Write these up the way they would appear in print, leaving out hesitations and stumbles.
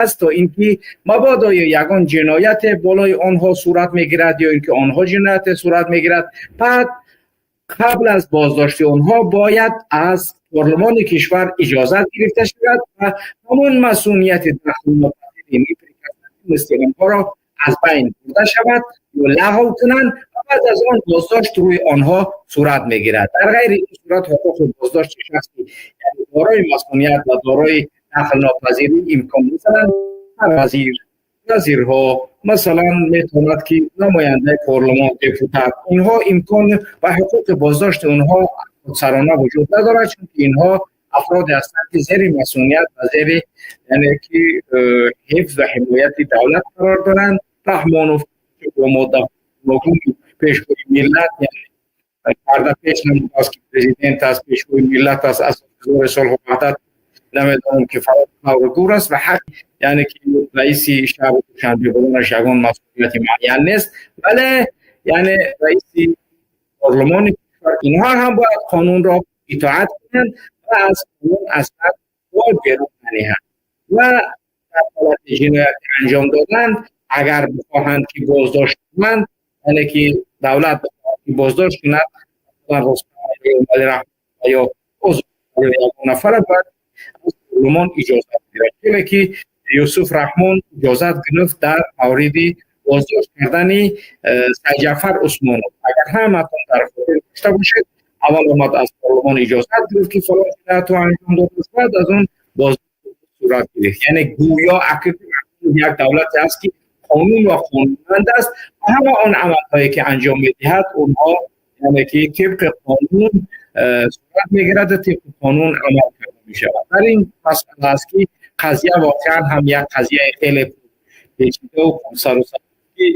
Аст, то инки мабодо ягон ҷинояте болои онҳо сурат мегирад ё инки онҳо ҷинояте сурат мегирад, баъд қабл аз боздошти онҳо бояд аз парлумони кишвар иҷозат гирифта шавад ва ҳамон масунияти дахлнопазири онҳоро аз байн бурда шавад ё лағв кунанд ва баъд аз он боздошт рӯи онҳо сурат мегирад. Дар ғайри ин сурат ҳуқуқи боздошти шахси, яъне дорои масуният ва дорои дахлнопазирӣ имкон, масалан, вазир, вазирҳо, масалан, метавонад ки намояндаи парлумон, депутат, инҳо имкон ва ҳуқуқи боздошти онҳо худсарона вуҷуд надорад, чунки инҳо афроде ҳастанд, ки зери масуният ва зери, яъне ки, ҳифз ва ҳимояти давлат қарор доранд. Раҳмонов бо моддаҳои пешвои миллат, яъне карда пеш намудааст, ки президент аст, пешвои миллат аст, асосгузори сулҳу ваҳдат, намедонам ки фалон гур аст ва ҳақ, яъне ки раиси шаҳри Душанбе буданаш ягон масъулияти муайян нест, вале яъне раиси парлумони кишвар, инҳо ҳам бояд қонунро итоат кунанд ва аз қонун аслан пой берун наниҳанд ва дар ҳолати ҷиноят анҷом доданд, агар бихоҳанд ки боздошт кунанд, яъне ки давлат бихоҳад ки боздошт кунад ё ягон нафара, бояд аз парлумон иҷозат гирад. Чизе ки Юсуф Раҳмон иҷозат гирифт дар мавриди боздошт кардани Сайҷаъфар Усмонов, агар ҳаматон дар хотир дошта бошед, аввал омад аз парлумон иҷозат гирифт, ки фалон ҷиноятро анҷом додааст, баъд аз он боздошт сурат гирифт. Яъне гӯё як давлате аст, ки қонун ва қонунманд аст ва ҳама он амалҳое ки анҷом медиҳад, онҳо, яъне ки, тибқи қонун сурат мегирад ва тибқи қонун амал карда мешавад. Дар ин масъала аст, ки қазия воқеан ҳам як қазияи хеле печида ва пурсару ки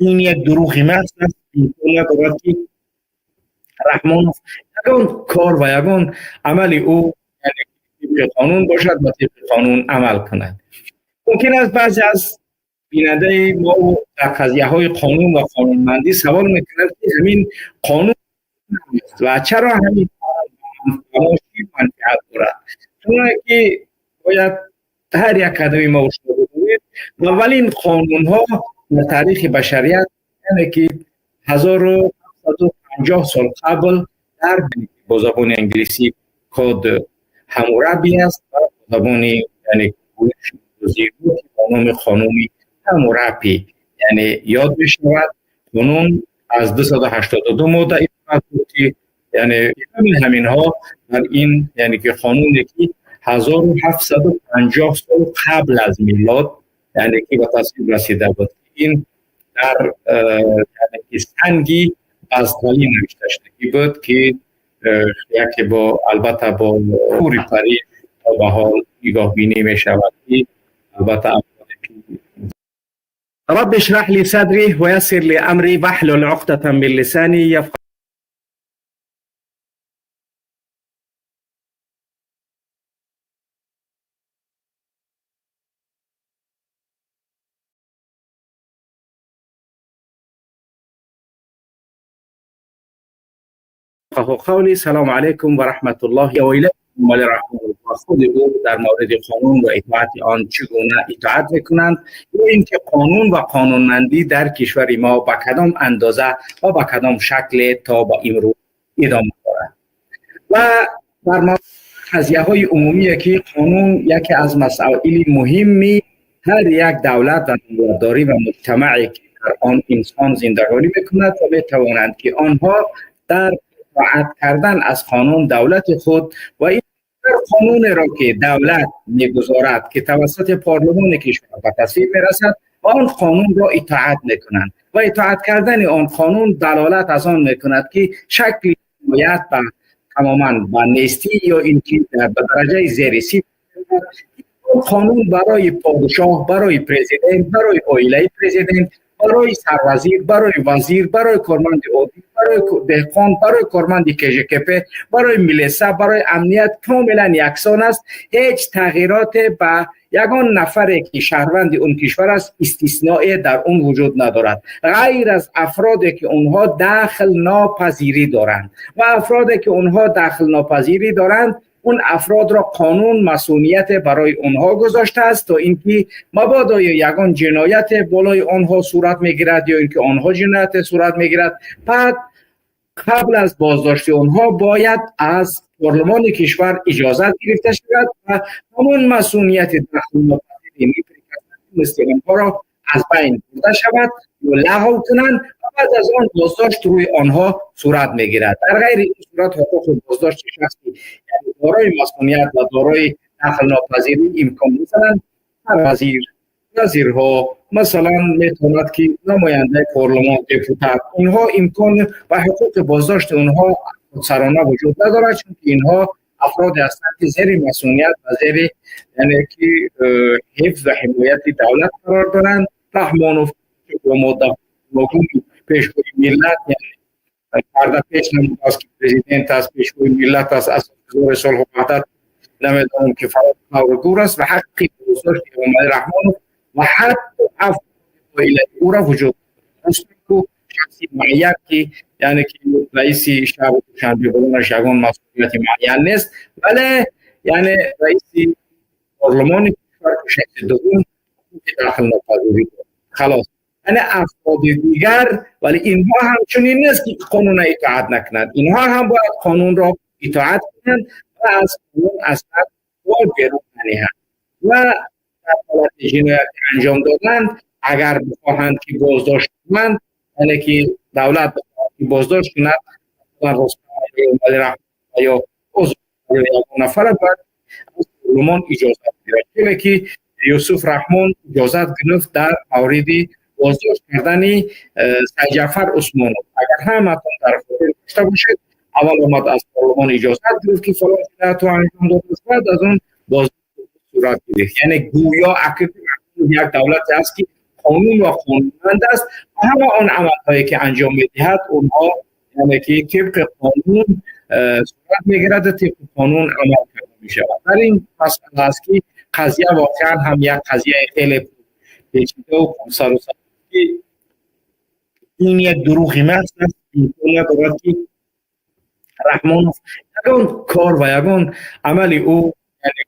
ин як дурӯғи маҳз аст. Имкон надорад, ки Раҳмонов ягон кор ва ягон амали ӯ тибқи қонун бошад ва тибқи қонун амал кунад. Мумкин аст баъзе аз бинандаи мо дар қазияҳои қонун ва қонунмандӣ савол мекунад, ки ҳамин қонун ва чаро ҳамин чӣ манфиат дорад? Чуноне ки бояд ҳар як кадоми мо шумо бидонед, аввалин қонунҳо дар таърихи башарият, яъне ки 1750 сол қабл дар бо забони англисӣ Код Ҳамурабӣ аст ва бо забони, яъне, бо номи Қонуни Ҳамурапӣ, яъне, ёд мешавад. Қонун аз 282 модда иборат буд, ки яъне ҳаминҳо дар ин, яъне ки, қонуне ки 1750 сол қабл аз милод, яъне ки, ба тасвиб расида буд, ин дар, яъне ки, санги базталӣ навишта шудагӣ буд, ки яке бо, албатта, бо пури парӣ то ба ҳол нигоҳбинӣ мешавад, ки албатта رب اشرح لي صدري ويسر لي أمري واحلل عقدة من لساني يفقه قولي. السلام علیکم و رحمت الله و امомалӣ Раҳмонов ва худи ӯ дар мавриди қонун ва итоати он чӣ гуна итоат мекунанд ё ин ки қонун ва қонунмандӣ дар кишвари мо ба кадом андоза ва ба кадом шакле то ба имрӯз идома дорад. Ва дар қазияҳои умумие, ки қонун яке аз масоили муҳимми ҳар як давлат ва давлатдорӣ ва муҷтамаъе, ки дар он инсон зиндагонӣ мекунад ва метавонанд, ки онҳо дар итоат кардан аз қонун давлати худ ва ин қонунеро, ки давлат мегузорад, ки тавассути парлумони кишвар ба тасвиб мерасад ва он қонунро итоат мекунанд ва итоат кардани он қонун далолат аз он мекунад, ки шакли ҷиноят ба тамоман ба нестӣ ё ин ки ба дараҷаи зери сифр. Қонун барои подшоҳ, барои президент, барои оилаи президент, барои сарвазир, барои вазир, барои корманди оддӣ, барои деҳқон, барои корманди КЖКП, барои милиса, барои амният комилан яксон аст. Ҳеҷ тағйироте ба ягон нафаре, ки шаҳрванди он кишвар аст, истисное дар он вуҷуд надорад, ғайр аз афроде, ки онҳо дахл нопазирӣ доранд. Ва афроде, ки онҳо дахл нопазирӣ доранд, اون افراد را قانون مسئولیت برای اونها گذاشته است تا اینکه مبادا یگان جنایت بالای آنها صورت میگیرد یا اینکه آنها جنایت صورت میگیرد، بعد قبل از بازداشت آنها باید از پارلمان کشور اجازت گرفته شود و همون مسئولیت دخل مثل آنها را از بین برده شود یا لغو کنند و بعد از آن بازداشت روی آنها صورت میگیرد. در غیر این صورت حقوق بازداشت شخصی یعنی دارای مسئولیت و دارای دخل ناپذیری امکان می‌دهند. وزیرها مثلا میتواند که نماینده پارلمان، دپوتات، اینها امکان و حقوق بازداشت اونها سرانه وجود ندارد، چون اینها افراد هستند که زیر مسئولیت و زیر یعنی که حفظ و حمایت دولت قرار دارند. رحمانوف با ماده پیشوای ملت، یعنی کرده پیش نموده است که پرزیدنت است، پیشوای ملت است، اساسگذار صلح و وحدت نمیدانم که فرار گور است و حق بازداشت امامعلی رحمانوف و حتی عفو او را وجود دارد. شخصی معین که یعنی که رئیس شهر دوشنبه بودنش یگان مسئولیت معین نیست، ولی یعنی رئیس پارلمان کشور که شخص دوم داخل ناپذیری خلاص، یعنی افراد دیگر، ولی اینها همچنین نیست که قانون اطاعت نکنند، اینها هم باید قانون را اطاعت کنند و از قانون اصلا باید بیرون ننهند و در حالت جنایت انجام دادند اگر بخواهند که بازداشت کنند، یعنی که دولت بازداشت کند یا نفر باید از پارلمان اجازه بگیرد، چون که یوسف رحمان اجازه گرفت در مورد بازداشت کردن سید جعفر عثمانов. اگر همتون در خاطر داشته باشید، اول آمد از پارلمان اجازه گرفت که فلان جنایت رو انجام داده است، بعد از اون بازداشت صورت گرفت. یعنی گویا یک دولت است که قانون و قانونمند است و همه آن عملهایی که انجام میدهد اونها یعنی که طبق قانون صورت میگیرد و طبق قانون عمل کرده میشود. در این مسئله است که قضیه واقعا هم یک قضیه خیلی پیچیده و سر و که این یک دروغ محض است. امکان ندارد که رحمانوف یگان کار و یگان عمل او یعنی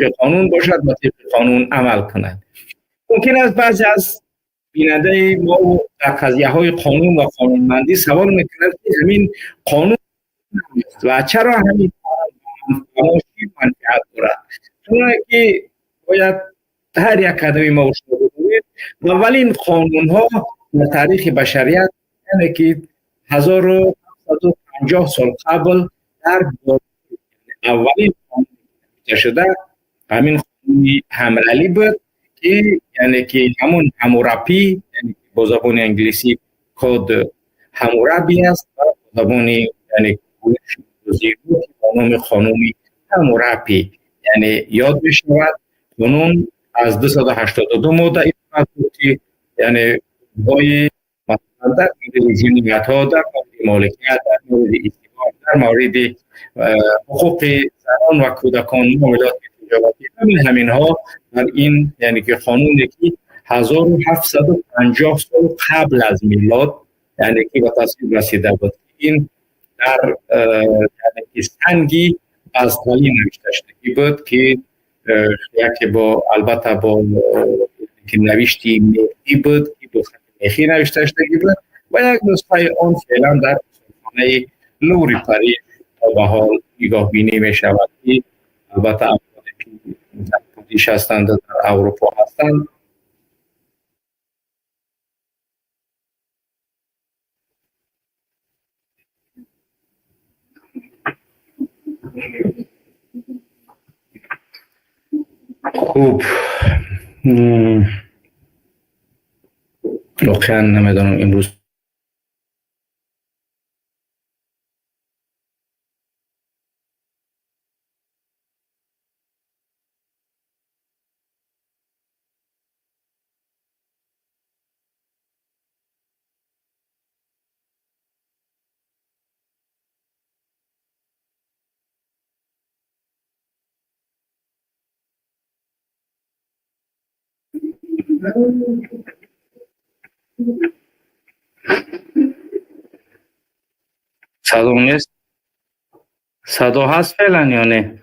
طبق قانون باشد و طبق قانون عمل کند. ممکن است بعضی از بیننده ما در قضیه های قانون و قانونمندی سوال میکنند که همین قانون و چرا همین قانون منفعت دارد؟ چون که باید هر یک قدمی ما شما بدونید اولین قانون ها در تاریخ بشریت یعنی که 1750 سال قبل در اولین قانون شده همین قانون حمرلی بود که یعنی که همون حمورابی، یعنی با زبان انگلیسی کد حمورابی است و با زبان یعنی با نام قانون حمورابی یعنی یاد می‌شود. قانون از 282 ماده عبارت بود که یعنی های مثلا در مورد جنایت‌ها، در مورد مالکیت، در مورد استعمار، در مورد حقوق زنان و کودکان، معاملات تجارتی، همینها در این یعنی که قانونی که 1750 سال قبل از میلاد یعنی که به تصویب رسیده بود، این در یعنی که سنگی بزغالی نوشته شده بود که یکی با البته با که نوشتی میخی بود که با خط میخی نوشته شده بود و یک نسخه آن فعلا در کتابخانه لوری پاریس تا به حال نگاه بینی می شود که البته افرادی که در پاریس هستند در اروپا هستند. خوب، واقعا نمیدانم امروز صدا نیست؟ صدا هست فعلا یا نه؟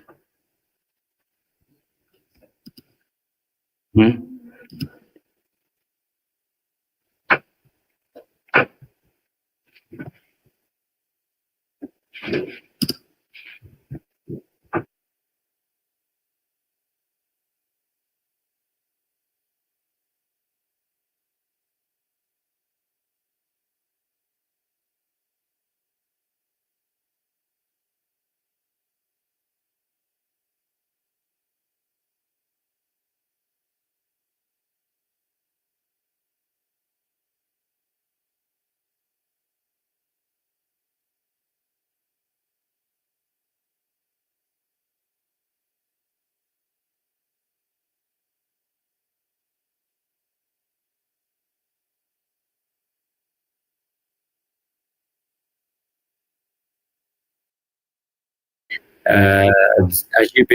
عجیب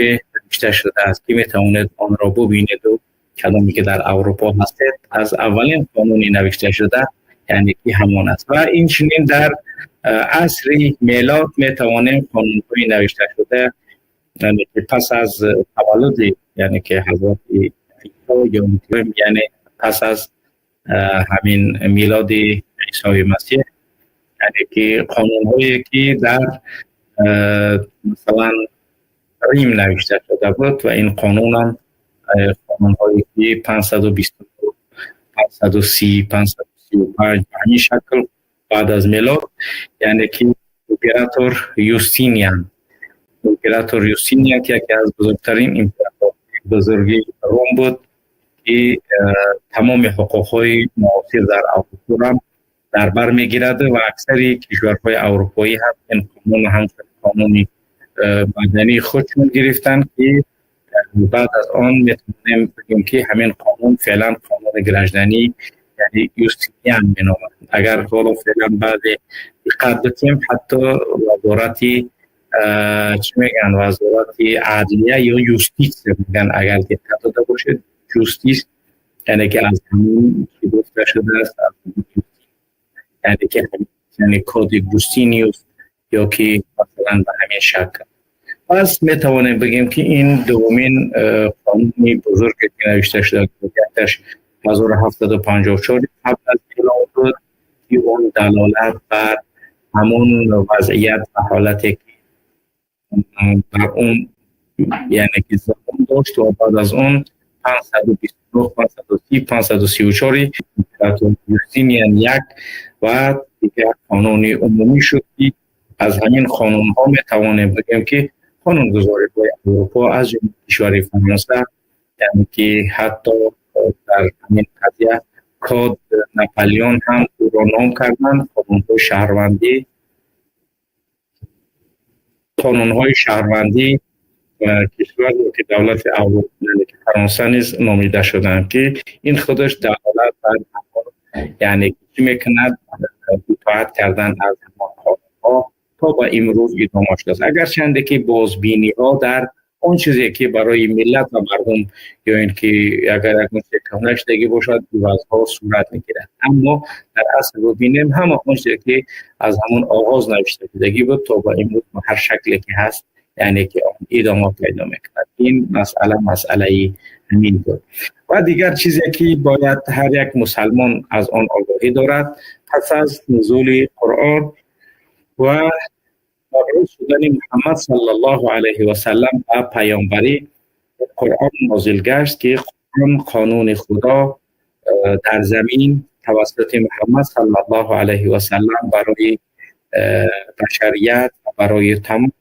نوشته شده است که میتوانید آن را ببینید و کدامی که در اروپا هستید از اولین قانونی نوشته شده یعنی که همان است. و این چنین در عصر میلاد میتوانیم قانون‌های نوشته شده یعنی که پس از تولد یعنی که حضرت عیسی یعنی پس از همین میلاد عیسی مسیح، یعنی که قانون‌هایی که در مثلا ریم نوشته شده بود و این قانون هم قانون‌هایی که 529 530 535 به همین شکل بعد از میلاد، یعنی که امپراتور یوستینیان، امپراتور یوستینیان که یکی از بزرگترین امپراتور بزرگی روم بود که تمام حقوق‌های معاصر در اروپا را در بر می‌گیرد و اکثر کشورهای اروپایی هم این قانون هم قانونی مدنی خودشون گرفتن که بعد از آن میتونیم بگیم که همین قانون فعلا قانون گراژدانی یعنی یوستینیان مینامند. اگر حالا فعلا بعد دقت بکنیم حتی وزارت چی میگن، وزارت عدلیه یا justice میگن، اگر دقت داده باشید justice یعنی که از همون که گفته شده است، یعنی که یعنی کد یوستینیوس یا که مثلا به همین شکل. پس میتوانیم بگیم که این دومین قانونی بزرگ که نوشته شده که 1754 قبل از میلاد بود که اون دلالت بر همون وضعیت و حالتی که بر اون یعنی که زمان داشت و بعد از اون 529 530 534 امپراتور یوستینیان یک و دیگر قانون عمومی شد که از همین قانون ها می توانیم بگیم که قانون گذاری های اروپا از جمله کشور فرانسه، یعنی که حتی در همین قضیه کد ناپلیون هم او را نام کردند، قانون های شهروندی، قانون های شهروندی کشور که دولت اروپا یعنی که فرانسه نیز نامیده شدند که این خودش دلالت بر یعنی چی میکند، اطاعت کردن از همان قانون ها تا به امروز ادامه شده است. اگرچند که بازبینی ها در آن چیزی که برای ملت و مردم یا اینکه اگر یک کهنه شدگی باشد عوضها صورت میگیرد، اما در اصل ببینیم همه آن چیزی که از همون آغاز نوشته شدگی بود تا به امروز به هر شکلی که هست یعنی که آن ادامه پیدا میکند. این مسئله مسئله همین بود. و دیگر چیزی که باید هر یک مسلمان از آن آگاهی دارد، پس از نزول قرآن و مبعوث شدن محمد صلی الله علیه و سلم و پیامبری، قرآن نازل گشت که قرآن قانون خدا در زمین توسط محمد صلی الله علیه و سلم برای بشریت و برای تمام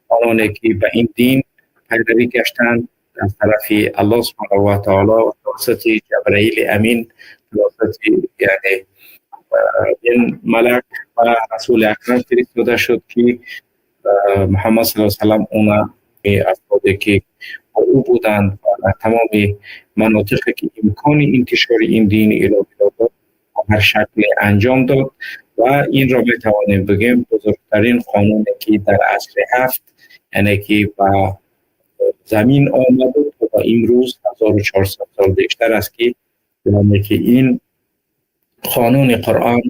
آنانی که به این دین پیروی گشتند از طرف الله سبحانه و تعالی توسط جبرئیل امین، توسط یعنی این ملک و رسول اکرم فرستاده شد که محمد صلی الله علیه و سلم اونا افرادی که با او بودند و در تمام مناطقی که امکان انتشار این دین الهی را به هر شکل انجام داد و این را بتوانیم بگیم بزرگترین قانونی که در عصر هفت یعنی که با زمین آمد و امروز 1400 سال بیشتر است که یعنی که این قانون قرآن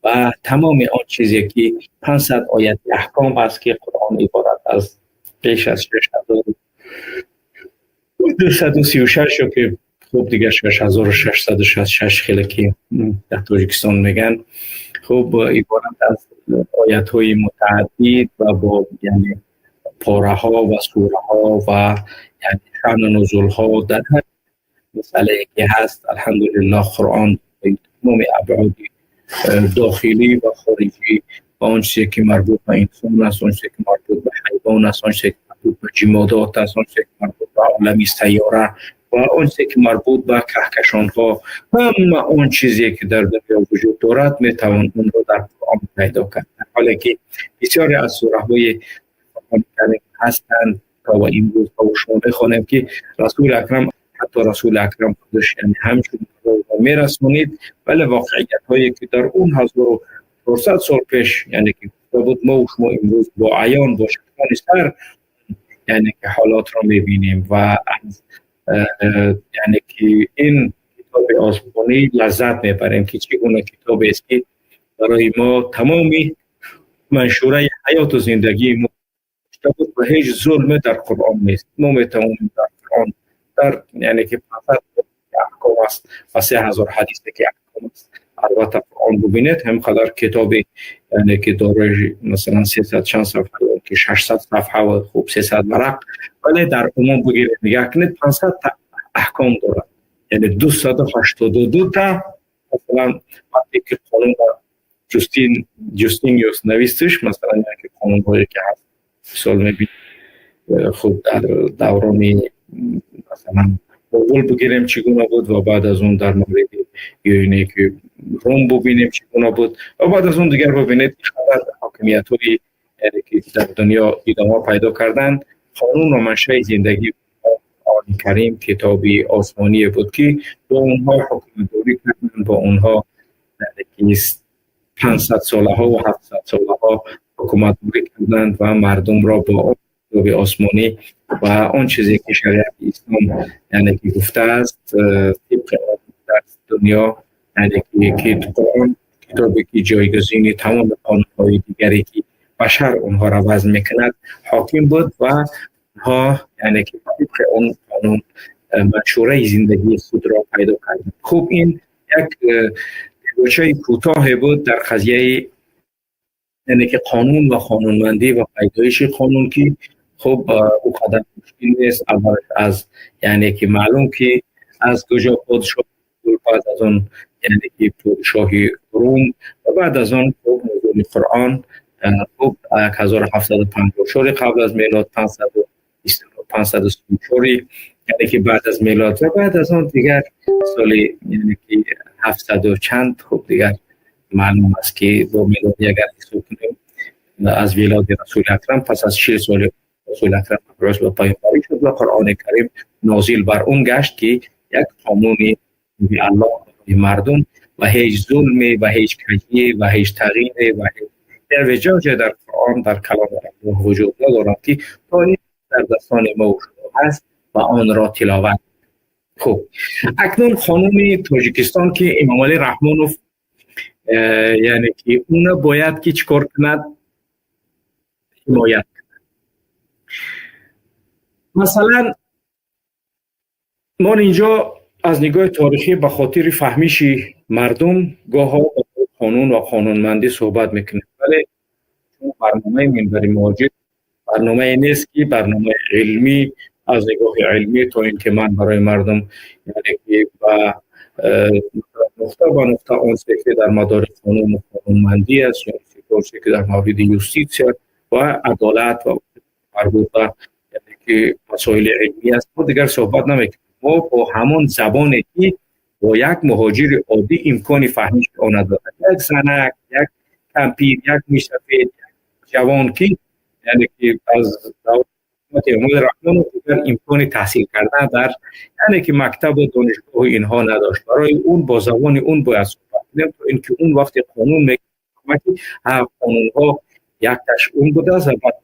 و تمام آن چیزی که 500 آیت احکام است که قرآن عبارت از بیش از 6236 یا که Хуб, дигар 6666 хеле ки дар Тоҷикистон мегӯянд. Хуб, иборат аз оятҳои мутааддид ва бо, яъне, пораҳо ва сураҳо ва, яъне, шаъну нузулҳо дар ҳар масъалае ки ҳаст. Алҳамдулиллоҳ, Қуръон тамоми абъоди дохилӣ ва хориҷӣ ва он чизе ки марбут ба инсон аст, он чизе ки марбут ба ҳайвон аст, он чизе ки марбут ба ҷимодот аст, он чизе ки марбут ба олами сайёра ва он чизе ки марбут ба каҳкашонҳо, ҳама он чизе ки дар дунё вуҷуд дорад, метавон онро дар Қуръон пайдо кард. Дар ҳоле ки бисёре аз сураҳои Қуръони ҳастанд, то ба имрӯз мо шумо мехонем, ки Расули Акрам, ҳатто Расули Акрам худаш, яъне, ҳамчун мерасонид, вале воқеиятҳое ки дар он 1400 сол пеш, яъне ки гуфта буд, мо шумо имрӯз бо аён, бо чашмони сар, яъне ки, ҳолотро мебинем ва аз, яъне ки, ин китоби осмонӣ лаззат мебарем, ки чӣ гуна китобест, ки барои мо тамоми маншураи ҳаёту зиндагии мо буд ва ҳеҷ зулме дар Қуръон нест. Мо метавонем дар Қуръон дар, яъне ки, 500 аҳком аст ва 3000 ҳадисе ки аҳком аст. Албатта, Қуръон, бубинед, ҳам қадар китобе, яъне ки, дорои масалан 300 чанд сафҳа ки 600 сафҳа ва хуб 300 варақ, вале дар умум бигиред, нигоҳ кунед, 500 та аҳком дорад, яъне 282 та. Масалан, вақте ки қонун Ҷустиниус навистиш, масалан, яке қонунҳое ки ҳаст, мисол мебинед, хуб, дар даврони, масалан, Муғул бигирем, чӣ гуна буд ва баъд аз он дар мавриди ё ки Рум бубинем, чӣ гуна буд ва баъд аз он дигар бубинед, қадар ҳокимиятҳои, яъне ки, дар дунё идома пайдо карданд, қонун ва маншаи зиндагии Қуръони Карим, китоби осмоние буд, ки бо онҳо ҳукуматдорӣ карданд, бо онҳо 500 солаҳо ва 700 солаҳо ҳукуматдорӣ карданд ва мардумро бо он китоби осмонӣ ва он чизе ки шариати ислом, яъне ки, гуфтааст, тибқи он дар дунё, яъне ки, Қуръон китобе ки ҷойгузини тамоми қонунҳои дигаре ки башар онҳоро вазъ мекунад, ҳоким буд ва онҳо, яъне ки, тибқи он қонун маншураи зиндагии худро пайдо карданд. Хуб, ин як гӯшаи кӯтоҳе буд дар қазияи, яъне ки, қонун ва қонунмандӣ ва пайдоиши қонун, ки хуб, ӯ қадар мушкил нест. Аввалаш аз, яъне ки, маълум ки аз куҷо подшоҳ, баъд аз он, яъне ки, подшоҳи Рум ва баъд аз он, хуб, нузули Қуръон, хуб, 1754 қабл аз мелод, 534, яъне ки, баъд аз мелод ва баъд аз он дигар соли, яъне ки, ҳафтсаду чанд. Хуб, дигар маълум аст, ки бо мелодӣ агар ҳисоб кунем, аз вилоди Расули Акрам, пас аз 40 соли Расули Акрам мабъус ба паёмбарӣ шуд ва Қуръони Карим нозил бар он гашт, ки як қонуни Аллоҳ барои мардум ва ҳеҷ зулме ва ҳеҷ каҷие ва ҳеҷ тағйире ва ҳеҷ эъвиҷоҷе дар Қуръон, дар каломи Аллоҳ вуҷуд надорад, ки то ин дар дастони мо шумо ҳаст ва онро тиловат. Хуб, акнун қонуни Тоҷикистон, ки Эмомалӣ Раҳмонов, яъне ки, уна бояд ки чӣ кор кунад? Ҳимоят кунад. Масалан, мо инҷо аз нигоҳи торихӣ ба хотири фаҳмиши мардум гоҳо қонун ва қонунмандӣ суҳбат мекунем, вале барномаи Минбари Муҳоҷир барномае нест, ки барномаи илмӣ, аз нигоҳи илмӣ, то ин ки ман барои мардум, яъне ки, ба нуқта ба нуқта он чизе ки дар мадори қонуну қонунмандӣ аст ё чизе ки дар мавриди юститсия ва адолат ва марбут ба, яъне ки, масоили илмӣ аст, мо дигар суҳбат намекунем. Мо бо ҳамон забоне ки бо як муҳоҷири оддӣ имкони фаҳмиши он дорад, як занак, як кампир, як мӯйсафед, як ҷавон, ки, яъне ки, аз Эмомалӣ Раҳмонов дигар имкони таҳсил кардан дар, яъне ки, мактабу донишгоҳу инҳо надошт, барои он бо забони он бояд суҳбат кунем, то ин ки он вақте қонун мекунад, ки қонунҳо якташ он будааст ва баъд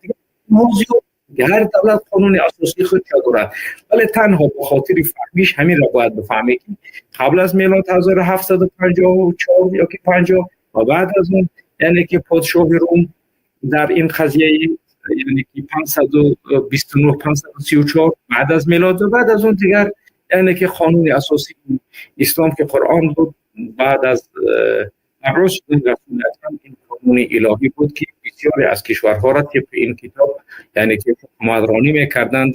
зиёд, ҳар давлат қонуни асосии худша дорад, вале танҳо ба хотири фаҳмиш ҳаминро бояд бифаҳмед, ки қабл аз мелод 1754 ё ки 50 ва баъд аз он, яъне ки, подшоҳи Рум дар ин қазияи, яъне ки, 529, 534 баъд аз мелод ва баъд аз он дигар, یعنی که قانون اساسی اسلام که قرآن بود، بعد از مبعوث شدن رسول اکرم این قانون الهی بود که بسیاری از کشورها را طبق این کتاب یعنی که حکومترانی میکردند.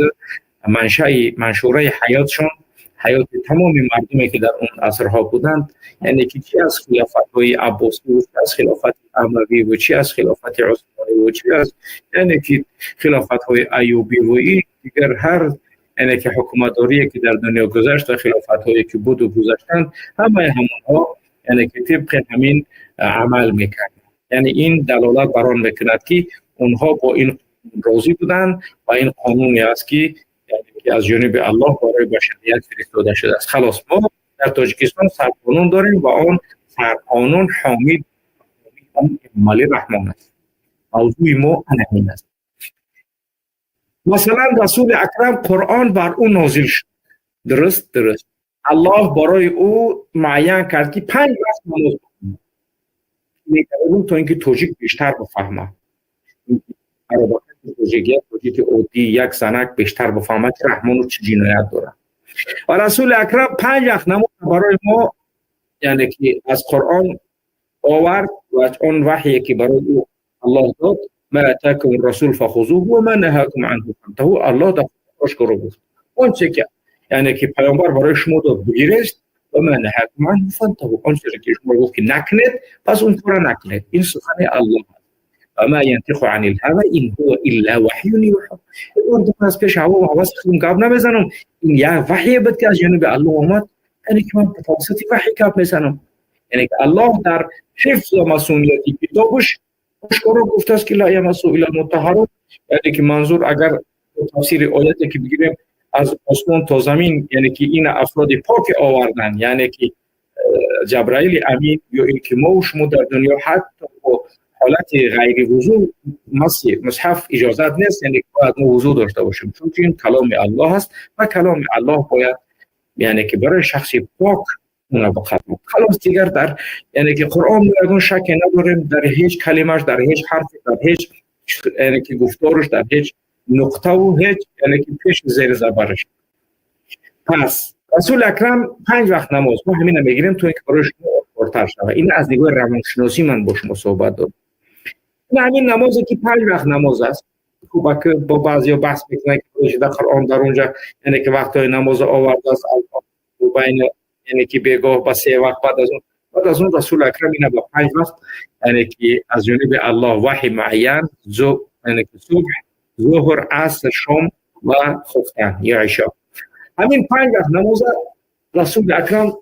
منشأ منشوره حیاتشان، حیات تمام مردمی که در اون عصرها بودند، یعنی که چی از خلافت های عباسی و چی از خلافت اموی و چی از خلافت عثمانی و چی از یعنی که خلافت های ایوبی و این دیگر هر یعنی که حکومتداری که در دنیا گذشت و خلافت هایی که بود و گذشتند، همه همونها یعنی که طبق همین عمل میکرد. یعنی این دلالت بر آن میکند که اونها با این راضی بودند و این قانونی است که که از جانب الله برای بشریت فرستاده شده است. خلاص ما در تاجیکستان سرقانون داریم و آن سرقانون حامی آن امامعلی رحمان است. موضوع ما همین است. مثلا رسول اکرم قرآن بر او نازل شد، درست؟ درست. الله برای او معین کرد که 5 وقت نماز بخواند. می‌توانم تا اینکه توجیک بیشتر بفهمه، توجیک یک توجیک عادی یک زنک بیشتر بفهمه که رحمان چه جنایت داره. و رسول اکرم 5 وقت نماز برای ما یعنی که از قرآن آورد و آن وحی که برای او الله داد، ما اتاکم الرسول فخذوه و ما نهاکم عنه فانتهوا. الله در آشکارا گفت آنچه که یعنی که پیامبر برای شما داد بگیرید و ما نهاکم عنه فانتهوا، آنچه که شما گفت که نکنید پس اون کار نکنید. این سخن الله است. و ما ینطق عن الهوى ان هو الا وحی یوحى. این از پیش هوا و هوس خودم گپ نمیزنم، این یک وحی بود که از جانب الله آمد، یعنی که من به توسط وحی گپ میزنم. یعنی که الله در حفظ و مصونیت کتابش آشکارا گفته است که لا یمسه الا المطهرون. یعنی که منظور اگر تفسیر آیتی که بگیریم از آسمان تا زمین، یعنی که این افراد پاک آوردن، یعنی که جبرائیل امین یا اینکه ما و شما در دنیا حتی با حالت غیر وضو مصحف اجازت نیست، یعنی باید ما وضو داشته باشیم، چون این کلام الله است و کلام الله باید یعنی که برای شخص پاک اون بخواد. خلاص دیگر در یعنی که قرآن یگان شک نداریم در هیچ کلمه‌اش، در هیچ حرف، در هیچ یعنی که گفتارش، در هیچ نقطه و هیچ یعنی که پیش زیر زبرش. پس رسول اکرم 5 وقت نماز ما همین میگیریم تو اینکه برای شما آشکارتر شود. این از نگاه روانشناسی من با شما صحبت دارم. این همین نمازی که 5 وقت نماز است، خوب که با بعضیا بحث میکنن که در قرآن در اونجا یعنی که وقت‌های نماز آورده است بین یعنی که بیگاه با 3 وقت، بعد از اون رسول اکرم اینا با 5 وقت یعنی که از جانب الله وحی معین، یعنی که صبح، ظهر، عصر، شام و خفتن یا عشاء. همین 5 وقت نماز رسول اکرم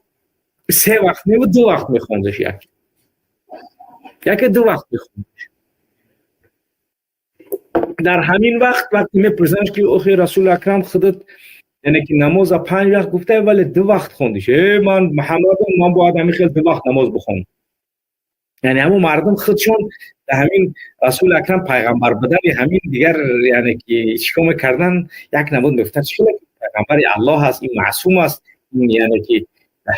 3 وقت نه و 2 وقت میخوندش، یک 2 وقت میخوندش. در همین وقت وقتی میپرسنش که اخی رسول اکرم خودت یعنی که نماز 5 وقت گفته ولی 2 وقت خوندش، ای من محمدم، من باید همین خیلی 2 وقت نماز بخونم. یعنی همون مردم خودشون در همین رسول اکرم پیغمبر بودن همین دیگر یعنی که چیکار میکردن، یک نمود میگفتن چرا پیغمبر الله هست، این معصوم است، این یعنی که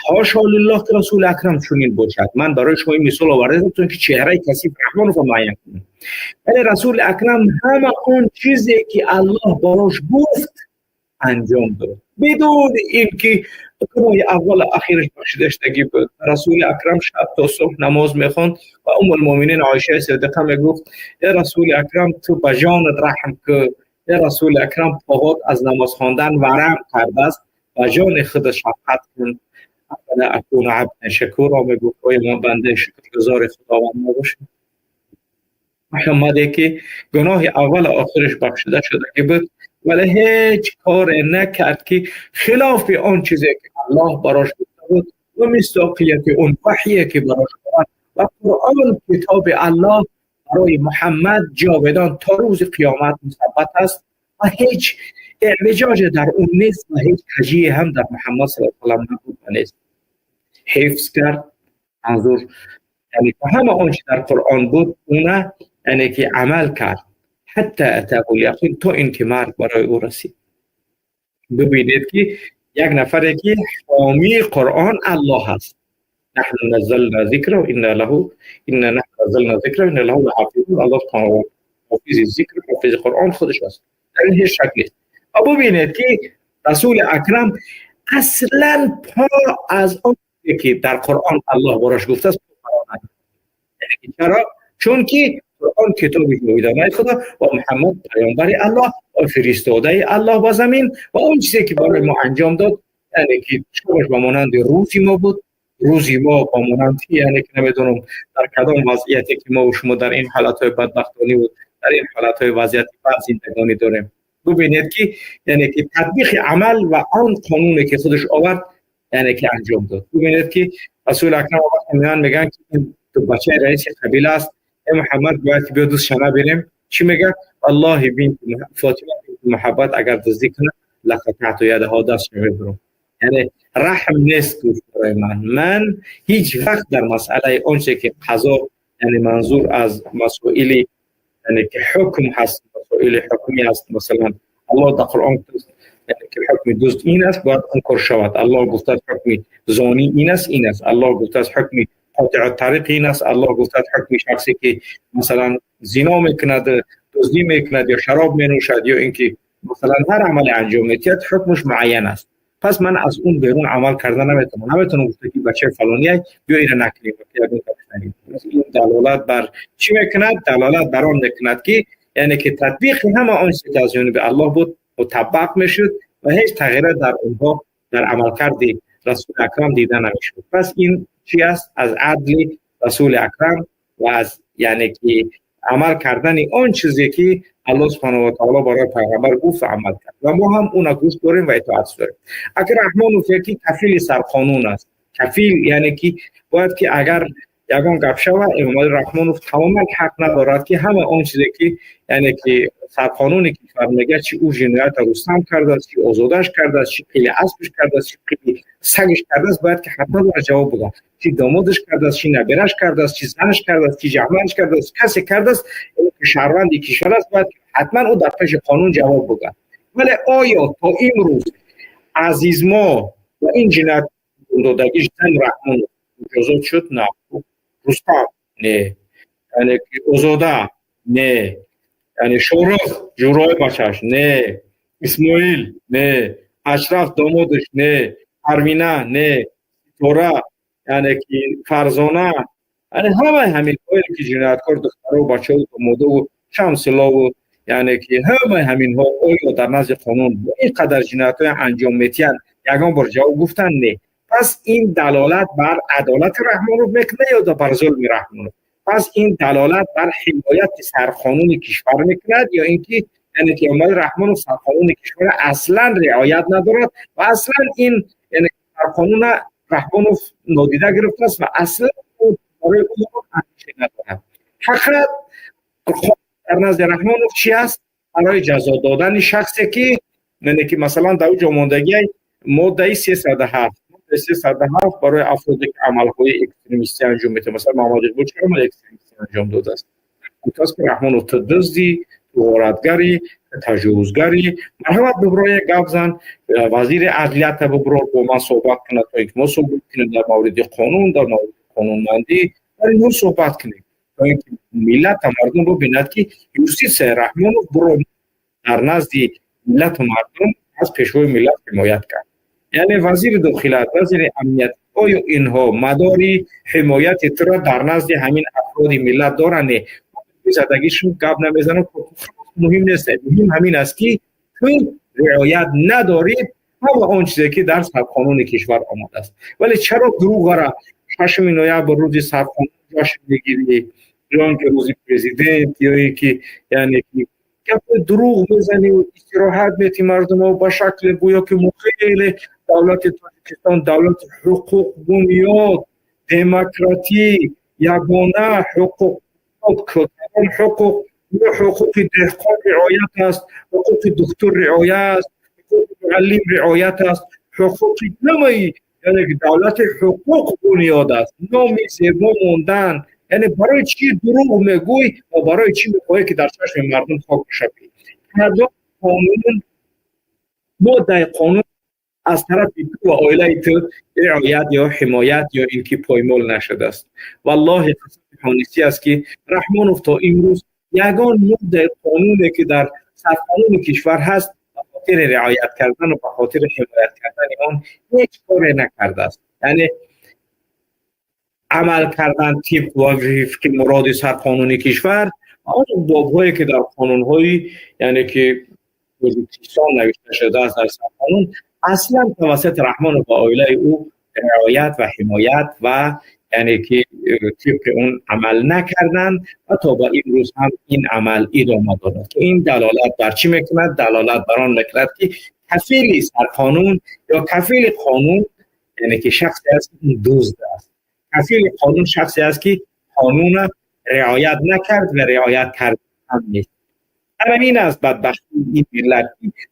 حاشا لله که رسول اکرم چنین باشد. من برای شما این مثال آوردم تا اینکه چهره کثیف رحمان رو معین کنم. ولی رسول اکرم همه اون چیزی که الله براش گفت انجام داد، بدون اینکه گناه اول اخیرش بخشیده شدگی بود. رسول اکرم شب تا صبح نماز میخوند و ام المؤمنین عایشه صدیقه میگفت ای رسول اکرم تو به جانت رحم که، ای رسول اکرم پاهات از نماز خواندن ورم کرده است، به جان خود شفقت کن. افلا اکون عبدا شکورا، میگفت آیا من بنده شکرگزار خداوند نباشم؟ محمدی که گناه اول آخرش بخشیده شده که بود ولی هیچ کار نکرد که خلاف آن چیزی که الله براش گفته بود و مصداقیت اون وحیی که براش آورد و قرآن کتاب الله برای محمد جاودان تا روز قیامت مثبت است و هیچ اعوجاج در اون نیست و هیچ کجی هم در محمد صلی الله علیه و آله نبود و نیست. حفظ کرد، منظور یعنی که همه آنچه در قرآن بود اونه یعنی که عمل کرد حتی اتاه الیقین، تا اینکه مرگ برای او رسید. ببینید که یک نفری که حامی قرآن الله هست، نحن نزلنا ذکر و انا له انا نحن نزلنا ذکر و انا له لحافظون. الله حافظ ذکر، حافظ قرآن خودش است، در این هیچ شک نیست. و ببینید که رسول اکرم اصلا پا از آن که در قرآن الله براش گفته است. چرا؟ چون که قرآن کتاب جاودانه خدا و محمد پیامبر الله و فرستاده الله با زمین و اون چیزی که برای ما انجام داد، یعنی که شبش به مانند روزی ما بود، روزی ما با مانند، یعنی که نمیدونم در کدام وضعیتی که ما و شما در این حالتهای بدبختانی و در این حالتهای وضعیت بد زندگانی داریم. ببینید که یعنی که تطبیق عمل و آن قانونی که خودش آورد یعنی که انجام داد. ببینید که رسول اکرم وقتی میان میگن که این بچه رئیس قبیله است، ای محمد باید که بیا دوست شما بریم، چی میگه؟ والله بنت فاطمه بنت محبت اگر دزدی کنه لقطعت یدها، دست میبرم. یعنی رحم نیست گفت برای من هیچ وقت در مسئله آنچه که قضا، یعنی منظور از مسائل یعنی که حکم هست، مسائل حکمی هست، مثلا الله در قرآن گفت یعنی که حکم دزد این است، باید آن کار شود. الله گفته است حکم زانی این است، این است. الله گفته است حکم قاطع الطریق این است. الله گفته است حکم شخصی که مثلا زنا میکند، دزدی میکند یا شراب مینوشد یا اینکه مثلا هر عمل انجام میدهد حکمش معین است. پس من از اون بیرون عمل کردن نمیتونم. نمیتونم گفته که بچه فلانی بیا اینو نکنیم، این دلالت بر چی میکند؟ دلالت بر آن میکند که یعنی که تطبیق همه آن چیزی که از جانب الله بود مطبق میشد و هیچ تغییر در اونها در عملکرد رسول اکرم دیده نمیشد. پس این چی است؟ از عدل رسول اکرم و از یعنی که عمل کردن آن چیزی که الله سبحانه و تعالی برای پیغمبر گفت و عمل کرد و ما هم اون گوش داریم و اطاعت داریم. اگر رحمان که کفیل سرقانون است، کفیل یعنی که باید که اگر یگان گپ شود امام رحمانوف تماما حق ندارد که همه آن چیزی که یعنی که سرقانون کشور میگه، چی او جنایت رستم کرده است، چی آزادش کرده است، چی قیل اسبش کرده است، چی قیل سگش کرده است، باید که حتما باید جواب بده. چی دامادش کرده است، چی نبرش کرده است، چی زنش کرده است، چی جهمنش کرده است، کسی کرده است که شهروند کشور است، باید حتما او در پیش قانون جواب بده. ولی آیا تا امروز عزیز ما و این جنایت دادگیش زن رحمان مجازات شد؟ نه. رستم نه، یعنی آزاده نه، یعنی شورخ جورای بچهش نه، اسماعیل نه، اشرف دامادش نه، پروینه نه، تورا یعنی که فرزانه، یعنی همه همین هایی که جنایتکار دختر و بچه و داماده و شمسلا و یعنی که همه همین ها آیا در نزد قانون با اینقدر جنایت های انجام میتین یگان بار جواب گفتن؟ نه. پس این دلالت بر عدالت رحمانوف میکنه یا بر ظلم رحمانوف؟ پس این دلالت بر حمایت سرقانون کشور میکند یا اینکه یعنی که امام رحمانوف سرقانون کشور اصلا رعایت ندارد و اصلا این یعنی سرقانون رحمانوف نادیده گرفته است و اصلا برای او اندیشه ندارد. فقط در نزد رحمانوف چی است؟ برای جزا دادن شخصی که یعنی که مثلا در او ماندگی ماده 307 307 برای افرادی که عمل‌های اکستریمیستی انجام میده، مثلا محمد اقبال چرا عمل اکستریمیستی انجام داده است؟ گفت که رحمان تو دزدی، تو غارتگری، تجاوزگری، مرحبا ببرای گپ زن، وزیر عدلیت ببرو با من صحبت کنه تا اینکه ما صحبت کنیم در مورد قانون، در مورد قانونمندی، در اینها صحبت کنیم تا اینکه ملت و مردم ببیند که یوسیس رحمانوف برو در نزد ملت و مردم از پیشوای ملت حمایت کرد. یعنی وزیر داخله، وزیر امنیت، آیا اینها مداری حمایت تو را در نزد همین افراد ملت دارند؟ زدگیشون گپ نمیزنه، مهم نیست. مهم همین است که تو رعایت ندارید همه آن چیزی که در سرقانون کشور آمده است. ولی چرا دروغ را 6 نوامبر روز سرقانون جشن میگیری یا اینکه روز پرزیدنت یا اینکه یعنی گپ دروغ میزنی و استراحت میتی مردم و با شکل گویا که خیلی دولت تاجیکستان دولت حقوق بنیاد دموکراتی یگانه حقوق کدام حقوق؟ حقوق دهقان رعایت است، حقوق دکتر رعایت است، حقوق معلم رعایت است، حقوق همه یعنی دولت حقوق بنیاد است. نام زیبا موندن یعنی برای چی دروغ میگوی و برای چی میخوای که در چشم مردم خاک شوی؟ کدام قانون ماده قانون از طرف تو و عائله تو رعایت یا حمایت یا اینکه پایمال نشده است؟ والله قسم حانسی است که رحمانوف تا امروز یگان ماده قانونی که در سرقانون کشور هست хотири риоят кардан ва ба хотири ҳимоят кардани он ҳеҷ коре накардааст. Яъне амал кардан тибқ ва вифқи муроди сарқонуни кишвар ва он бобҳое ки дар қонунҳои, яъне ки Тоҷикистон навишта шудааст дар сарқонун, аслан тавассути Раҳмонов ва оилаи ӯ риоят ва ҳимоят ва яъне ки тибқи он амал накарданд ва то ба имрӯз ҳам ин амал идома дорад, ки ин далолат бар чӣ мекунад? Далолат бар он мекунад, ки кафили сарқонун ё кафили қонун, яъне ки шахсе аст, ки дузд аст. Кафили қонун шахсе аст, ки қонунро риоят накард ва риоят кард ҳам нест. Ҳамин аст бадбахтии ин миллат: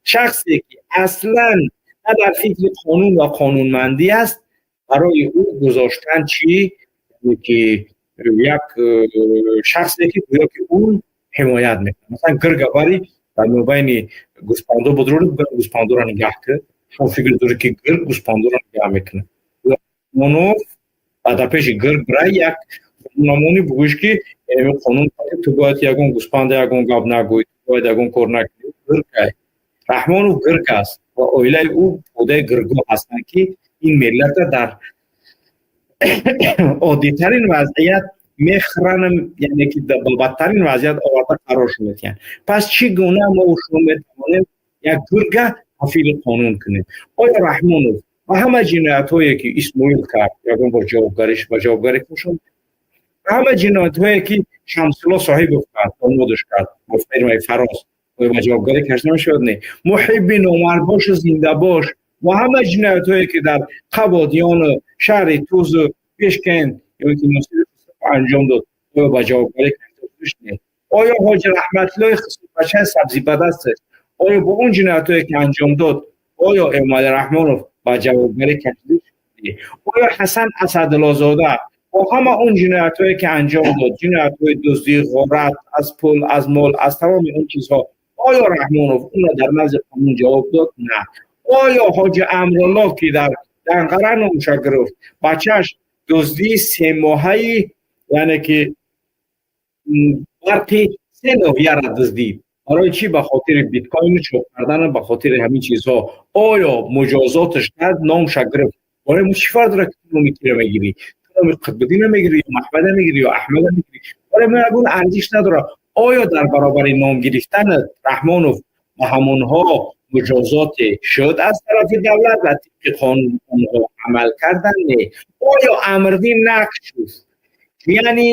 шахсе ки аслан на дар фикри қонун ва қонунмандӣ аст, барои ӯ гузоштан чӣ? Ки як шахсе ки гӯё ки ӯ ҳимоят мекунад. Масалан, гирга бари дар мобайни гӯспандо будрони, гӯспандоро нигаҳ кар. Шумо фикр доред, ки гирг гӯспандоро нигаҳ мекунад? Онов дар пеши гирг бирай, як қонунамонӣ бугӯш, ки қонун ту бояд ягон гӯспанда ягон гап нагӯй, ту бояд ягон кор накунӣ. Гиргай Раҳмонов гирг аст ва оилаи ӯ подаи гиргоҳ ҳастанд, ки ин миллата дар оддитарин вазъият мехӯранам, яъне ки ба бадтарин вазъият оварда қароршон медиҳанд. Пас чӣ гуна мо шумо метавонем як гурга кафили қонун кунем? Оё Раҳмонов ва ҳама ҷиноятҳое, ки Исмоил кард, ягон бор ҷавобгариш ба ҷавобгарӣ кушонд? Ҳама ҷиноятҳое, ки Шамсулло Соҳибов кард, домодаш кард бо фирмаи Фароз, оё ба ҷавобгарӣ кашида мешавад? Не. Муҳибби номардбошу зиндабош ва ҳама ҷиноятҳое, ки дар Қабодиёну шаҳри Тузу Бешкент ё ки анҷом дод, оё ба ҷавобгарӣ кашида шудаш? Не. Оё Ҳоҷи Раҳматуллои хисурбачаи сабзибадасташ, оё бо он ҷиноятҳое, ки анҷом дод, оё Эмомалӣ Раҳмонов ба ҷавобгарӣ кашида шуд? Оё Ҳасан Асадуллозода бо ҳама он ҷиноятҳое, ки анҷом дод, ҷиноятҳои дуздӣ, ғорат аз пул, аз мол, аз тамоми он чизҳо, оё Раҳмонов онро дар назди қонун ҷавоб дод? На. Оё Ҳоҷи Амрулло, ки дар Данғара номуша гирифт, бачааш дуздии семоҳаи, яъне ки барқи се ноҳияра дуздид, барои чӣ? Ба хотири биткоину чоп кардан, ба хотири ҳамин чизҳо, оё муҷозоташ кард? Номша гирифт. Барои мо чӣ фарқ дорад, ки ту номи киро мегирӣ? Ту номи Қутбиддинро мегирӣ ё Маҳмада мегирӣ ё Аҳмада мегирӣ, барои мо ягон арзиш надорад. Оё дар баробари ном гирифтани Раҳмонов ба ҳамонҳо муҷозоте шуд аз тарафи давлат ва тибқи қонун онҳо амал карданд? Не. Оё Амрдин Нақшов, яъне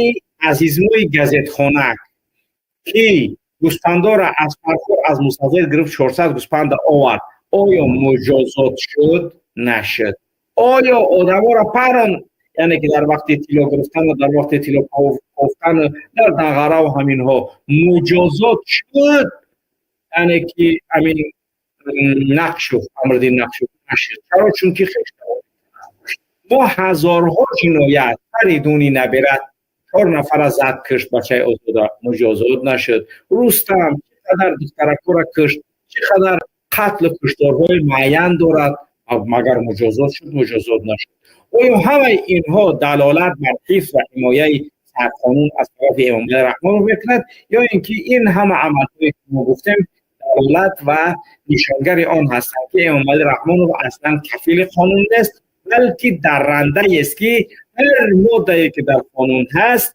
азизмӯи газетхонак, ки гӯспандора аз Фархор, аз мусафир гирифт, 400 гӯспанда овард, оё муҷозот шуд? Нашуд. Оё одаморо парон, яъне ки дар вақти тилло гирифтану дар вақти тилло кофтану дар Данғараву ҳаминҳо муҷозот шуд, яъне ки ҳамин Нақшов, Амриддин Нақшов? Нашуд. Чаро? Чунки хештавор. Мо ҳазорҳо ҷиноят, Фаридуни набират чор нафара зад, кушт, бачаи Озода, муҷозот нашуд. Рустам чӣ қадар духтаракҳоро кушт, чӣ қадар қатлу кушторҳои муайян дорад, магар муҷозот шуд? Муҷозот нашуд. Оё ҳамаи инҳо далолат бар ҳифз ва ҳимояи сарқонун аз тарафи Эмомалӣ Раҳмонов мекунад ё ин ки ин ҳама амалҳое, ки мо гуфтем, далолат ва нишонгари он ҳастанд, ки Эмомалӣ Раҳмонов аслан кафили қонун нест, балки даррандаест, ки ҳар моддае, ки дар қонун ҳаст,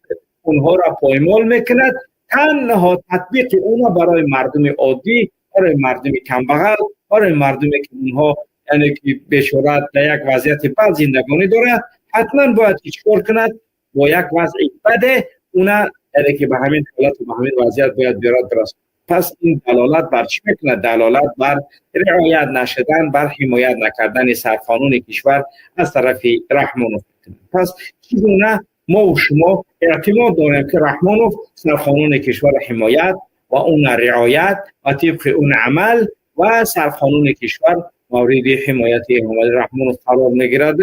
онҳоро поймол мекунад, танҳо татбиқи онро барои мардуми оддӣ, барои мардуми камбағал, барои мардуме, ки онҳо, яъне ки бечора, дар як вазъияти бад зиндагонӣ дорад, ҳатман бояд ки чӣ кор кунад? Бо як вазъи баде уна, яъне ки ба ҳамин ҳолату ба ҳамин вазъият бояд биёрад, бирасонад. Пас ин далолат бар чӣ мекунад? Далолат бар риоят нашудан, бар ҳимоят накардани сарқонуни кишвар аз тарафи Раҳмонов мекунад. Пас чӣ гуна мо шумо эътимод дорем, ки Раҳмонов сарқонуни кишварро ҳимоят ва уна риоят ва тибқи он амал ва сарқонуни кишвар мавриди ҳимояти Эмомалӣ Раҳмонов қарор мегирад?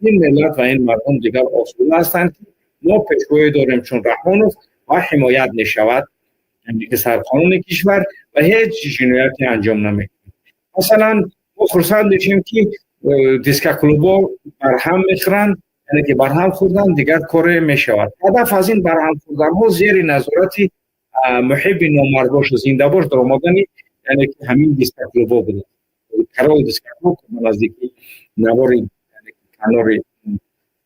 Ин миллат ва ин мардум дигар осуда ҳастанд, ки мо пешвое дорем чун Раҳмонов ва ҳимоят мешавад сарқонуни кишвар ва ҳеҷ ҷинояте анҷом намекунад. Масалан, мо хурсанд мешем, ки дискоклубҳо барҳам мехӯранд, яъне ки барҳам хӯрдан дигар коре мешавад. Ҳадаф аз ин барҳам хӯрданҳо зери назорати Муҳибби номардбошу зиндабош даромадани Яъне ки ҳамин дискоклубҳо буд, карои дискоклуб наздики навори канори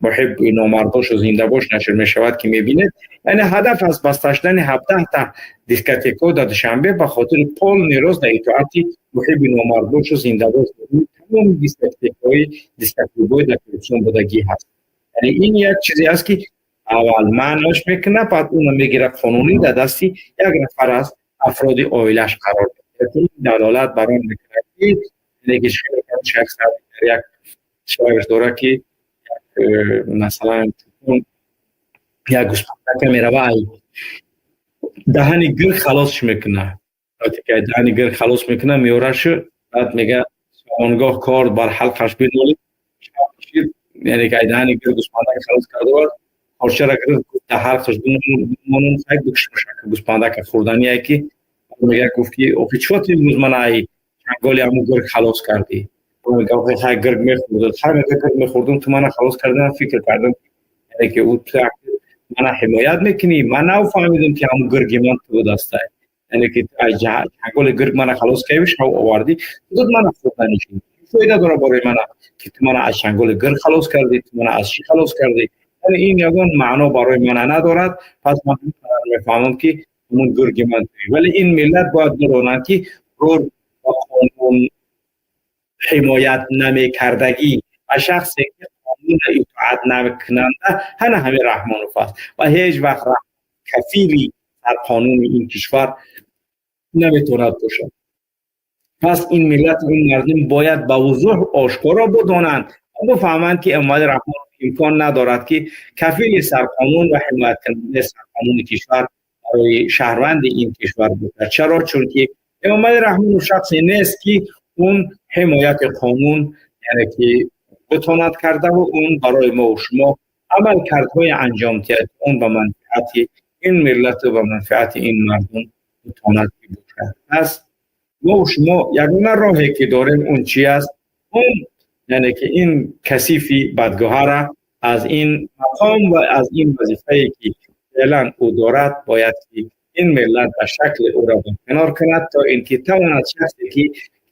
Муҳиб Номардошу Зиндабош нашр мешавад, ки мебинед. Яъне ҳадаф аз баста шудани 17 та дискотекаҳо дар Душанбе ба хотири полный рост дар итоати Муҳиби Номардошу Зиндабош тамоми дискотекаҳои, дискоклубҳои дар коррупсион будагӣ ҳаст. Яъне ин як чизе аст, ки аввал манъаш мекунад, баъд уно мегирад, қонунӣ дар дасти як нафар аз афроди оилааш қарор медиҳад. Ин далолат бар он мекунад, ки шахс дар як шоирш дорад, ки масалан, як гӯспандака мерава, ай даҳани гирг халосш мекуна. Даҳани гирг халос мекуна, меорашу, баъд мега: «Он гоҳ кор бар ҳалқаш бинолид». Яъне ки ай даҳани гирг гӯспандака халос карда овард, корчара гирифт, дар ҳалқаш бимонум, хай бикушмушака гӯспандака хӯрдание, ки мега, гуфт, ки охи чиро ту имрӯз мана ай чанголи ҳамун гирг халос кардӣ? Мега: «Хай, гирг мехӯрд». Хай, мега, гирг мехӯрдум, ту мана халос кардӣ. Ман фикр кардам, яъне ки ӯ мана ҳимоят мекунӣ. Ман нафаҳмидам, ки ҳамун гирги ман ту будастай. Яъне ки чанголи гирг мана халос кардӣ, шав овардӣ, ту мана хӯрданӣ шудӣ. Фоида дора барои мана, ки ту мана аз чанголи гирг халос кардӣ, ту мана аз чӣ халос кардӣ? Яъне ин ягон маъно барои мана надорад. Пас ман мефаҳмам, ки ҳамун гирги ман туӣ. Вале ин миллат бояд бидонанд, ки гург ба қонун ҳимоят намекардагӣ ва шахсе ки қонунро итоат намекунанда, ҳана ҳамин Раҳмонов аст ва ҳеҷ вақт кафили дар қонуни ин кишвар наметавонад бошад. Пас ин миллат, ин мардум бояд ба вузӯҳ ошкоро бидонанд ва бифаҳманд, ки Эмомалӣ Раҳмонов имкон надорад, ки кафили сарқонун ва ҳимояткунандаи сарқонуни кишвар барои шаҳрванди ин кишвар бошад. Чаро? Чунки Эмомалӣ Раҳмонов шахсе нест, ки он ҳимояти қонун, яъне ки битонад кардаву он барои мо шумо амалкардҳои анҷом диҳад, он ба манфиати ин миллату ба манфиати ин мардум битонад ки бошад. Пас мо шумо ягона роҳе ки дорем, он чи аст? Он яъне ки ин касифи бадгӯҳара аз ин мақом ва аз ин вазифае, ки феълан ӯ дорад, бояд ки ин миллат ба шакли ӯро барканор кунад, то ин ки тавонад шахсе ки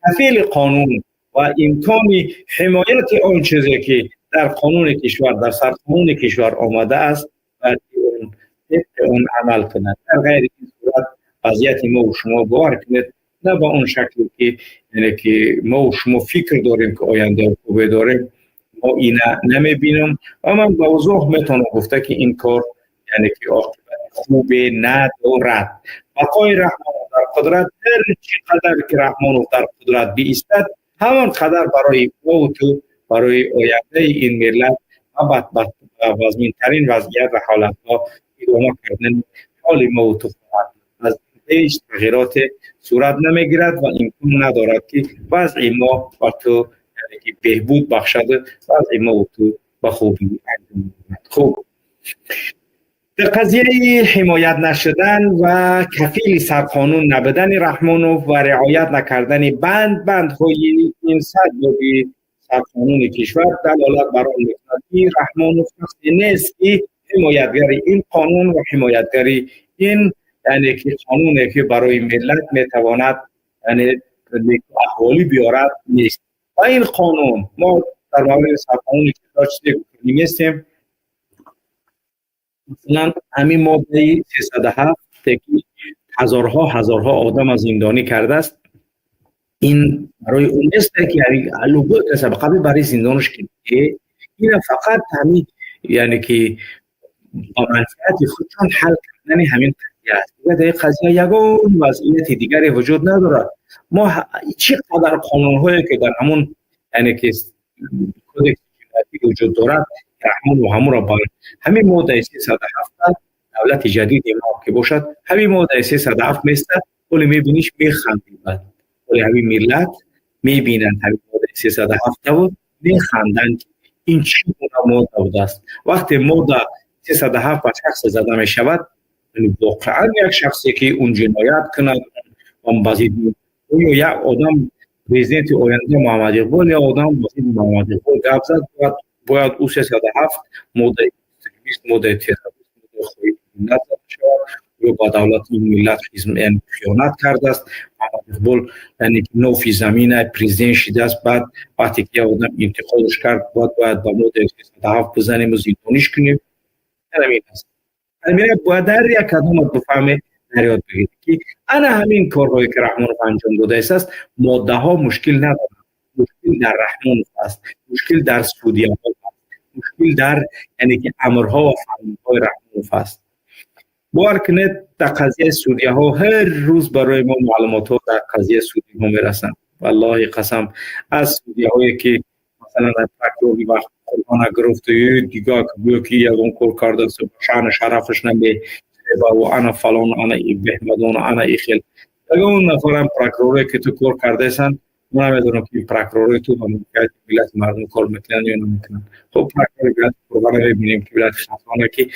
кафили қонун ва имкони ҳимояти он чизе ки дар қонуни кишвар, дар сарқонуни кишвар омадааст, бояд ки он тибқи он амал кунад. Дар ғайри ин сурат вазъияти мо шумо, бовар кунед, на ба он шакле ки, яъне ки мо шумо фикр дорем, ки ояндаи хубе дорем, мо ина намебинам. Ва ман ба вузӯҳ метавонам гуфта, ки ин кор, яъне ки оқибати хубе надорад. Бақои Раҳмонов дар қудрат, ҳар чӣ қадар ки Раҳмонов дар қудрат биистад, ҳамон қадар барои мову ту, барои ояндаи ин миллат ва вазминтарин вазъият ва ҳолатҳо идома кардани ҳоли мову ту хоҳад. Аз ҳеҷ тағйироте сурат намегирад ва имкон надорад, ки вазъи мо ва ту, яъне ки беҳбуд бахшаду вазъи мову ту ба хубӣ анҷом. Хуб, дар қазияи ҳимоят нашудан ва кафили сарқонун набудани Раҳмонов ва риоят накардани банд бандҳои ин 100 боби сарқонуни кишвар далолат бар он мекунад, ки Раҳмонов шахсе нест, ки ҳимоятгари ин қонун ва ҳимоятгари ин, яъне ки қонуне, ки барои миллат метавонад, яъне аҳволӣ биёрад, нест. Ва ин қонун, мо дар мавриди сарқонуни кишвар чизе гуфтанӣ нестем. Масалан, ҳамин моддаи 307, ки ҳазорҳо ҳазорҳо одама зиндонӣ кардааст, ин барои он нест, ки любой каса ба қабли барои зиндонаш ки ина фақат ҳамин, яъне ки ба манфиати худшон ҳал кардани ҳамин қазия аст. Дигар дар ин қазия ягон вазъияти дигаре вуҷуд надорад. Мо чӣ қадар қонунҳое ки дар ҳамун, яъне ки кодекси ҷиноятӣ вуҷуд дорад, Раҳмонов ҳамуро ба ҳамин моддаи 307, давлати ҷадиди мо ки бошад, ҳамин моддаи 307 местад. Ҳоле мебиниш, механдӣ. Баъд ҳоле ҳамин миллат мебинанд ҳамин моддаи 307-таву механданд, ки ин чӣ гуна модда будааст. Вақте модда 307 ба шахсе зада мешавад, воқеан як шахсе ки он ҷиноят кунад, он ба зидди ё як одам, президенти оянда Муҳаммад Иқбол, як одам ба зидди Муҳаммад Иқбол гап зад, бояд ӯ 307 моддаи экстремист, моддаи террорист, моддаи хоини миллат зада шавад. ё ба давлати ин миллат хиёнат кардааст. Муҳаммад Иқбол, яъне ки нофи замина президент шидааст. Баъд вақте ки як одам интиқодаш кард, бояд ба моддаи 307 бизанему зиндониш кунем. Ҳамин аст. Ҳамина бояд ҳар як кадомат бифаҳме, дар ёд бигиред, ки ана ҳамин корҳое, ки Раҳмонов анҷом додааст, моддаҳо мушкил надорад. Мушкил дар Раҳмонов аст, мушкил дар судияҳо аст, мушкил дар, яъне ки, амрҳо ва фармонҳои Раҳмонов аст. Бовар кунед, дар қазияи судияҳо ҳар рӯз барои мо маълумотҳо дар қазияи судиҳо мерасанд. Валлоҳи қасам, аз судияҳое, ки масалан дар прокурори вақт Қурбона гирифту дига гӯё ки ягон кор кардааст, шаъну шарафаш намебаву ана фалон, ана беҳмадон, ана ихел. Ягон нафарам прокуророе, ки ту кор кардаесанд, мо намедонам, ки прокуророи ту ба манфиати миллати мардум кор мекунанд ё намекунанд. Хуб, прокурори вилояти Қурбона мебинем, ки вилояти Хатлона, ки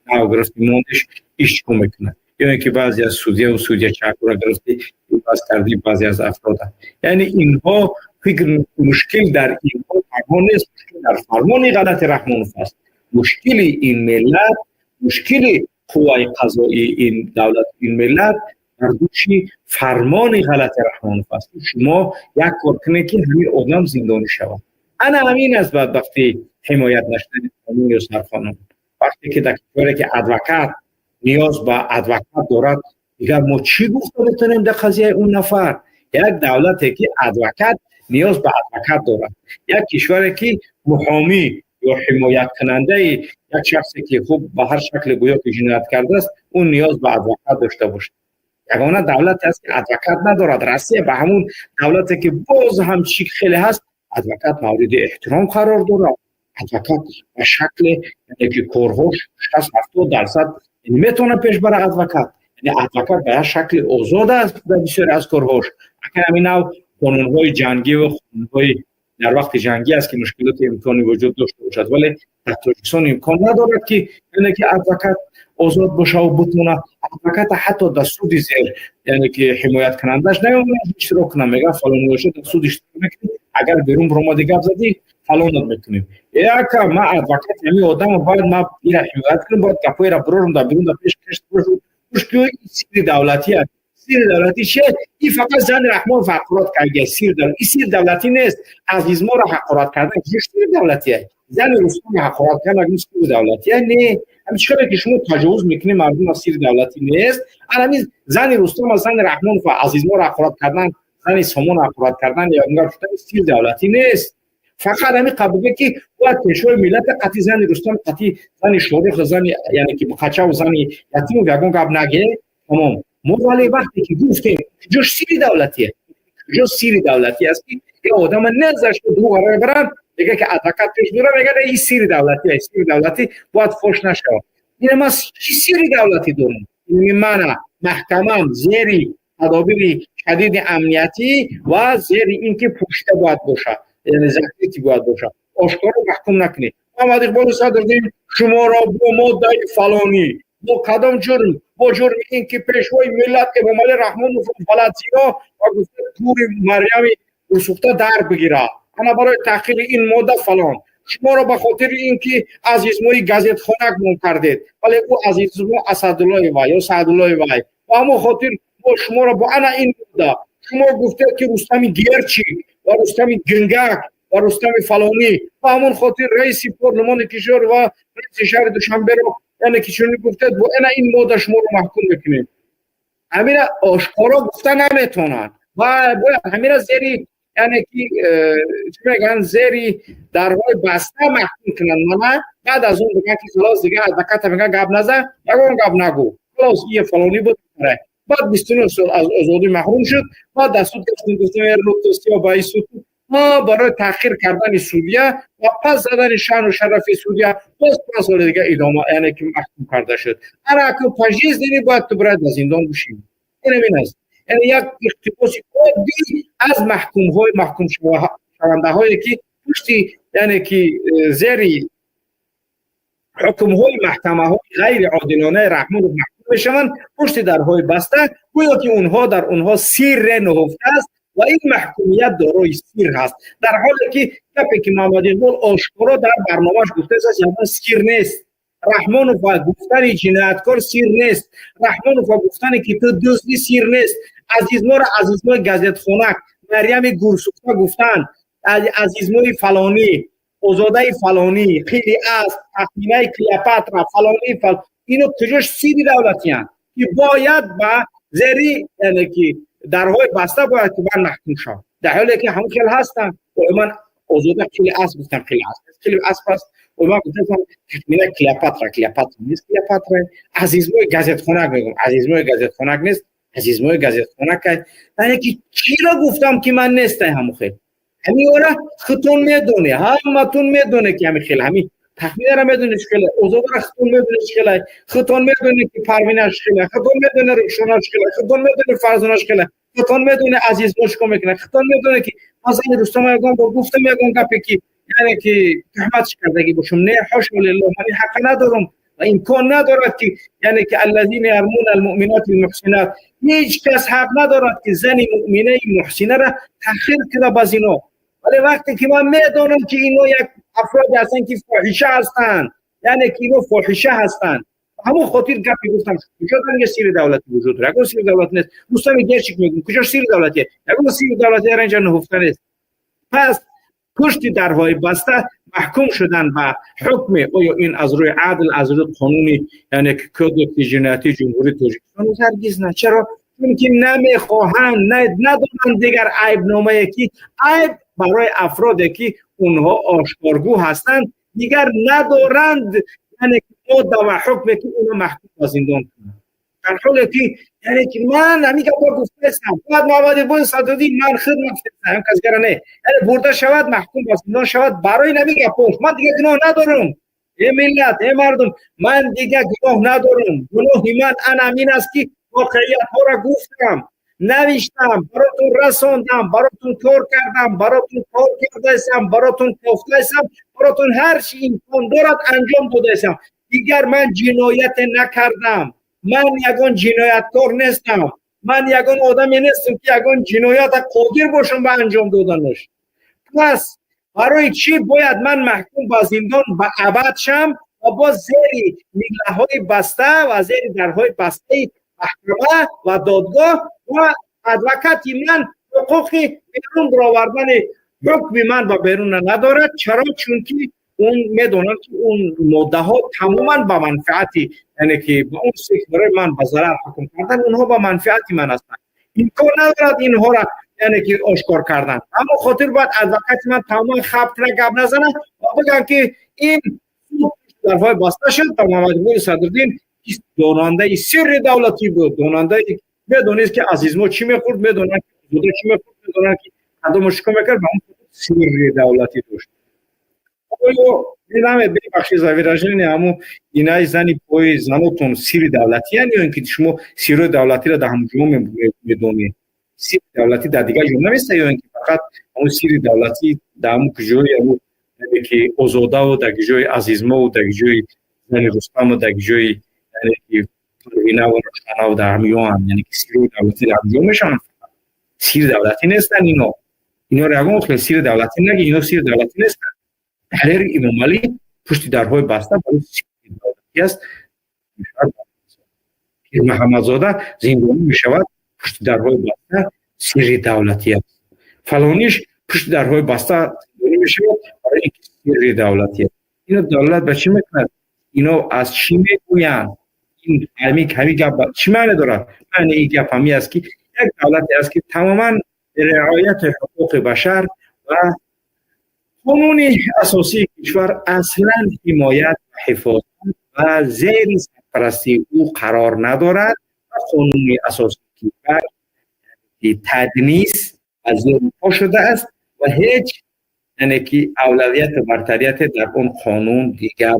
нав гирифти, мондиш, иш чӣ мекунад? Ё ин ки баъзе аз судья ву судья чакура гирифти, иваз кардӣ баъзе аз афрода. Яъне инҳо фикр, мушкил дар инҳо танҳо нест, мушкил дар фармони ғалати Раҳмонов аст. Мушкили ин миллат, мушкили қувваи қазоии ин давлат, ин миллат дар души фармони ғалати Раҳмонов аст. Шумо як кор кунед, ки ҳамин одам зиндонӣ шавад. Ана ҳамин аст бадбахтии ҳимоят нашудани қонун ё сарқонун. Вақте ки дар кишваре, ки адвокат ниёз ба адвокат дорад, дигар мо чӣ гуфта метавонем дар қазияи он нафар? Як давлате, ки адвокат ниёз ба адвокат дорад, як кишваре, ки муҳомӣ ё ҳимояткунандаи як шахсе, ки хуб, ба ҳар шакле гӯё ки ҷиноят кардааст, ӯ ниёз ба адвокат дошта бошад. Ягона давлате аст, ки адвокат надорад, Россия. Ба ҳамун давлате, ки боз ҳам чӣ хеле ҳаст, адвокат мавриди эҳтиром қарор дорад. Адвокат ба шакле, яъне ки корҳош 60-70% метавонад пеш бара адвокат. Яъне адвокат ба як шакли озод аст дар бисёре аз корҳош. Акар ҳамин нав қонунҳои ҷангӣ ва қонунҳои дар вақти ҷангӣ аст, ки мушкилоти имконӣ вуҷуд дошта бошад, вале дар Тоҷикистон имкон надорад, ки яъне ки адвокат озод бошаву бутонад. Адвоката ҳатто дар суди зер, яъне ки ҳимояткунандааш наёмад иштирок кунам, мега фалон боша, дар суд иштирок мекунӣ, агар берун биромади, гап задӣ, фалонат мекунем. Яка ма адвокат ҳамин одама бояд ма ира ҳимоят кунам, бояд гапҳоеро бирорам дар берун, дар пеш кушки. Сири давлатӣ аст. Сири давлатӣ чист? И фақат зани Раҳмонов ҳақорат карда, сир и сири давлатӣ нест. Азизморо ҳақорат кардан чӣ сири давлатӣ аст? Зани Рустамро ҳақорат кардан сири давлатӣ аст? Не. Ҳамин чӣ ки шумо таҷовуз мекунед мардум, сири давлатӣ нест. Ҳамин зани Рустам, зани Раҳмонов, Азизморо ҳақорат кардан, зани Сомонро ҳақорат кардан ё гап шудан сири давлатӣ нест. Фақат ҳамин қабуге, ки бояд пешвои миллата қатъи зани Рустам, қатъи зани Шорух, зани, яъне ки Қачаву зани Ятимов ягон гап наге, тамом. Мо вале вақте ки гуфтем, куҷо сири давлатие? Куҷо сири давлатӣ аст, ки я одама незашто дурӯғ баранд, мега, ки адвокат пеш мера, мега, ин сири давлатӣ аст, сири давлатӣ бояд фош нашавад. Ина ман чӣ сири давлатӣ дорам? Ин мана маҳкамам зери тадобири шадиди амниятӣ ва зери ин ки пӯшида бояд бошад, яъне закрытый бояд бошад, ошкоро маҳкум накунед. Муҳаммад Иқболи Садриддин, шуморо бо моддаи фалонӣ, бо кадом ҷурм? Бо ҷурми ин ки пешвои миллат Эмомалӣ Раҳмонов валад зино ва гуфта тури Марьями гурсӯхта дар бигирад, ана барои таҳқири ин модда фалон. Шуморо ба хотири ин ки Азизмои газетхонак ном кардед, вале ӯ Азизмо Асадуллоева ё Саъдуллоева, ба ҳамон хотир мо шуморо бо ана ин модда. Шумо гуфтед, ки Рустами Герчик ва Рустами Гингак ва Рустами фалонӣ, ба ҳамон хотир раиси парлумони кишвар ва раиси шаҳри Душанберо, яъне ки чунин гуфтед, бо ана ин модда шуморо маҳкум мекунем. Ҳамина ошкоро гуфта наметавонанд ва бояд ҳамина зери, яъне ки, чӣ мегӯянд, зери дарҳои баста маҳкум кунанд. Мана баъд аз он бигӯянд, ки халос, дигар адвоката мегӯянд, гап назан, ягон гап нагӯ, халос, ие фалонӣ буд. Баъд 29 сол аз озодӣ маҳрум шуд. Баъд дар суд гаштем, гуфтем, ба ин суд барои таъхир кардани судья ва пас задани шаъну шарафи судья боз 5 соли дига идома, яъне ки маҳкум карда шуд. Ана акнун пожизненно бояд ту бояд дар зиндон бишинӣ. Ин ҳамин аст. Яъне як иқтибоси оддӣ аз маҳкумҳои маҳкумшавандаҳое, ки пушти, яъне ки, зери ҳукмҳои маҳкамаҳои ғайриодилонаи Раҳмонов маҳкум мешаванд пушти дарҳои баста, гӯё ки онҳо дар онҳо сирре нуҳуфта аст ва ин маҳкумият дорои сир ҳаст, дар ҳоле ки гапе, ки Муҳаммад Иқбол ошкоро дар барномааш гуфтааст, ягон сир нест. Раҳмонов гуфтани ҷинояткор сир нест. Раҳмонов гуфтане ки ту дуздӣ, сир нест. Азизморо азизмои газетхонак, Марьями гурсӯхта гуфтанд, азизмои фалонӣ, озодаи фалонӣ, хеле аст тахминаи Клеопатра, фалонӣ, ино куҷош сири давлатиянд, ки бояд ба зери, яъне ки дарҳои баста бояд ки ман маҳкум шавам, дар ҳоле ки ҳамон хел ҳастанд? Ман озода хеле асп гуфтам, хеле асп, хеле асп аст. Ман гуфтам тахмина Клеопатра, Клеопатра нест, Клеопатра. Азизмои газетхонак мегӯм, азизмои газетхонак нест, азизмои газетхонак. Яъне ки чиро гуфтам, ки ман нестай ҳамон хел? Ҳамиора худтон медоне, ҳаматон медоне, ки ҳами хел, ҳами тахминара медоне, чӣ хеле, озодара худтон медоне, чӣ хеле, худтон медоне, ки Парвина чӣ хеле, худтон медоне, Рухшона чӣ хеле, худтон медоне, Фарзона чӣ хеле, худтон медоне, Азизмо чӣ кор мекунад, худтон медоне, ки ман зани Рустама ягон бор гуфтам ягон гапе, ки яъне ки туҳматш кардагӣ бошам? Не, ҳошо лиллоҳ, ман ин ҳаққа надорам ва имкон надорад, ки яъне ки الذين يرمون المؤمنات المحصنات, ҳеҷ кас ҳақ надорад, ки зани муъминаи муҳсинара таҳқир кунад ба зино. Вале вақте ки ман медонам, ки ино як афроде ҳастанд, ки фоҳиша ҳастанд, яъне ки ино фоҳиша ҳастанд, ҳамон хотир гапе гуфтам. Куҷо дар инҷа сири давлатӣ вуҷуд дорад? Ягон сири давлатӣ нест. Рустами Герчик мегӯм, куҷо сири давлатие? Ягон сири давлатӣ дар инҷа нуҳуфта нест. Пас пушти дарҳои баста маҳкум шудан ба ҳукме, оё ин аз рӯи адл, аз рӯи қонуни, яъне кодекси ҷиноятии Ҷумҳурии Тоҷикистон? Ҳаргиз на. Чаро? Чунки намехоҳанд, надоранд дигар айбномае, ки айб барои афроде, ки онҳо ошкоргӯ ҳастанд, дигар надоранд, яъне модда ва ҳукме, ки онро маҳкум ба зиндон кунанд. Дар ҳоле ки, яъне ки ман ҳамин гапро гуфтаистам, бояд Муҳаммадиқболи Садриддин, ман худ гуфтаистам, касгара не, яъне бурда шавад, маҳкум ба зиндон шавад барои ҳамин гапош. Ман дигар гуноҳ надорам. Э миллат, э мардум, ман дигар гуноҳ надорам. Гуноҳи ман ана ҳамин аст, ки воқеиятҳоро гуфтам, навиштам, баротон расондам, баротон кор кардам, баротон кор кардаистам, баротон кофтаистам, баротон ҳар чи имкон дорад анҷом додаистам. Дигар ман ҷинояте накардам. Ман ягон ҷинояткор нестам. Ман ягон одаме нестам, ки ягон ҷиноята қодир бошам ба анҷом доданаш. Пас барои чӣ бояд ман маҳкум ба зиндон ба абад шам ва боз зери миллаҳои баста ва зери дарҳои бастаи маҳкама ва додгоҳ, ва адвокати ман ҳуқуқи берун баровардани ҳукми ман ба беруна надорад? Чаро? Чунки он медонад, ки он моддаҳо тамоман ба манфиати, яъне ки ба он чизе, ки барои ман ба зарар ҳукм кардан, онҳо ба манфиати ман ҳастанд. Имкон надорад инҳоро, яъне ки ошкор кардан. Ҳамон хотир бояд адвокати ман тамоман хаб кунад, гап назанад ва бигӯянд, ки ин дарҳои баста шуд ва Муҳаммадиқболи Садриддин донандаи сирри давлатӣ буд, донандаи медонист, ки Азизмо чӣ мехӯрд, медонад, ки Озода чӣ мехӯрд, медонад, ки кадомо чӣ кор мекард, ба он сирри давлатӣ дошт. Оё бебахши за выражение, ҳамун инаи зани пои занотон сири давлатиян, ё ин ки шумо сирҳои давлатиро дар ҳамон ҷо медонед? Сири давлатӣ дар дигар ҷо наместа, ё ин ки фақат ҳамун сири давлатӣ дар ҳамун ҷои ҳамун, яъне ки Озодаву дар ҷои Азизмову дар ҷои зани Рустаму дар ҷои, яъне ки Парвинаву Рухшонаву дар ҳамёанд, яъне ки сирҳои давлатӣ дар ҳамҷо мешаванд? Сири давлатӣ нестанд ино. Иноро ягон хел сири давлатӣ наги, ино сири давлатӣ нестанд. Далери Эмомалӣ пушти дарҳои баста барои сири давлатӣ аст. Пирмуҳаммадзода зиндонӣ мешавад, пушти дарҳои баста, сирри давлатӣ аст. Фалониш пушти дарҳои баста зиндонӣ мешавад, барои ин ки сирри давлатӣ аст. Ино давлат ба чӣ мекунад? Ино аз чӣ мегӯянд? Ин ҳамин гап чӣ маъне дорад? Маъни ин гап ҳамин аст, ки як давлате аст, ки тамоман риояти ҳуқуқи башар ва қонуни асосии кишвар аслан ҳимоят ва ҳифозат ва зери сарпарастии ӯ қарор надорад ва қонуни асосии кишвар таднис ва зери по шудааст ва ҳеҷ, яъне ки авлавияту бартарияте дар он қонун дигар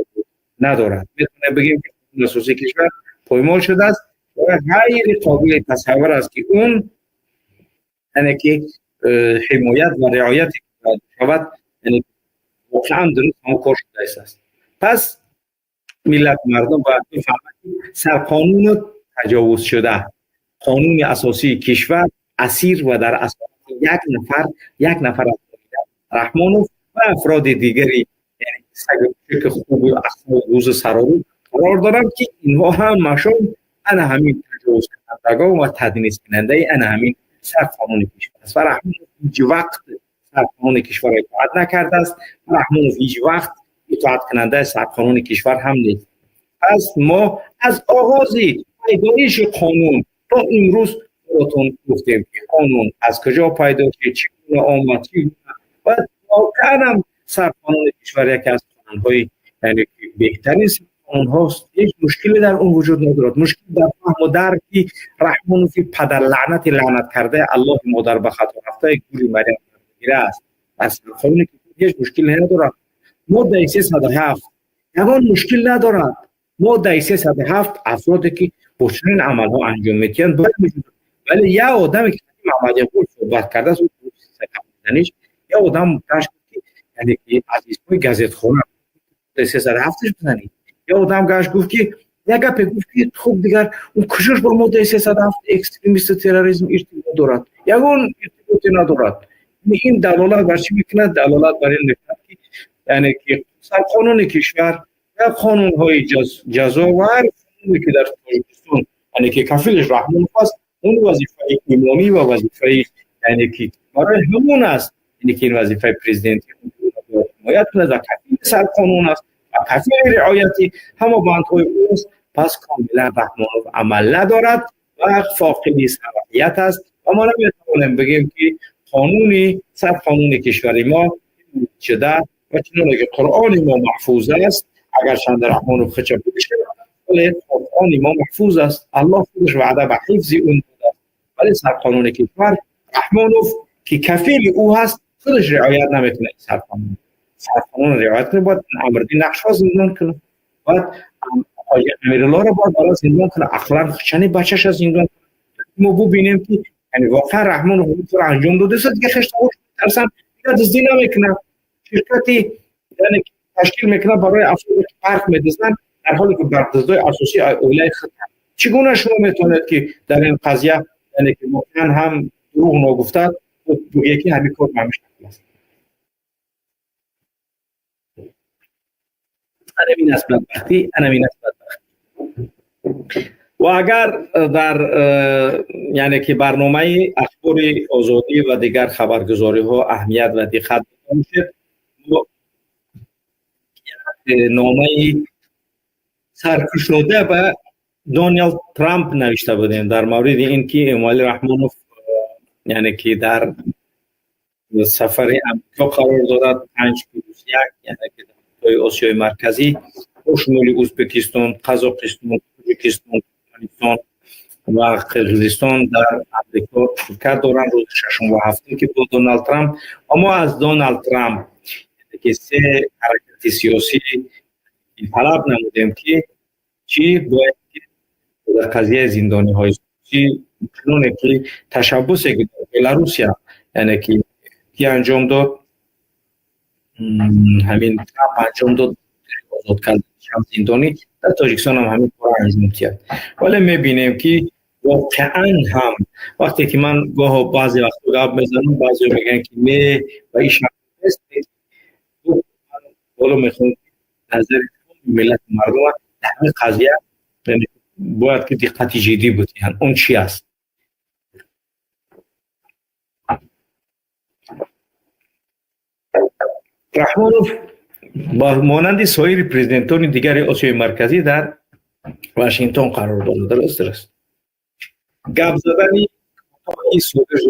надорад. Метавонем бигӯем, ки қонуни асосии кишвар поймол шудааст ва ғайри қобили тасаввур аст, ки он, яъне ки ҳимоят ва риояте шавад, яъне воқеан дуруст ҳамон кор шудааст. Пас миллат, мардум бояд бифаҳмад, ки сарқонуну таҷовуз шуда, қонуни асосии кишвар асир ва дар асорати як нафар, як нафар аз Раҳмонов ва афроди дигари سگ خوب و اخلاق روز سرارو قرار دارند که اینها هم مشون انا همین تجاوز کنندگان و تدنیس کننده انا همین سرقانون کشور است. و رحمانوف هیچ وقت سرقانون کشور اطاعت نکرده است. رحمانوف هیچ وقت اطاعت کننده سرقانون کشور هم نیست. پس ما از آغاز پیدایش قانون تا امروز براتون گفتیم که قانون از کجا پیدا شد، چگونه آمد، چگونه و واقعا هم سرقانون کشور یکی از قانون‌های یعنی بهترین قانون هاست. هیچ مشکلی در اون وجود ندارد. مشکل در فهم و درکی رحمانوف پدر لعنت لعنت کرده الله مادر به خطا رفته گوری مریم گیره است. از قانون هیچ مشکلی ندارد. ماده 307 یگان مشکل ندارد. ماده 307 افرادی که با چنین عملها انجام میدهند باید می‌شد. ولی یه آدمی که محمد یعقوب صحبت کرده است یه آدم گشت که یعنی که از اسمای گزیتخانه 307 بزنید. یه آدم گشت گفت که یک گپ گفت که خب دیگر اون کجاش با ماده 307 اکستریمیست تروریسم ارتباط دارد؟ یگان ارتباطی ندارد. این دلالت بر چی میکند؟ دلالت بر این میکند که یعنی که قانون کشور و قانون‌های جزا و هر قانونی که در تاجیکستان یعنی که کفیلش رحمانوف است، اون وظیفه ایمانی و وظیفه یعنی که برای همون است، یعنی که این وظیفه پرزیدنتی حمایت کند و کفیل سر قانون است و کفیل رعایتی همه بندهای اوست. پس کاملا رحمانوف عمل ندارد و فاقد صلاحیت است و ما نمیتوانیم بگیم که قانونی سر قانون کشور ما شده و چنانکه که قرآن ما محفوظ است، اگر چند رحمانوف خچه بکشه ولی قرآن ما محفوظ است، الله خودش وعده به حفظ اون داده است. ولی سر قانون کشور رحمانوف که کفیل او هست خودش رعایت نمیکنه. سر قانون رعایت کنه، باید امردی نقش ها زندان کنه، باید امیرالله رو باید بالا زندان کنه، اقلا چند بچه‌ش از زندان کنه. ما ببینیم که یعنی واقعا رحمانوف رو انجام داده است دیگه، خشت ترسن دیگه دزدی نمیکنه. شرکتی یعنی تشکیل میکنه برای افرادی که برق میدزدن در حالی که برق دزدای اساسی اولای خود. چگونه شما میتونید که در این قضیه یعنی که واقعا هم دروغ نگفته یکی همین کار همیشه است. انا این است بدبختی، انا این است بدبختی. و اگر در یعنی که برنامه اخبار آزادی و دیگر خبرگزاری ها اهمیت و دقت داشت، نامه سرکشاده به دونالد ترامپ نوشته بودیم در مورد اینکه امامعلی رحمانوف یعنی که در سفر امریکا قرار دارد 5+1 یعنی که در آسیای مرکزی با شمول ازبکستان، قزاقستان، تاجیکستان، ترکمنستان و قرقیزستان در امریکا شرکت دارند روز ششم و هفتم که با دونالد ترامپ. اما از دونالد ترامپ که سه حرکت سیاسی طلب نمودیم که چی باید در قضیه زندانی های سیاسی چنانه که تشبثی که در بلاروسیا یعنی که انجام داد، همین ترامپ انجام داد آزاد کردن چند زندانی، در تاجیکستان هم همین کار انجام کرد. ولی میبینیم که واقعا هم وقتی که من گاه بعضی وقت گپ میزنم بعضی میگن که نه و این شرط نیست. حالا میخوام نظر ملت مردم در همین قضیه باید که دقت جدی بدهند. اون چی است؟ رحمانوف با مانند سایر پرزیدنتان دیگر آسیای مرکزی در واشنگتن قرار دارد. درست گپ زدنی این سودش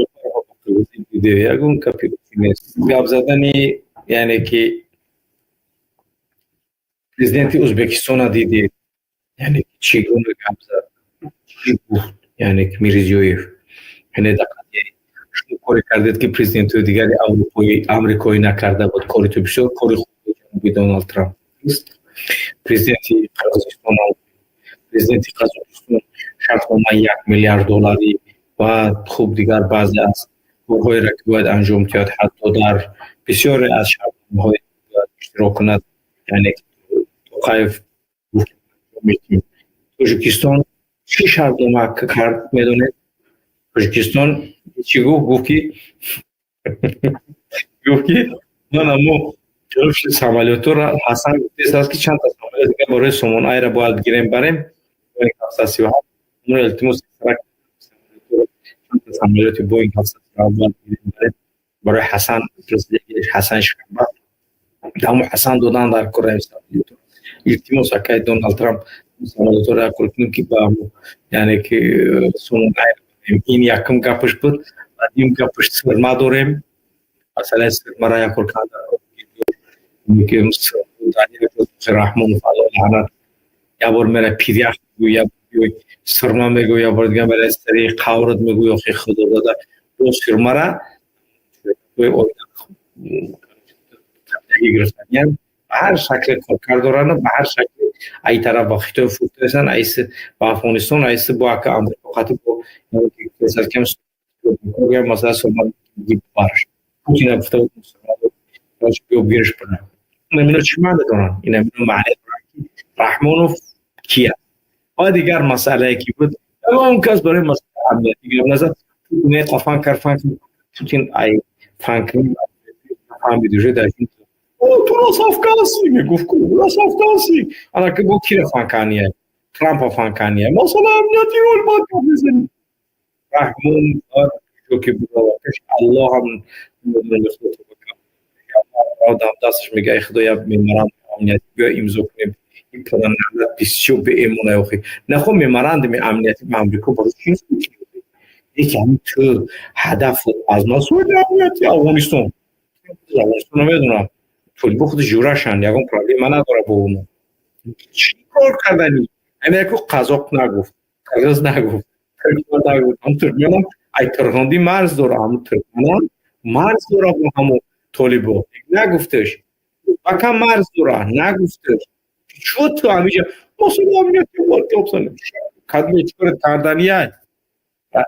دیده یگون کپی نیست. گپ زدنی یعنی که پرزیدنت ازبکستان دیدید یعنی چگونه گپ زد، چی گفت، یعنی که میرزیویف یعنی در قضیه شما کاری کردید که پرزیدنت دیگر اروپایی امریکایی نکرده بود، کاری تو بسیار کاری خوب بود دونالد ترامپ است. پرزیدنت قرقیزستان، پرزیدنت قزاقستان شرطنامه 1 میلیارد دلاری و خوب دیگر بعضی از کارهایی را که باید انجام داد، حتی در بسیاری از شرطنامه‌های باید اشتراک کند، یعنی توقایف تاجیکستان چی شرطنامه کرد میدونید؟ تاجیکستان چی گفت؟ گفت که گفت که من اما Самолётро Ҳасан гуфтааст, ки чанд та самолёт дига барои Сомон Айра бояд гирем, барем Боинг 737. Илтимос, чанд та самолёти Боинг 737 бояд гирем, барем барои Ҳасан, Ҳасан Шаба, даму Ҳасан додан дар кораи самолётро. Илтимос, акай Доналд Трамп, самолётро як кор кунем, ки ба яъне ки Сомон Айра. Ин якум гапаш буд. Баъд гапаш сирма дорем, масъалаи сирмара як кор карда. Раҳмонов, Алло лаънат, як бор мера пирях мегӯй, як сирма мегӯй, як бор дига мера сари қаврат мегӯй. Охи, худо дода бо сирмара гирифтаниям ба ҳар шакле коркар доранд, ба ҳар шакле ай тараф ба Хитой фурӯхтаесанд, айси ба Афғонистон, айси бо ака Амрико қати бо масалан сирма барш Путина гуфта буд, биё гириш бирам. Инамино чӣ маъне доранд? Инамино маъне доранд, ки Раҳмонов ки аст. Ва дигар масъалае ки буд, ягон кас барои масъалаи амнияти гап назад. Путин фан кард, фан Путин ай фан фаҳмид уже дар о ту нас афганцы, мегуфт, ку нас афганцы. Ана ки бо кира фан кания, Трампа фан кания, масъалаи амнияти рол бояд гап мезанӣ. Раҳмон ки буд, Аллоҳ ҳам одам дасташ мега: «Ай худоя, меморандум амнияти биё имзо кунем». Ин падарналат бисёр беэмонай. Охи, нахо меморандуми амнияти ба Амрико барои чӣ? Яке ҳамин ту ҳадаф аз масоили амнияти Афғонистон. Афғонистон намедонам, толибо худи ҷурашанд, ягон проблема надора бо оно. Чӣ кор кардани? Ҳамин яку қазоқ нагуфт, қирғиз нагуфт, туркман нагуфт. Ҳам туркманам ай турхондӣ марз дора, ҳамун туркманам марз дора бо ҳамун толибо, нагуфташ. Бака марз дора, нагуфташ. Чо ту ҳамиҷа масъала амнияти бояд гап занем? Кадме чӣ кор карданияй?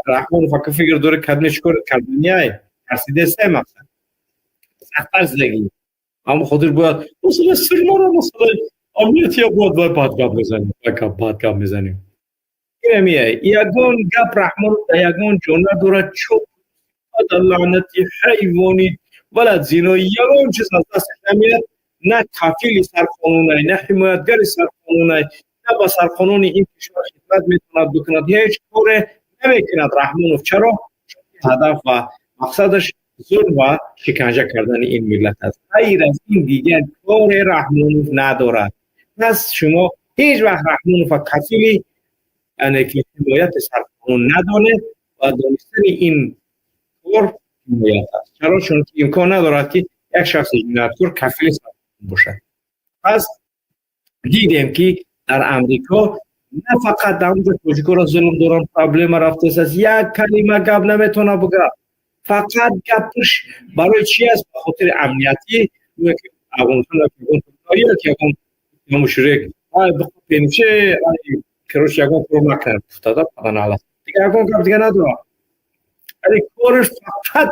Раҳмонов ака фикр дора, кадме чӣ кор карданияй? Тарсидестай, мақсад сахттар зиндагӣ. Аммо хотир бояд масъала сирмара, масъалаи амниятия бояд вай бад гап мезанем, бад гап мезанем. Инамия ягон гап Раҳмонов дар ягон ҷо надорад. Чо лаънати ҳайвони валад зино, ягон чиз аз дасташ намеяд. На кафили сарқонунай, на ҳимоятгари сарқонунай, на ба сарқонуни ин кишвар хидмат метавонад бикунад. Ҳеҷ коре намекунад Раҳмонов. Чаро? Чунки ҳадаф ва мақсадаш зулм ва шиканҷа кардани ин миллат аст. Ғайр аз ин дигар коре Раҳмонов надорад. Пас шумо ҳеҷ вақт Раҳмонова кафили, яъне ки ҳимояти сарқонун надонед ва донистани ин кор ҳимоят аст. Чаро? Чунки имкон надорад, ки як шахси ҷинояткор кафили сарқонун бошад. Пас дидем, ки дар Амрико на фақат дар онҷо тоҷикоро зулм доранд, проблема рафтааст, як калима гап наметавонад бигӯяд. Фақат гапш барои чи аст? Ба хотири амниятӣ. Афғонистон ягон мушрик короче, ягон кор накард, гуфтада паданалат, дига ягон гап дига надорам. Вале кораш фақат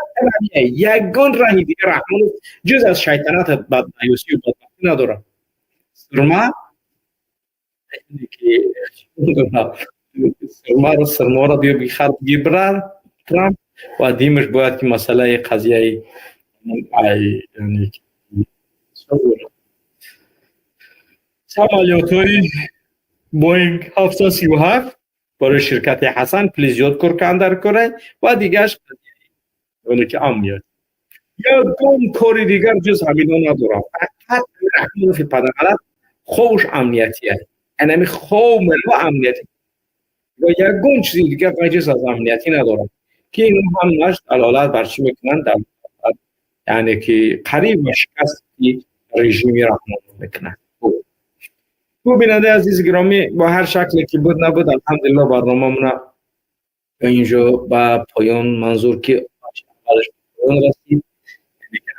ягон раҳи дига Раҳмонов ҷуз аз шайтанат, бадмаюсию бадбахтӣ надорад. Сирма сирмаро, сирморо биё бихар, бигибрар Трамп. Ва димаш бояд ки масъалаи қазияи ай самолётҳои Боинг 737 барои ширкати Ҳасан пули зиёд кор кардан дар корай ва дигараш ки амният. Ягон кори дигар ҷуз ҳамино надорам. Фақат Раҳмонови падарғалат ховуш амниятия, янами хов мело амниятӣ ва ягон чизи дигар ғайр аз амниятӣ надорам, ки ино ҳамаш далолат бар чӣ мекунанд? Яъне ки қариб ба шикасти режими Раҳмонов мекунанд. Хуб, бинандаи азизи гиромӣ, бо ҳар шакле ки буд набуд, алҳамдулилло, барномамона инҷо ба поён манзур ки аввалаш поён расид.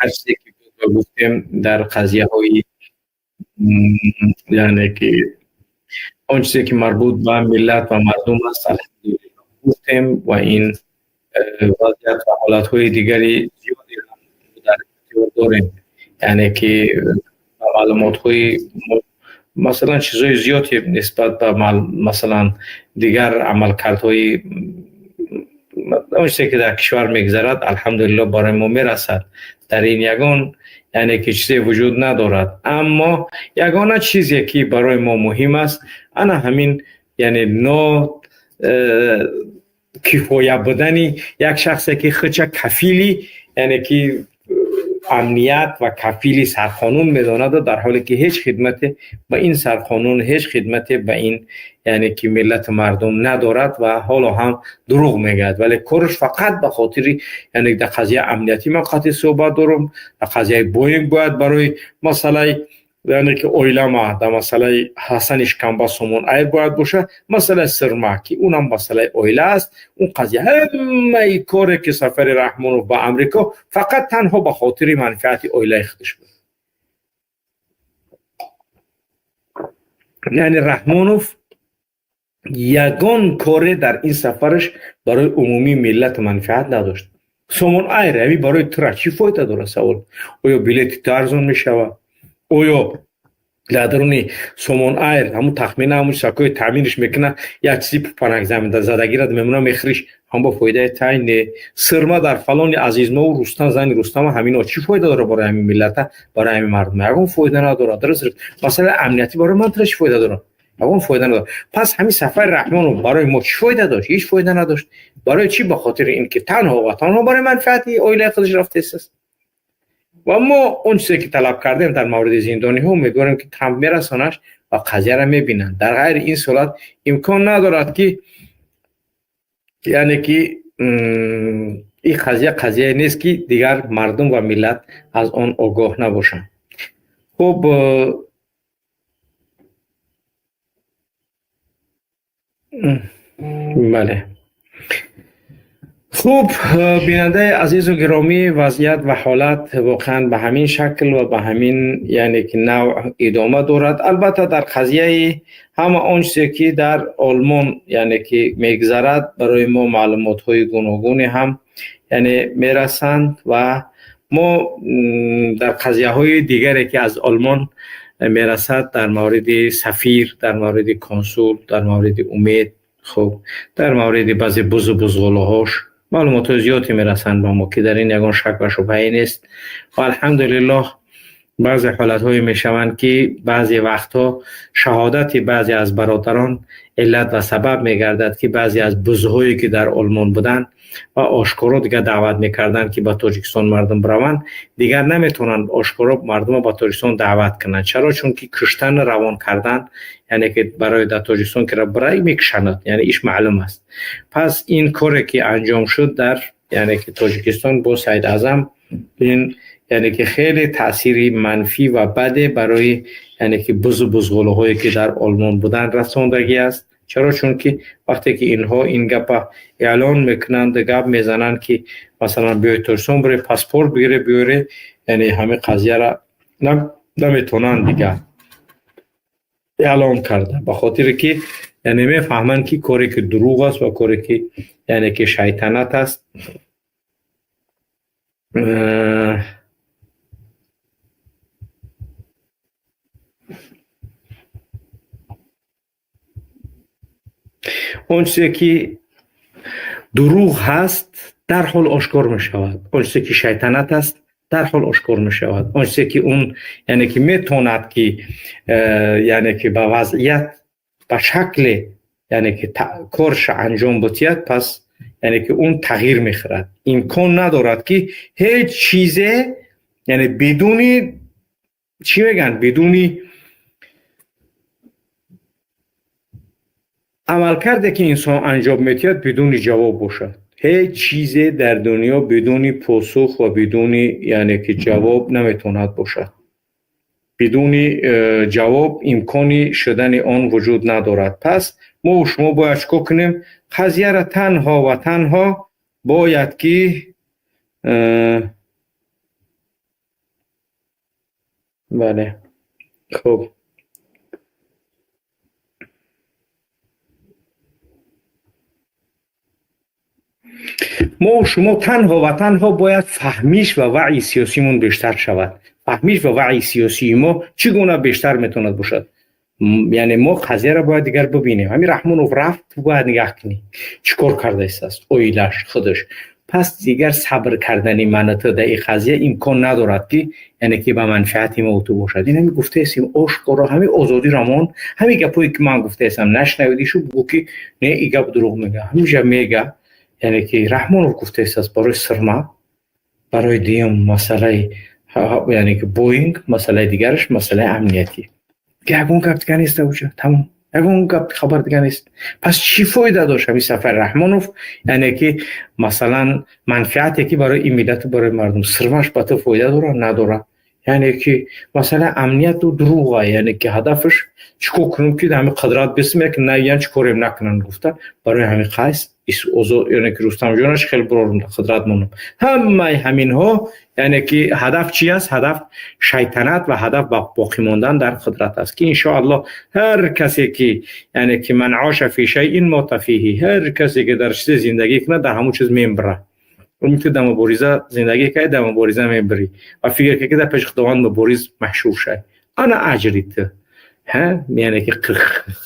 Ҳар чизе ки буд гуфтем дар қазияҳои, яъне ки он чизе ки марбут ба миллат ва мардум аст, алҳамдулилло, гуфтем. Ва ин вазъият ва ҳолатҳои дигари зиёде дар ихтиёр дорем, яъне ки маълумотҳои, масалан, чизҳои зиёде нисбат ба, масалан, дигар амалкардҳои он чизе ки дар кишвар мегузарад, алҳамдулилло, барои мо мерасад. Дар ин ягон яъне ки чизе вуҷуд надорад. Аммо ягона чизе ки барои мо муҳим аст, ана ҳамин яъне но кифоя будани як шахсе ки худша кафили яъне ки амният ва кафили сарқонун медонаду, дар ҳоле ки ҳеҷ хидмате ба ин сарқонун, ҳеҷ хидмате ба ин яъне ки миллату мардум надорад ва ҳоло ҳам дурӯғ мегӯяд. Вале кораш фақат ба хотири яъне дар қазияи амниятӣ ман қатъи суҳбат дорам, дар қазияи Боинг бояд барои масъалаи яъне ки оилама, дар масъалаи Ҳасани Шикамба Сомон Айр бояд бошад, масъалаи Сирма ки унам масъалаи оила аст. Он қазия ҳамаи коре ки сафари Раҳмонов ба Амрико фақат танҳо ба хотири манфиати оилаи худаш буд. Яъне Раҳмонов ягон коре дар ин сафараш барои умумии миллату манфиат надошт. Сомон Айр ҳами барои тура чӣ фоида дорад? Савол: оё билети ту арзон мешавад? Оё дар даруни Сомон Айр ҳамун тахмина, ҳамун сакои таъминаш мекунад, як чизи пупанакзадагира мемона мехӯриш, ҳам бо фоидаи тай не. Сирма дар фалони Азизмову Рустам, зани Рустама, ҳамино чӣ фоида дорад барои ҳамин миллата, барои ҳамин мардум? Ягон фоида надорад. Дуруст, масъалаи амниятӣ барои ман тура чӣ фоида дорад? Ягон фоида надорад. Пас ҳамин сафари Раҳмонов барои мо чӣ фоида дошт? Ҳеҷ фоида надошт. Барои чӣ? Ба хотири ин ки танҳо ва танҳо барои манфиати оилаи худаш рафтааст. Ва мо он чизе ки талаб кардем дар мавриди зиндониҳо, умедворем ки Трамп мерасонаш ва қазияро мебинанд. Дар ғайри ин сурат имкон надорад ки яъне ки ин қазия қазияе нест ки дигар мардум ва миллат аз он огоҳ набошанд. Хуб, бале. Хуб, бинандаи азизу гиромӣ, вазъият ва ҳолат воқеан ба ҳамин шакл ва ба ҳамин яъне ки навъ идома дорад. Албатта, дар қазияи ҳама он чизе ки дар Олмон яъне ки мегзарад, барои мо маълумотҳои гуногуне ҳам яъне мерасанд ва мо дар қазияҳои дигаре ки аз Олмон мерасад, дар мавриди сафир, дар мавриди консул, дар мавриди Умед, хуб, дар мавриди баъзе бузу бузғолаҳош маълумотҳои зиёде мерасанд ба мо ки дар ин ягон шак ва шубҳае нест. Ва алҳамдулиллоҳ, баъзе ҳолатҳое мешаванд ки баъзе вақтҳо шаҳодати баъзе аз бародарон иллат ва сабаб мегардад ки баъзе аз бузҳое ки дар Олмон буданд ва ошкоро дигар даъват мекарданд ки ба Тоҷикистон мардум бираванд, дигар наметавонанд ошкоро мардумро ба Тоҷикистон даъват кунанд. Чаро? Чунки куштан, равон кардан, яъне ки барои дар Тоҷикистон ки бирай, мекушанад, яъне иш маълум аст. Пас ин коре ки анҷом шуд дар яъне ки Тоҷикистон бо Саид Аъзам, ин яъне ки хеле таъсири манфӣ ва баде барои яъне ки бузу бузғолаҳое ки дар Олмон буданд расондагӣ аст. Чаро? Чунки вақте ки инҳо ин гапа эълон мекунанд, гап мезананд ки масалан биёед Тоҷикистон, бире паспорт бигире, биёре, яъне ҳамин қазияра наметавонанд дигар эълон карда, ба хотире ки яъне мефаҳманд ки коре ки дурӯғ аст ва коре ки яъне ки шайтанат аст. Он чизе ки дурӯғ ҳаст, дарҳол ошкор мешавад. Он чизе ки шайтанат аст, дарҳол ошкор мешавад. Он чизе ки он яъне ки метавонад ки яъне ки ба вазъият ба шакле яъне ки корша анҷом бутиҳад, пас яъне ки он тағйир мехӯрад. Имкон надорад ки ҳеҷ чизе яъне бидуни чӣ мегӯянд, бидуни амалкарде ки инсон анҷом медиҳад, бидуни ҷавоб бошад. Ҳеҷ чизе дар дунё бидуни посух ва бидуни яъне ки ҷавоб наметавонад бошад. Бидуни ҷавоб имкони шудани он вуҷуд надорад. Пас мо шумо бояд чикор кунем? Қазияра танҳо ва танҳо бояд ки бале, хуб, мо шумо танҳо ва танҳо бояд фаҳмиш ва ваъи сиёсимон бештар шавад. Фаҳмиш ва ваъи сиёсии мо чӣ гуна бештар метавонад бошад? Яъне мо қазияро бояд дигар бибинем. Ҳамин Раҳмонов рафт, ту бояд нигаҳ кунӣ чӣ кор кардааст, оилаш, худаш. Пас дигар сабр кардани ман ту дар ин қазия имкон надорад, ки яъне ки ба манфиати мо ту бошад. Ин ҳами гуфтаестем ошкоро, ҳами озодӣ рамон, ҳами гапое ки ман гуфтаестам, нашнавидишу бугӯ, ки не, и гап дурӯғ мега. Ҳамиҷа мега, яъне ки Раҳмонов гуфтаест барои сирма, барои дуюм масъалаи, яъне ки Боинг, масъалаи дигараш масъалаи амниятӣ. Ягон гап дига нест уҷа, тамом, ягон гап хабар дига нест. Пас чӣ фоида дошт ҳамин сафари Раҳмонов? Яъне ки масалан манфиате ки барои ин миллату барои мардум, сирмаш ба ту фоида дорад, надорад. Яъне ки масъалаи амнияту дурӯға, яъне ки ҳадафаш чӣ кор кунем, ки ҳамин қудрат бисем, яке на чӣ корем накунанд гуфта, барои ҳамин қайс, яъне ки Рустамҷонаш хеле бурорум, қудрат монам. Ҳамаи ҳаминҳо, яъне ки ҳадаф чи аст? Ҳадаф шайтанат ва ҳадаф боқӣ мондан дар қудрат аст, ки иншоаллоҳ ҳар касе ки, яъне ки من عاش في شيء مات فيه, ҳар касе ки дар чизе зиндагӣ кунад, дар ҳамон чиз мембира. Ту дар мубориза зиндагӣ кардӣ, дар мубориза мебирӣ ва фикр кардӣ, ки дар пеши Худованд мубориз машҳур шавӣ. Ана аҷри ту, яъне ки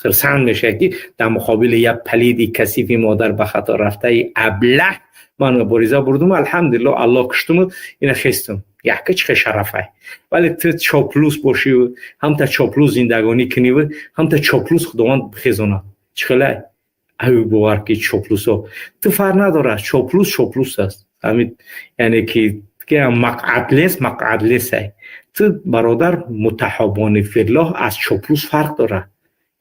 хирсанд мешавад, ки дар муқобили як палиди касифи модар ба хато рафтаи аблаҳ ман мубориза бурдум, алҳамдулилло, Аллоҳ куштуму ина хестум, яка чӣ хел шарафай. Вале ту чоплус бошиву ҳамта чоплус зиндагонӣ куниву ҳамта чоплус Худованд бихезонад, чӣ хелай? Аю бовар ки чоплусо ту фарқ надорад, чоплус чоплус аст. Ҳамин, яъне ки мақъадлес мақъадлесай. Ту бародар متحابان في الله аз чоплус фарқ дорад.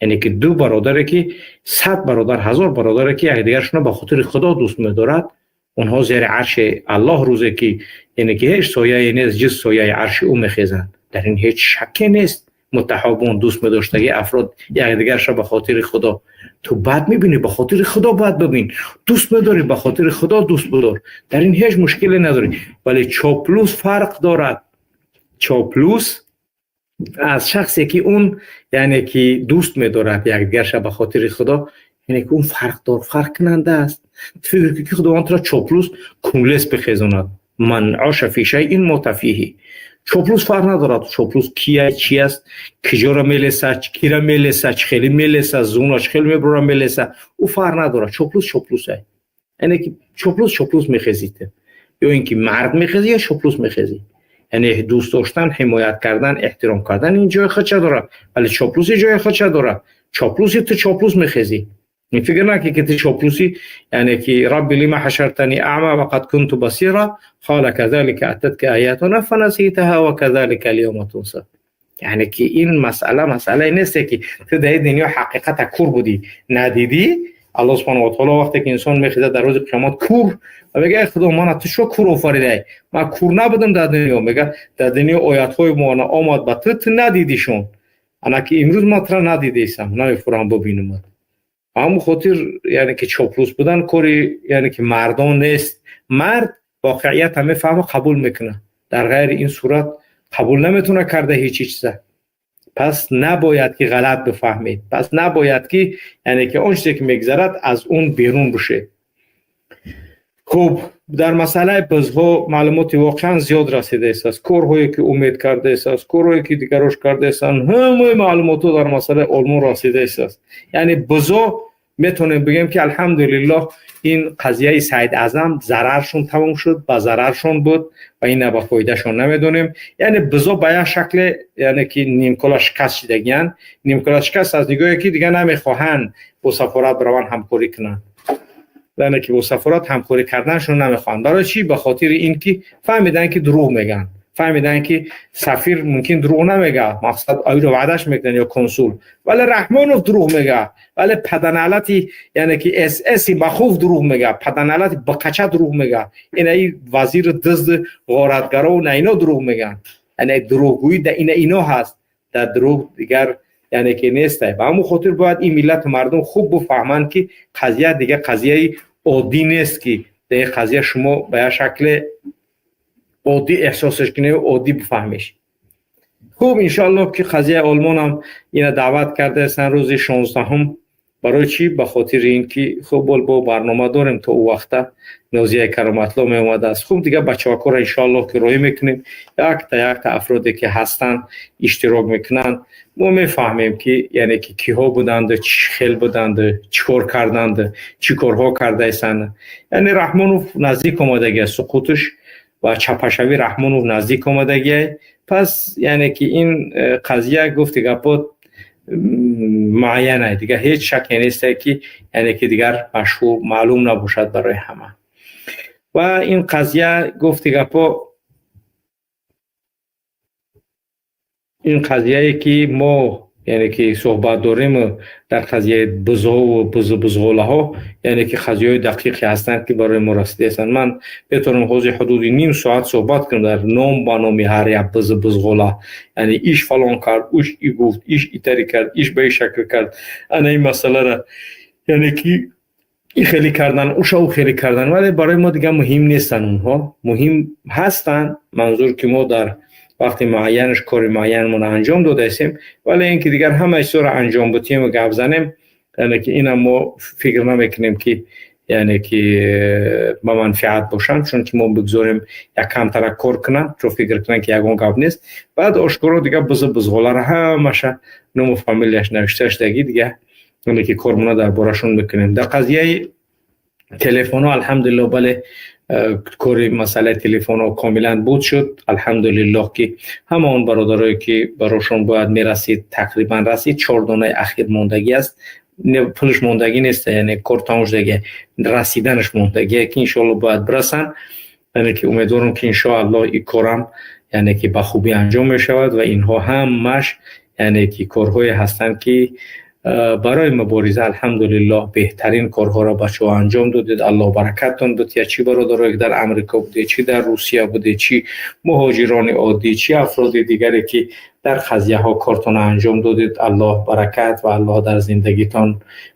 Яъне ки ду бародаре ки, 100 бародар, 1000 бародаре ки якдигаршонро ба хотири Худо дӯст медорад, онҳо зери арши Аллоҳ, рӯзе ки яъне ки ҳеҷ сояе нест ҷуз сояи арши ӯ, мехезанд. Дар ин ҳеҷ шакке нест. متحابون, дӯст медоштагии афрод якдигарша ба хотири Худо. Ту бад мебинӣ, ба хотири Худо бад бибин, дӯст медорӣ, ба хотири Худо дӯст бидор, дар ин ҳеҷ мушкиле надорӣ. Вале чоплус фарқ дорад, чоплус аз шахсе ки он, яъне ки дӯст медорад якдигарша ба хотири Худо, яъне ки он фарқдор, фарқкунанда аст. Фикр кун, ки Худованд туро чоплус кунлес бихезонад. من عاش في شيء مات فيه. Чоплус фарқ надорад, чоплус кия, чи аст, киҷоро мелеса, кира мелеса, чӣ хеле мелеса, зуна чӣ хеле мебурра мелеса, ӯ фарқ надорад. Чоплус чоплуса, яъне ки чоплус чоплус мехезид, ё ин ки мард мехезӣ, ё чоплус мехезӣ. Яъне дӯст доштан, ҳимоят кардан, эҳтиром кардан ин ҷои худша дорад, вале чоплуси ҷои худша дорад. Чоплуси ту чоплус мехезӣ. Фикр накӣ, ки ту чоплусӣ, яъне ки رب لم حشرتني أعمى وقد كنت بصيرا، قال كذلك أتتك آياتنا فنسيتها وكذلك اليوم تنسى. Яъне ки ин масъала масъалае несте, ки ту дар дунё ҳақиқата кур будӣ, надидӣ. Аллоҳ سبحانه وتعالى вақте ки инсон мехезад дар рӯзи қиёмат кур ва мега: «Эй Худо, мана ту чо кур офаридай? Ман кур набудам дар дунё». Мега: «Дар дунё оятҳои мо омад ба ту, ту надидишон, ана ки имрӯз ман тура надидесам, намефурам бибинумад». Ҳамон хотир, яъне ки чоплус будан кори, яъне ки мардон нест. Мард воқеията мефаҳма, қабул мекунад, дар ғайри ин сурат қабул наметавона карда ҳеҷ чиза. Пас набояд ки ғалат бифаҳмед, пас набояд ки, яъне ки он чизе ки мегузарад, аз он берун бошед. Хуб, дар масъалаи бизҳо маълумоти воқеан зиёд расидааст. Корҳое ки Умед кардааст, корҳое ки дигарош кардаастанд, ҳамаи маълумотҳо дар масъалаи Олмон расидааст. Яъне бизо метавонем бигӯем, ки алҳамдулиллоҳ, ин қазияи Саид Аъзам зараршон тамом шуд, ба зараршон буд ва ина ба фоидашон намедонем. Яъне бизо ба як шакле, яъне ки нимкола шикаст шидагиянд. Нимкола шикаст аз нигоҳе ки дигар намехоҳанд бо сафорат бираванд ҳамкорӣ кунанд, яъне ки бо сафорат ҳамкорӣ карданашон намехоҳанд. Барои чӣ? Ба хотири ин ки фаҳмиданд, ки дурӯғ мегӯянд, фаҳмиданд, ки сафир мумкин дурӯғ намега, мақсад аюро ваъдаш мекунанд ё консул, вале Раҳмонов дурӯғ мега, вале паданалати, яъне ки ССи махуф дурӯғ мега, паданалати бақача дурӯғ мега, инаи вазири дизди ғоратгаро на ино дурӯғ мегӯянд. Яъне дурӯғгӯӣ да ина ино ҳаст, дар дурӯғ дигар, яъне ки нестай. Ба ҳамон хотир бояд ин миллату мардум хуб бифаҳманд, ки қазия дигар қазияи оддӣ нест, ки дар ин қазия шумо ба як шакле оддӣ эҳсосеш кунед, оддӣ бифаҳмеш. Хуб, иншоаллоҳ, ки қазияи Олмонам ина даъват кардаастанд рӯзи 16-ҳум. Барои чӣ? Ба хотири ин ки хуб бол бо барнома дорем, то ӯ вақта Нозияи Кароматло меомадааст. Хуб, дигар бачаҳакоро иншоаллоҳ ки роҳӣ мекунем, якта якта афроде ки ҳастанд, иштирок мекунанд. Мо мефаҳмем, ки яъне ки киҳо буданду, чӣ хел буданду, чӣ кор карданду, чӣ корҳо кардаистанд. Яъне Раҳмонов наздик омадагиаст, суқуташ ва чапашавӣ Раҳмонов наздик омадагиай. Пас яъне ки ин қазия, гуфти гапо, муайян ай, дигар ҳеҷ шаке несте, ки яъне ки дигар машҳур маълум набошад барои ҳама. Ва ин қазия, гуфти гапо, ин қазияе ки мо яъне ки суҳбат дорем дар қазияи бузҳову бузғолаҳо, яъне ки қазияҳои дақиқе ҳастанд, ки барои мо расидаастанд. Ман метавонам ҳозир ҳудуди ним соат суҳбат кунам дар ном ба номи ҳар як бузу бузғола, яъне иш фалон кард, уш и гуфт, иш итари кард, иш ба ин шакл кард, ана ин масъалара яъне ки ин хеле кардан, уша ӯ хеле кардан. Вале барои мо дигар муҳим нестанд онҳо. Муҳим ҳастанд, манзур ки мо дар вақти муайянаш кори муайянмон анҷом додаистем, вале ин ки дигар ҳама чизҳоро анҷом бутем ва гап занем, яъне ки инам мо фикр намекунем, ки яъне ки ба манфиат бошанд, чунки мо бигзорем як камтара кор кунанд, чун фикр кунанд, ки ягон гап нест. Баъд ошкоро дигар бузу бузғоларо ҳамаша ному фамилияш навишта шудагӣ, дигар яъне ки кормона дар борашон мекунем. Дар қазияи телефонҳо, алҳамдулиллоҳ, бале, кори масъалаи телефонҳо комилан буд шуд. Алҳамдулиллоҳ, ки ҳама он бародарое ки барошон бояд мерасид, тақрибан расид. 4 донаи ахир мондагӣ аст, пулш мондагӣ нест, яъне кор тамом шудагӣ, расиданаш мондагие, ки иншоаллоҳ бояд бирасанд. Яъне ки умедворам, ки иншоаллоҳ ин корам яъне ки ба хубӣ анҷом мешавад ва инҳо ҳамаш яъне ки корҳое ҳастанд, ки барои мубориза, алҳамдулиллоҳ, беҳтарин корҳоро бачаҳо анҷом додед. Аллоҳ баракаттон бутия, чӣ бародарое ки дар Амрико будед, чӣ дар Русия будед, чӣ муҳоҷирони оддӣ, чӣ афроди дигаре ки дар қазияҳо кортонро анҷом додед. Аллоҳ баракат ва Аллоҳ дар зиндагитон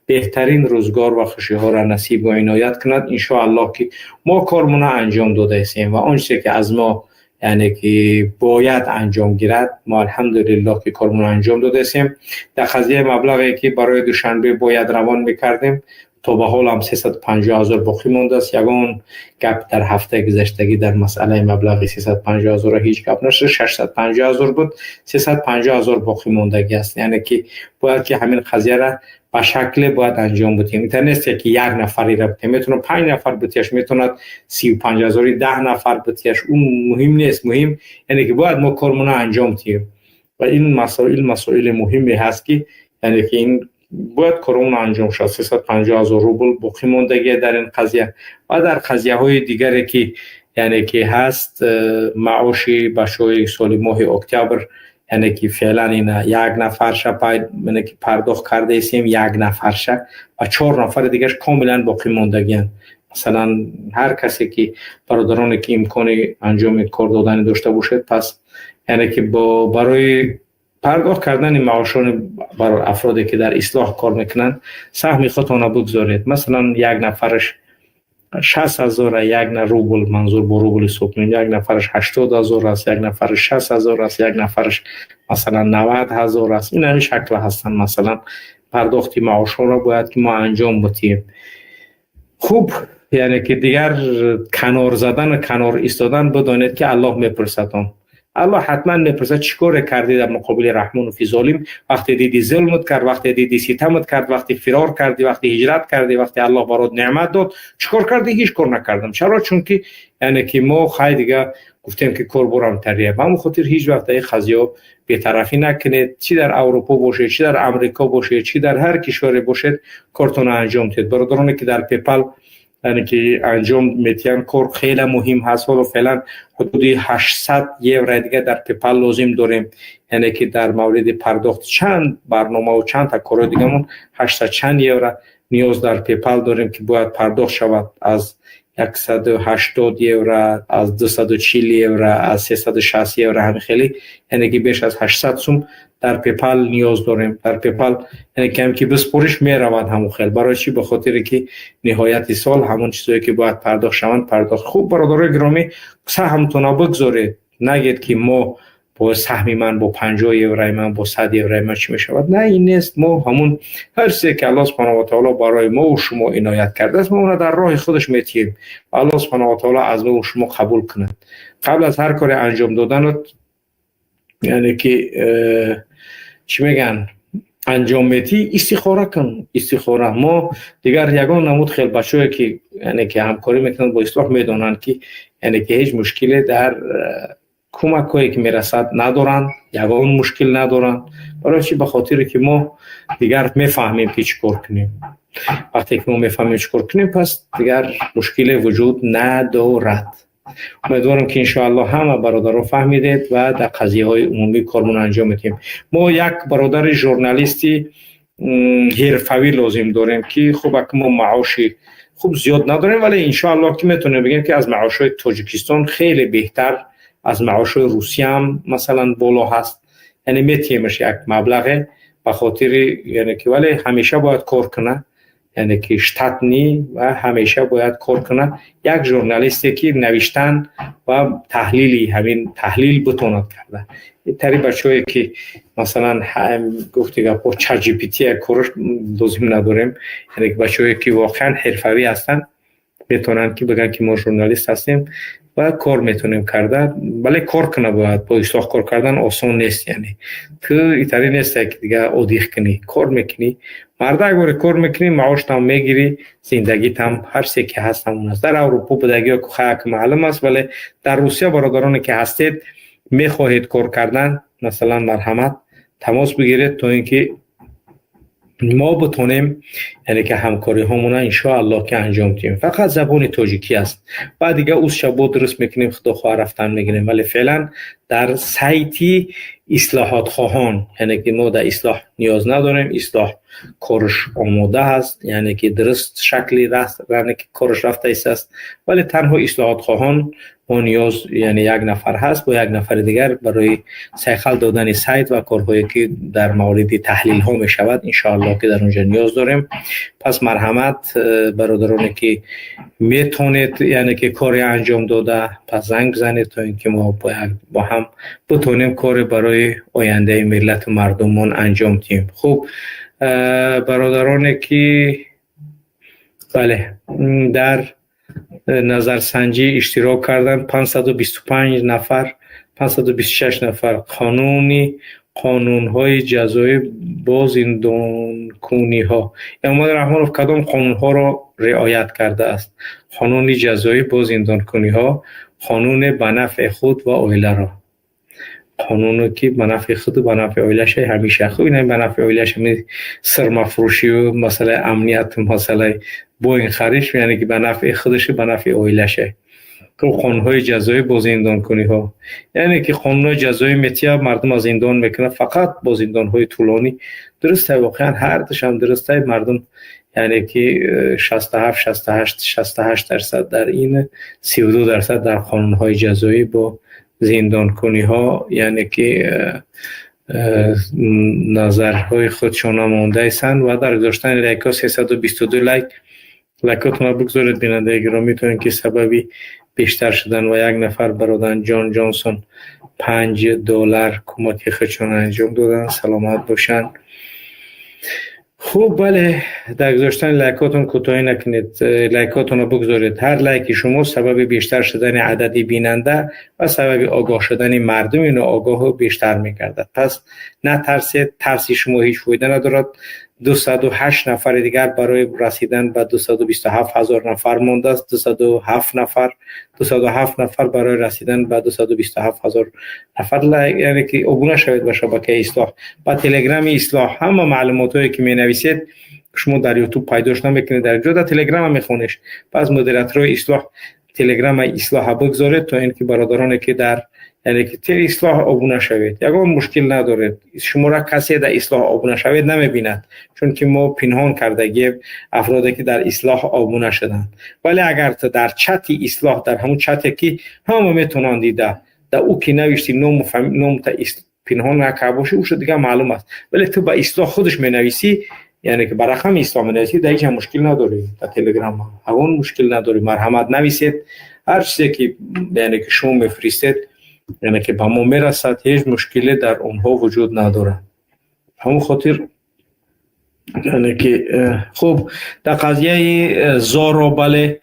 беҳтарин рӯзгор ва хушиҳоро насиб ва иноят кунад. Иншоаллоҳ ки мо кормона анҷом додаистем ва он чизе ки аз мо яъне ки бояд анҷом гирад, мо алҳамдулиллоҳ ки кормона анҷом додаистем. Дар қазияи маблағе ки барои Душанбе бояд равон мекардем, то ба ҳол ҳам 350 ҳазор боқӣ мондааст. Ягон гап дар ҳафтаи гузаштагӣ дар масъалаи маблағи 350 ҳазорро ҳеҷ гап нашуд. 650 ҳазор буд, 350 ҳазор боқӣ мондагӣ аст. Яъне ки бояд ки ҳамин қазияра ба шакле бояд анҷом бутем. Интар нест ки як нафарира бутем, метавонад 5 нафар бутияш, метавонад 35 ҳазори 10 нафар бутияш, ӯ муҳим нест. Муҳим яъне ки бояд мо кормона анҷом диҳем ва ин масоил масоили муҳиме ҳаст, ки яъне ки ин бояд коромон анҷом шавад. 350 ҳазор рубл боқӣ мондагие дар ин қазия ва дар қазияҳои дигаре ки яъне ки ҳаст, маоши бачаҳои соли моҳи октябр, яъне ки феълан ина як нафарша яъне ки пардохт кардаистем, як нафарша, ва 4 нафари дигарш комилан боқӣ мондагианд. Масалан, ҳар касе ки бародароне ки имкони анҷоми кор додани дошта бошед, пас яъне ки барои пардохт кардани маошони барои афроде ки дар ислоҳ кор мекунанд, саҳми худтонро бигзоред. Масалан, як нафараш 60 ҳазор, як на рубл, манзур бо рубл ҳисоб кунем, як нафараш 80 ҳазор аст, як нафараш 60 ҳазор аст, як нафараш масалан 90 ҳазор аст. Ин ҳамин шакл ҳастанд. Масалан, пардохти маошҳоро бояд ки мо анҷом бутием. Хуб, яъне ки дигар канор задан ва канор истодан, бидонед, ки Аллоҳ мепурсадон. Аллоҳ ҳатман мепурсад, чӣ коре кардӣ дар муқобили Раҳмонофи золим, вақте диди зулмат кард, вақте диди ситамат кард, вақте фирор кардӣ, вақте ҳиҷрат кардӣ, вақте Аллоҳ барот неъмат дод, чӣ кор кардӣ? Ҳеҷ кор накардам. Чаро? Чунки яъне ки мо хай дига гуфтем, ки кор борам тария. Ба ҳамон хотир ҳеҷ вақт дар ин қазиё бетарафӣ накунед. Чӣ дар Аврупо бошед, чӣ дар Амрико бошед, чӣ дар ҳар кишваре бошед, кортонро анҷом диҳед. Бародароне ки дар PayPal яъне ки анҷом метиҳанд, кор хеле муҳим ҳаст. Ҳоло феълан ҳудуди 800 евро дигар дар PayPal лозим дорем, яъне ки дар мавриди пардохт чанд барномаву чанд та корҳои дигармон 800 чанд евро ниёз дар PayPal дорем, ки бояд пардохт шавад аз 180 евро, аз 240 евро, аз 360 евро, ҳамин хеле, яъне ки беш аз 800 сум дар PayPal ниёз дорем. Дар PayPal яъне ки ҳам ки биспориш меравад ҳамон хел. Барои чӣ? Ба хотире ки ниҳояти сол ҳамон чизое ки бояд пардохт шаванд, пардохт. Хуб, бародарои гиромӣ, саҳмтона бигзоред, нагед ки мо Бо саҳми ман, бо 50 еврои ман, бо 100 еврои ман чӣ мешавад? Не, ин нест. Мо ҳамун ҳар чизе ки Аллоҳ субҳанаҳу ва таоло барои мову шумо иноят кардааст, мо онро дар роҳи худаш метиҳем. Аллоҳ субҳанаҳу ва таоло аз мову шумо қабул кунад. Қабл аз ҳар коре анҷом доданат, яъне ки чӣ мегӯянд, анҷом метиҳӣ, истихора кун, истихора. Мо дигар ягон намуд хел бачаҳое ки, яъне ки ҳамкорӣ мекунанд бо Ислоҳ, медонанд ки, яъне ки ҳеҷ мушкиле дар кӯмакҳое ки мерасад надоранд, ягон мушкил надоранд. Барои чӣ? Ба хотире ки мо дигар мефаҳмем ки чӣ кор кунем. Вақте ки мо мефаҳмем чӣ кор кунем, пас дигар мушкиле вуҷуд надорад. Умедворам, ки иншоаллоҳ ҳама бародарон фаҳмидед ва дар қазияҳои умумӣ кормон анҷом медиҳем. Мо як бародари журналисти ҳирфавӣ лозим дорем, ки хуб, ак мо маоши хуб зиёд надорем, вале иншоаллоҳ ки метавонем бигем, ки аз маошҳои Тоҷикистон хеле беҳтар, аз маошҳои Русияам, масалан, боло ҳаст. Яъне метиҳемаш як маблағе ба хотири, яъне ки, вале ҳамеша бояд кор кунад, яъне ки штатный ва ҳамеша бояд кор кунад. Як журналисте ки навиштан ва таҳлили ҳамин таҳлил битонад карда. Тари бачаҳое ки, масалан, гуфти гапҳо, ChatGPT кораш лозим надорем. Яъне бачаҳое ки воқеан ҳирфавӣ ҳастанд, метавонанд ки бигӯянд, ки мо журналист ҳастем ва кор метавонем карда. Бале, кор куна бояд. Бо Ислоҳ кор кардан осон нест. Яъне ту итари несте ки дигар одиқ кунӣ, кор мекунӣ, мардак боре кор мекунӣ, маоштам мегирӣ, зиндагитам ҳар чизе ки ҳаст, ҳамон аст. Дар Аврупо будагиё хаяк маълум аст, вале дар Русия бародароне ки ҳастед, мехоҳед кор кардан, масалан, марҳамат, тамос бигиред, то ин ки мо битонем, яъне ки ҳамкориҳомона иншоаллоҳ ки анҷом диҳем. Фақат забони тоҷикӣ аст. Баъд дига узша бо дуруст мекунем, худо хоҳа, рафтан мегирем. Вале феълан дар сайти ислоҳотхоҳон, яъне ки мо дар Ислоҳ ниёз надорем, Ислоҳ корш омода ҳаст, яъне ки дуруст шакли, яъне ки корш рафта истааст, вале танҳо ислоҳотхоҳон мо ниёз, яъне як нафар ҳаст бо як нафари дигар барои сайқал додани сайт ва корҳое ки дар мавриди таҳлилҳо мешавад, иншоаллоҳ ки дар онҷо ниёз дорем. Пас марҳамат, бародароне ки метавонед, яъне ки коре анҷом дода, пас занг бизанед, то ин ки мо бо ҳам битонем коре барои ояндаи миллату мардумон анҷом диҳем. Хуб, бародароне ки, бале, дар назарсанҷӣ иштирок карданд, 525 нафар, 526 нафар. Қонуни қонунҳои ҷазоӣ бо зиндонкуниҳо. Эмомалӣ Раҳмонов кадом қонунҳоро риоят кардааст? Қонуни ҷазоӣ бо зиндонкуниҳо, қонуне ба нафъи худ ва оиларо, қонуне ки ба нафъи худу ба нафъи оилаша ҳамеша. Хуб, ина ба нафъи оилаш ҳами сирмафурӯшию масъалаи амнияту масъалаи боин хариш, яъне ки ба нафъи худашу ба нафъи оилаша. Қонунҳои ҷазоӣ бо зиндонкуниҳо, яъне ки қонунҳои ҷазоӣ метия, мардум аз зиндон мекунад, фақат бо зиндонҳои тӯлонӣ. Дурустай, воқеан ҳардушам дурустай. Мардум, яъне ки 67, 68, 68% дар ин, 32% дар қонунҳои ҷазоӣ бо зиндонкуниҳо, яъне ки назарҳои худшона мондаистанд. Ва дар гузоштани лайкҳо, 322 лайк. Лайкотонро бигзоред, бинандаи гиромӣ, то ин ки сабаби бештар шудан. Ва як нафар бародар Ҷон Ҷонсон 5 доллар кӯмаки худшон анҷом доданд, саломат бошанд. Хуб, бале, дар гузоштани лайкотон кӯтоҳӣ накунед, лайкотонро бигзоред. Ҳар лайки шумо сабаби бештар шудани адади бинанда ва сабаби огоҳ шудани мардуми ноогоҳу бештар мегардад. Пас натарсед, тарси шумо ҳеҷ фоида надорад. 208 нафари дигар барои расидан ба 227 000 нафар мондааст. 207 нафар, 207 нафар барои расидан ба 227 000 нафар. Яъне ки обуна шавед ба шабакаи Ислоҳ, ба Телеграми Ислоҳ. Ҳама маълумотҳое ки менависед, шумо дар Ютуб пайдош намекунед, дар ҷо дар Телеграма мехонеш. Пас модераторҳои Ислоҳ, Телеграма Ислоҳа бигзоред, то ин ки бародароне ки дар, яъне ки тел Ислоҳ обуна шавед, ягон мушкил надоред. Шуморо касе дар Ислоҳ обуна шавед намебинад, чунки мо пинҳон кардагием афроде ки дар Ислоҳ обуна шуданд. Вале агар ту дар чати Ислоҳ, дар ҳамун чате ки ҳама метавонанд дида, дар ӯ ки навишти, номта пинҳон накарда бошӣ, уша дигар маълум аст. Вале ту ба Ислоҳ худаш менависӣ, яъне ки ба рақами Ислоҳ менависӣ, дар ҳеҷ мушкил надорӣ. Дар Телеграм ҳамон мушкил надорӣ. Марҳамат, нависед. Ҳар чизе ки, яъне ки шумо мефиристед. яъне ки ба мо мерасад, ҳеҷ мушкиле дар онҳо вуҷуд надорад. Ҳамон хотир яъне ки хуб, дар қазияи Зоро, бале,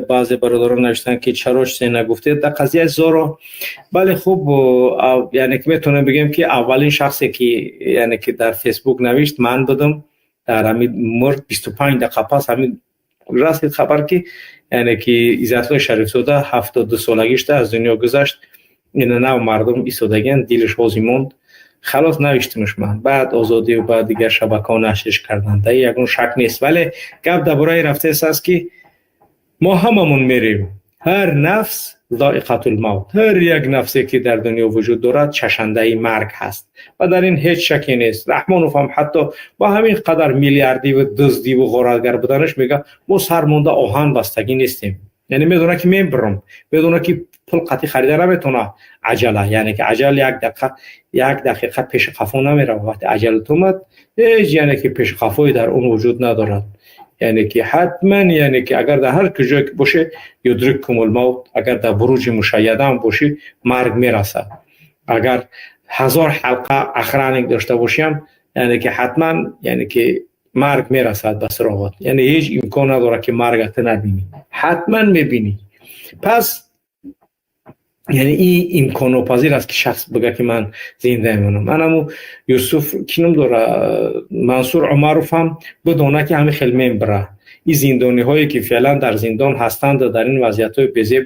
баъзе бародарон навиштанд ки чаро чизе нагуфтед дар қазияи Зоро. Бале, хуб, яъне ки метавонем бигӯем ки аввалин шахсе ки яъне ки дар Фейсбук навишт ман будам. Дар ҳамин мурд 25 дақиқа пас ҳамин расид хабар ки яъне ки Иззатулло Шарифзода 72 солагишта аз дунё гузашт. Ина нав мардум истодагианд, дилаш ҳозир монд. Халос, навиштимш ман. Баъд Озодӣ ва баъд дигар шабакаҳо нашриш карданд. Дар ягон шак нест. Вале гап дар бораи рафтааст аст ки мо ҳамамон мерем. Ҳар нафс зоиқатул мавт. Ҳар як нафсе ки дар дунё вуҷуд дорад чашандаи марг ҳаст ва дар ин ҳеҷ шаке нест. Раҳмонов ҳам ҳатто бо ҳамин қадар миллиардӣ ва дуздӣ ва ғоратгар буданаш мегӯяд мо сармонда оҳан бастагӣ нестем. Яъне медонад ки мебирам, медонад ки пул қатъӣ харида наметавонад аҷала, яъне ки аҷал як дақиқа пеши қафо намеравад. Вақте аҷалат омад, ҳеҷ яъне ки пеши қафое дар он вуҷуд надорад. Яъне ки ҳатман, яъне ки агар дар ҳар куҷое ки боше, юдриккумул мавт, агар дар буруҷи мушайяда ҳам бошӣ, марг мерасад. Агар 1000 ҳалқа охраник дошта бошӣ ҳам, яъне ки ҳатман, яъне ки марг мерасад ба суроғат. Яъне ҳеҷ имкон надорад ки маргат набинӣ, ҳатман мебинӣ. Пас яъне ин имконнопазир аст ки шахс бигӯяд ки ман зинда мемонам. Ман ҳамун Юсуф ки ном дора, Мансур Умаров ҳам бидона ки ҳамин хел мебира. Ин зиндониҳое ки феълан дар зиндон ҳастанд дар ин вазъиятҳои безеб,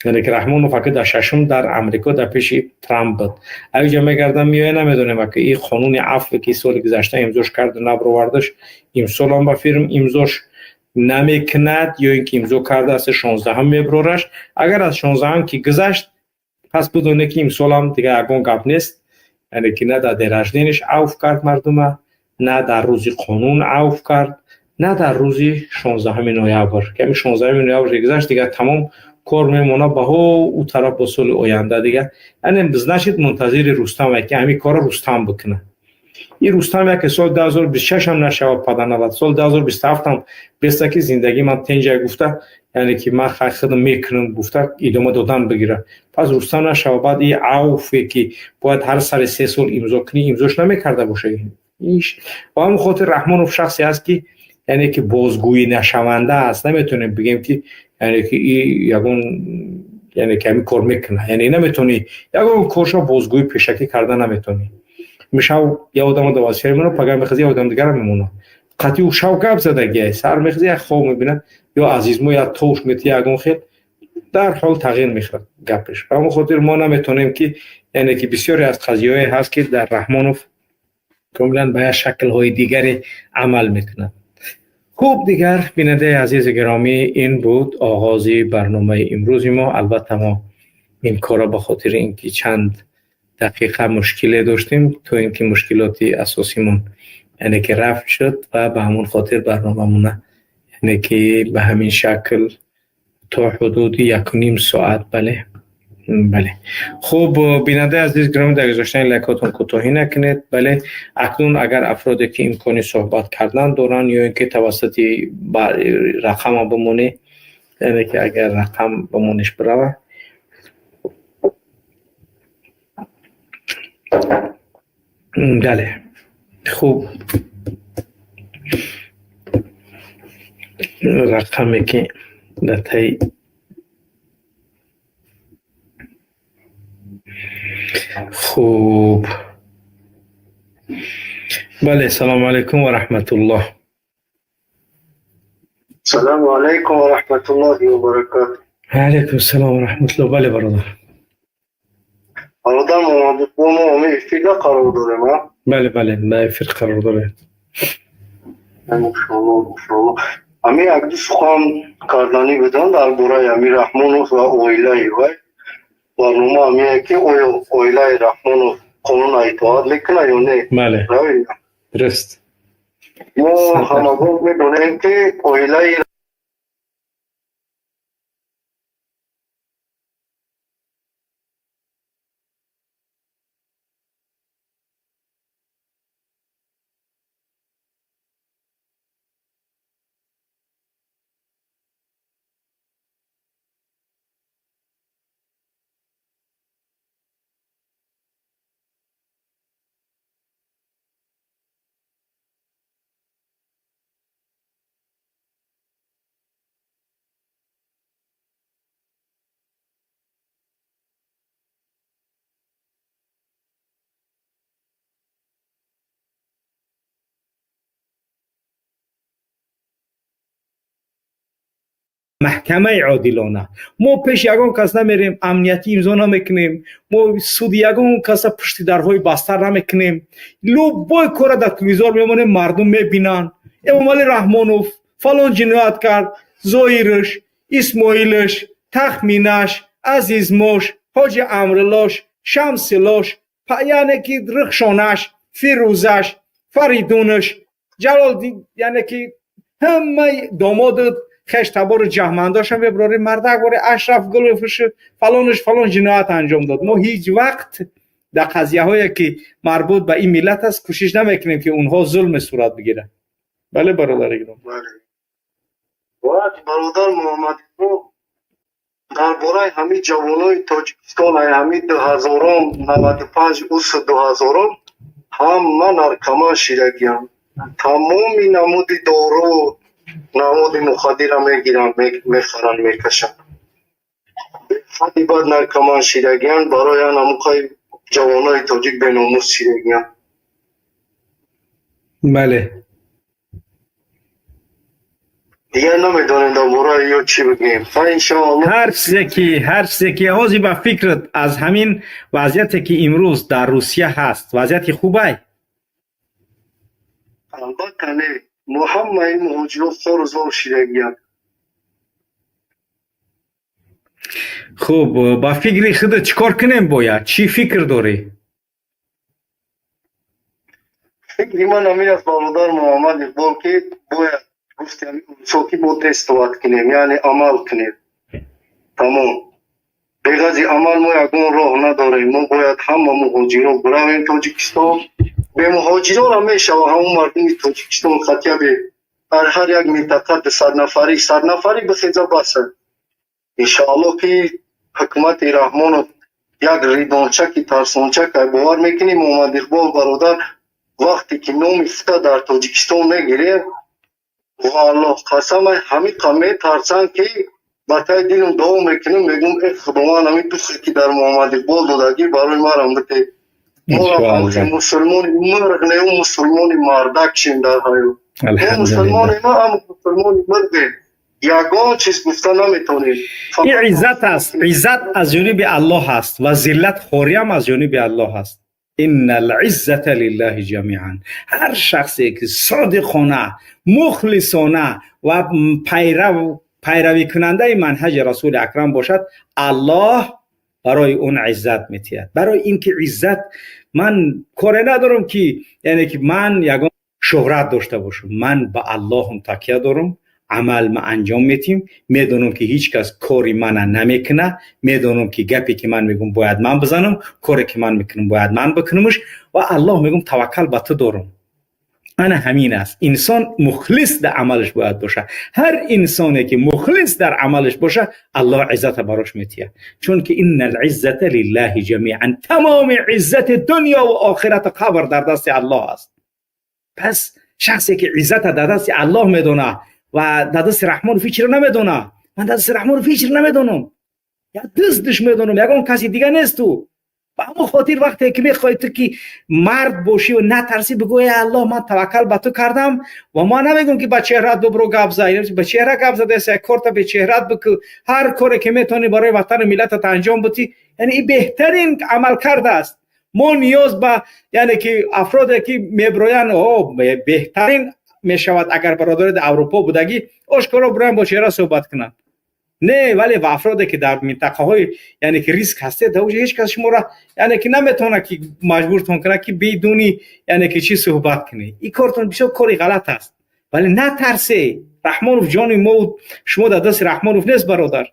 яъне ки Раҳмонов ака дар шашум дар Амрико дар пеши Трамп буд. Авиҷа мегардам меоя, намедонем ака ин қонуни афве ки соли гузашта имзош карду набровардаш, имсол ҳам ба фирм имзош намекунад ё ин ки имзо кардааст, 16 меброраш. Агар аз 16 ки гузашт, пас бидонед ки имсол ҳам дигар ягон гап нест. Яъне ки на дар дерождениш авф кард мардума, на дар рӯзи қонун авф кард, на дар рӯзи 16 ноябр. Ки ҳамин 16 ноябр ки гузашт, дигар тамом кор мемонад ба ҳо ӯ тараф бо соли оянда дигар. Яъне значит мунтазири Рустам ки ҳамин корро Рустам бикунад. Ин Рустам яке соли 2026 ҳам нашавад паданавад, соли 2027 ҳам беста ки зиндагии ман тенҷа гуфта, яъне ки ман худам мекунам гуфта идома додан бигирад. Пас Рустам нашавад, баъд ин авфе ки бояд ҳар сари 3 сол имзо кунӣ, имзош намекарда бошад. Ба ҳамин хотир Раҳмонов шахсе аст ки яъне ки бозгӯӣ нашаванда аст. Наметавонем бигем ки яъне ки ин ягон, яъне ки ҳамин кор мекунад. Яъне наметавонӣ ягон коршо бозгӯӣ пешакӣ карда наметавонӣ. Мешав я одам дар вазифа мемонад, пагар мехезад я одам дигар мемонад. Қатъи ӯ шав гап задагиай, сар мехезад як хоб мебинад, ё азизмо я товш метия ягон хел, дар ҳол тағйир мехӯрад гапаш. Ба ҳамон хотир мо наметавонем ки яъне ки бисёре аз қазияҳое ҳаст ки дар Раҳмонов комилан ба як шаклҳои дигаре амал мекунад. Хуб, дигар бинандаи азизи гиромӣ, ин буд оғози барномаи имрӯзи мо. Албатта мо ин корро ба хотири ин ки чанд дақиқа мушкиле доштем, то ин ки мушкилоти асосимон яъне ки рафт шуд ва ба ҳамон хотир барномамона яъне ки ба ҳамин шакл то ҳудуди 1.5 соат. Бале, бале. Хуб, бинандаи азиз гиромӣ, дар гузоштани лайкотон кӯтоҳӣ накунед. Бале, акнун агар афроде ки имкони суҳбат кардан доранд ё ин ки тавассути рақама бимонӣ, яъне ки агар рақам бимониш бирава. Бале, хуб, рақаме ки дар таи хуб, бале. Салому алайкум ва раҳматуллоҳ. Салому алайкум ва раҳматуллоҳи ва баракатуҳ. Алайкум салом ва раҳматуллоҳ. Бале, бародар. Бародар, мо ҳамин эфирда қарор дорем, а? Бале, бале, дар эфир қарор дорем. Иншоаллоҳ, иншоаллоҳ. Ҳамин як-ду сухан карданӣ будам дар бораи Амир Раҳмонов ва оилаи вай. Барнома ҳамине ки оё оилаи Раҳмонов қонунро итоат мекунад ё не? Бале, дуруст. Мо ҳамагон медонем ки оилаи Маҳкамаи одилона. Мо пеш ягон кас намерем, амниятӣ имзо намекунем, мо суди ягон каса пушти дарҳои баста намекунем. Любой кора дар телевизор мемонем, мардум мебинанд. Эмомалӣ Раҳмонов фалон ҷиноят кард, Зоирш, Исмоилш, Тахминаш, Азизмош, Ҳоҷи Амрилош, Шамсилош, яъне ки Рухшонаш, Фирӯзаш, Фаридунаш, Ҷалол, яъне ки ҳамаи домоду хештабору ҷаҳмандошам мебарорем. Мардак боре Ашраф Гуловш фалонаш фалон ҷиноят анҷом дод. Мо ҳеҷ вақт дар қазияҳое ки марбут ба ин миллат аст, кӯшиш намекунем ки онҳо зулме сурат бигиранд. Бале, бародари гиром. Бояд, бародар Муҳаммад, дар бораи ҳамин ҷавонои Тоҷикистон, ай ҳамин дуҳазорум, 95, усу дуҳазорум, ҳама наркоман шидагиям. Тамоми намуди дору, намуди мухаддира мегиранд, мехаранд, мекашанд. Ҳадди бад наркоман шидагиянд. Барои ан ҳамуқай ҷавонои тоҷик беномус шидагиянд. Бале. Дигар намедонем дар бораи ё чӣ бигӯем. Иншоалло. Ҳар чизе ки ҳозир ба фикрат, аз ҳамин вазъияте ки имрӯз дар Русия ҳаст, вазъияти хубай? Албатта не. Мо ҳамаи муҳоҷирот хору зор шидагиянд. Хуб, ба фикри худат чӣ кор кунем бояд? Чӣ фикр дорӣ? Фикри ман ҳамин аст, бародар Муҳаммад Иқбол, ки бояд гуфти ки мо действовать кунем, яъне амал кунем. Тамом. Беғази амал мо ягон роҳ надорем. Мо бояд ҳама муҳоҷирон биравем Тоҷикистон. Бемуҳоҷиронам мешава, ҳамон мардуми Тоҷикистон хотя бы дар ҳар як минтақа 200 нафарӣ, 100 нафарӣ бихеза, баса. Иншоалло ки ҳукумати Раҳмонов як ридончаки тарсончак. Бовар мекунӣ, Муҳаммад Иқбол бародар, вақте ки номи фута дар Тоҷикистон мегирем, валлоҳ қасам, ҳамиқа метарсанд ки ба таи дилам дуо мекунам, мегӯм: э Худованд, ҳамин духе ки дар Муҳаммад Иқбол додагӣ, барои марам бите. Моро мусулмони мурғ неу, мусулмони мардак шем дар ҳаёт. Мо мусулмонем, аммо мусулмони мурғем, ягон чиз гуфта наметавонем. Ин иззат аст. Иззат аз ҷониби Аллоҳ аст ва зиллат, хориам аз ҷониби Аллоҳ аст. Инна ализзата лиллаҳи ҷамиан. Ҳар шахсе ки содиқона, мухлисона ва пайравикунандаи манҳаҷи Расули Акрам бошад, Аллоҳ барои он иззат метиҳад. Барои ин ки иззат, ман коре надорам ки яъне ки ман ягон шӯҳрат дошта бошам. Ман ба Аллоҳам такя дорам, амал ма анҷом метим. Медонам ки ҳеҷ кас кори мана намекуна. Медонам ки гапе ки ман мегӯм, бояд ман бизанам, коре ки ман мекунам, бояд ман бикунамш. Ва Аллоҳ, мегӯм, таваккал ба ту дорам. Ана ҳамин аст. Инсон мухлис дар амалаш бояд бошад. Ҳар инсоне ки мухлис дар амалаш бошад, Аллоҳ иззата барош метиҳад, чунки инна ализзата лиллаҳи ҷамиан. Тамоми иззати дунё ва охирату қабр дар дасти Аллоҳ аст. Пас шахсе ки иззата дар дасти Аллоҳ медонад ва дар дасти Раҳмонов ҳечро намедонад, ман дар дасти Раҳмонов ҳечро намедонам, як дастдиш медонам, ягон каси дига несту. Ба ҳамон хотир, вақте ки мехоҳӣ ту ки мард бошӣ ва натарсӣ, бигӯ: э Аллоҳ, ман таваккал ба ту кардам. Ва ма намегӯм ки ба чеҳрат бубро гап зад. Ба чеҳра гап задаест, як корта бе чеҳрат бикӯ. Ҳар коре ки метавонӣ барои ватану миллатат анҷом бутӣ, яъне ин беҳтарин амалкард аст. Мо ниёз ба яъне ки афроде ки меброянд, о беҳтарин мешавад, агар бародари дар Аврупо будагӣ ошкоро бироянд, бо чеҳра суҳбат кунанд. Не, вале ба афроде ки дар минтақаҳои яъне ки риск ҳастед, дар ҳеҷ кас шуморо яъне ки наметавонад ки маҷбуртон кунад ки бидуни яъне ки чӣ суҳбат кунӣ. Ин кортон бисёр кори ғалат аст, вале натарсе. Раҳмонов ҷони мо, шумо дар дасти Раҳмонов нест, бародар.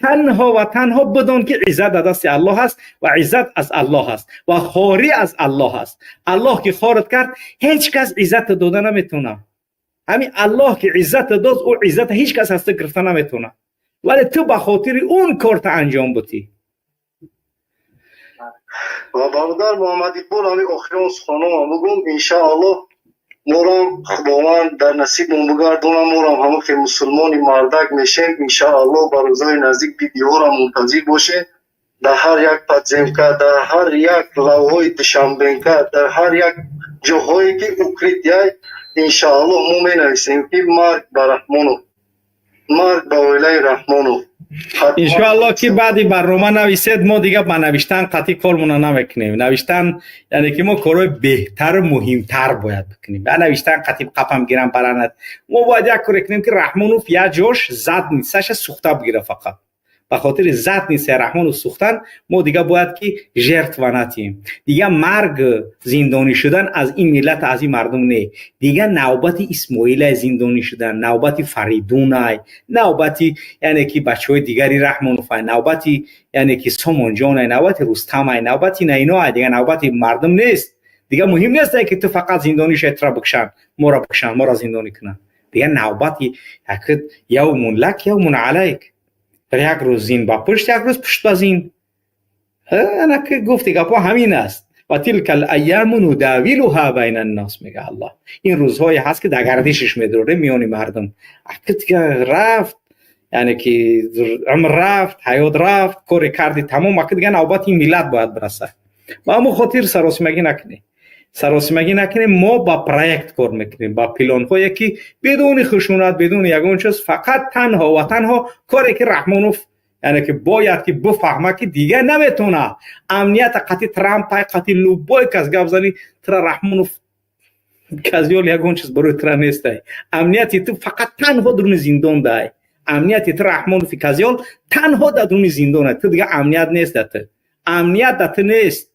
Танҳо ва танҳо бидон ки иззат дар дасти Аллоҳ аст ва иззат аз Аллоҳ аст ва хорӣ аз Аллоҳ аст. Аллоҳ ки хорат кард, ҳеҷ кас иззата дода наметавонад. Ҳамин Аллоҳ ки иззата дод, ӯ иззата ҳеҷ кас аз ту гирифта наметавонад, вале ту ба хотири он корта анҷом бутӣ. Ва бародар Муҳаммад Иқбол, ҳамин охирон суханонам бигӯм: иншааллоҳ морам Худованд дар насибмон бигардонам, морам ҳама хел мусулмони мардак мешем. Иншааллоҳ, ба рӯзҳои наздик видеоро мунтазир бошед. Дар ҳар як подземка, дар ҳар як лавҳои Душанбенка, дар ҳар як ҷоҳое ки укрытия, иншааллоҳ мо менависем ки марг ба Раҳмонов. Марг ба оилаи Раҳмонов. Иншоалло, ки баъди барнома нависед, мо дига ба навиштан қатъи кормона намекунем. Навиштан, яъне ки мо корҳои беҳтару муҳимтар бояд бикунем. Ба навиштан қатъи қапам гирам баранад. Мо бояд як коре кунем, ки Раҳмонов як ҷош задницаша сӯхта бигира. Фақат ба хотири задницаи Раҳмонов сӯхтан мо дига бояд ки жертва натиҳем. Дига марг, зиндонӣ шудан аз ин миллат, аз ин мардум не. Дига навбати Исмоилай зиндонӣ шудан, навбати Фаридунай, навбати, яъне ки, бачаҳои дигари Раҳмоновай, навбати, яъне ки, Сомонҷонай, навбати Рустамай, навбати наиноай. Дига навбати мардум нест. Дига муҳим нест, ки ту фақат зиндонӣ шавӣ, тура бикушанд, моро бикушанд, моро зиндонӣ кунанд. Дига навбати يوم لك يوم عليك. Як рӯз зин ба пушт, як рӯз пушт ба зин. Ана ки гуфти, гапҳо ҳамин аст. وتلك الأيام نداولها بين الناس, мега Аллоҳ. Ин рӯзҳое ҳаст, ки дар гардишиш медорем миёни мардум. Аки дига рафт, яъне ки умр рафт, ҳаёт рафт, коре карди, тамом. Аки дига навбати ин миллат бояд бирасад. Ба ҳамон хотир саросимагӣ накунем, саросимагӣ накунем. Мо ба проект кор мекунем, ба планҳое, ки бидуни хушунат, бидуни ягон чиз, фақат танҳо ва танҳо коре, ки Раҳмонов, яъне ки, бояд ки бифаҳма, ки дига наметавона амнията қатъи Трампай, қатъи любой кас гап зани. Тра Раҳмонов казёл ягон чиз барои тра нестай. Амнияти ту фақат танҳо дуруни зиндон дай. Амнияти ту, Раҳмонови казёл, танҳо дар дуруни зиндон. Ту дига амният нест дар ту, амният дар ту нест.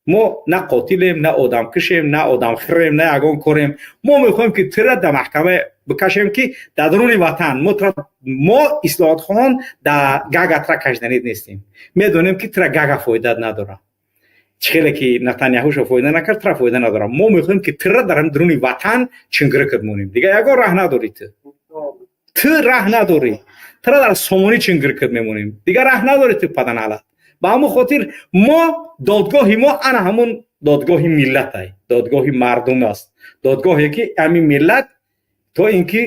Мо на қотилем, на одамкушем, на одамхӯрем, на ягон корем. Мо мехоҳем, ки тура дар маҳкама бикашем, ки дар даруни ватан мо тура, мо ислоҳотхоҳон дар Гага тура кашданид нестем. Медонем, ки тура Гага фоида надорад. Чӣ хеле ки Натаняҳуша фоида накард, тура фоида надорад. Мо мехоҳем, ки тура дар даруни ватан чингирикат монем. Дига ягон раҳ надорӣ ту, ту раҳ надорӣ. Тура дар сомонӣ чингирикат мемонем. Дига раҳ надорӣ ту, паданалат. Ба ҳамон хотир мо, додгоҳи мо ана ҳамон додгоҳи миллатай, додгоҳи мардум аст, додгоҳе, ки ҳамин миллат, то ин ки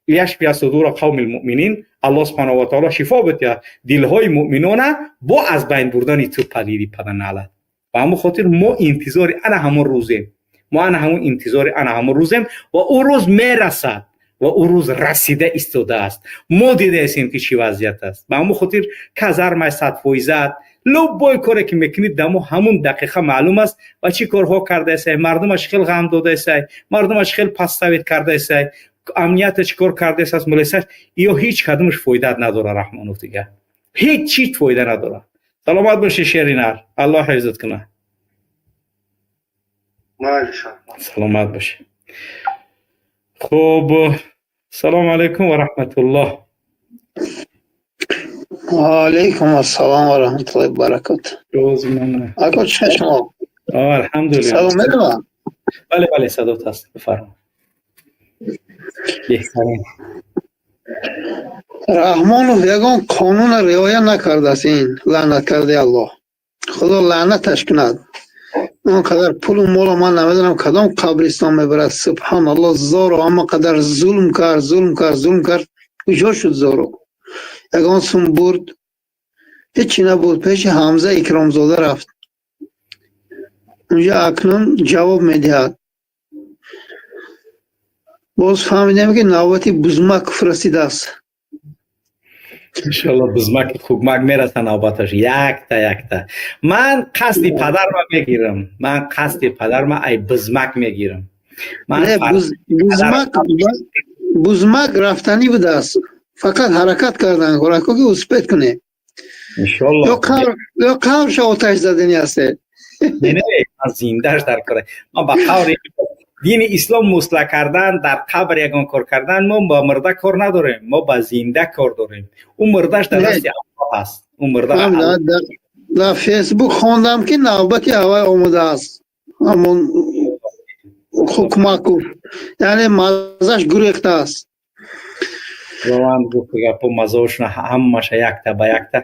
يشفي صدور قوم المؤمنين. Аллоҳ سبحانه وتعالى шифо битиҳад дилҳои муъминона бо аз байн бурдани ту, палиди паданалат. Ба ҳамон хотир мо интизори ана ҳамон рӯзем, мо ана ҳамон интизори ана ҳамон рӯзем ва ӯ рӯз мерасад ва ӯ рӯз расида истодааст. Мо дидаестем, ки чӣ вазъият аст. Ба ҳамон хотир казармай садфоизат, любой коре ки мекунӣ, дамо ҳамун дақиқа маълум аст ва чӣ корҳо кардаесай, мардумаш хел ғам додаесай, мардумаш хел подставить кардаесай, амнията чӣ кор кардаесас, мулесаш. Ё ҳеҷ кадомаш фоидаат надора, Раҳмонов, дига ҳеҷ чиз фоида надорад. Саломат бошӣ, шеринар, Аллоҳ ҳифзат кунад. Саломат бошӣ. Хуб, салому алайкум ва раҳматуллоҳ. Алейкум ассалом ва раҳматуллоҳи баракату. Ако, чӣ шумо? Алҳамдулилла. Салом медонам. Бале, бале, садот ҳаст, бифармо, беҳтарин. Раҳмонов ягон қонуна риоя накардааст. Ин лаънат кардаи Аллоҳ, Худо лаънаташ кунад. Он қадар пулу моло ман намедонам, кадом қабристон мебарад. Субҳаналлоҳ, зоро ҳама қадар зулм кард, зулм кард, зулм кард. Куҷо шуд зоро? Ягон сум бурд? Ҳечи набуд. Пеши Ҳамза Икромзода рафт, унҷа акнун ҷавоб медиҳад. Боз фаҳмидем, ки навбати Бузмаков расидааст. Иншалло, бузмаки хукмак мераса навбаташ якта якта. Ман қасди падарма мегирам, ман қасди падарма ай бузмак мегирам. Бузмак рафтанӣ будааст, фақат ҳаракат кардан хӯрако, ки успеть кунем. Иншалло. Ё қаврша оташ задани ҳастед? Не, ман зиндаш дар кора. Ман ба қаври дини ислом мусла кардан, дар қабр ягон кор кардан, мо ба мурда кор надорем, мо ба зинда кор дорем. Ӯ мурдаш дар дасти Аллоҳ аст, ӯ мурда. Дар Фейсбук хондам, ки навбати ҳавай омадааст, ҳамон Хукмаков, яъне маззаш гурехтааст. Худованд гуфт гапо, маззаошона ҳамаша якта ба якта,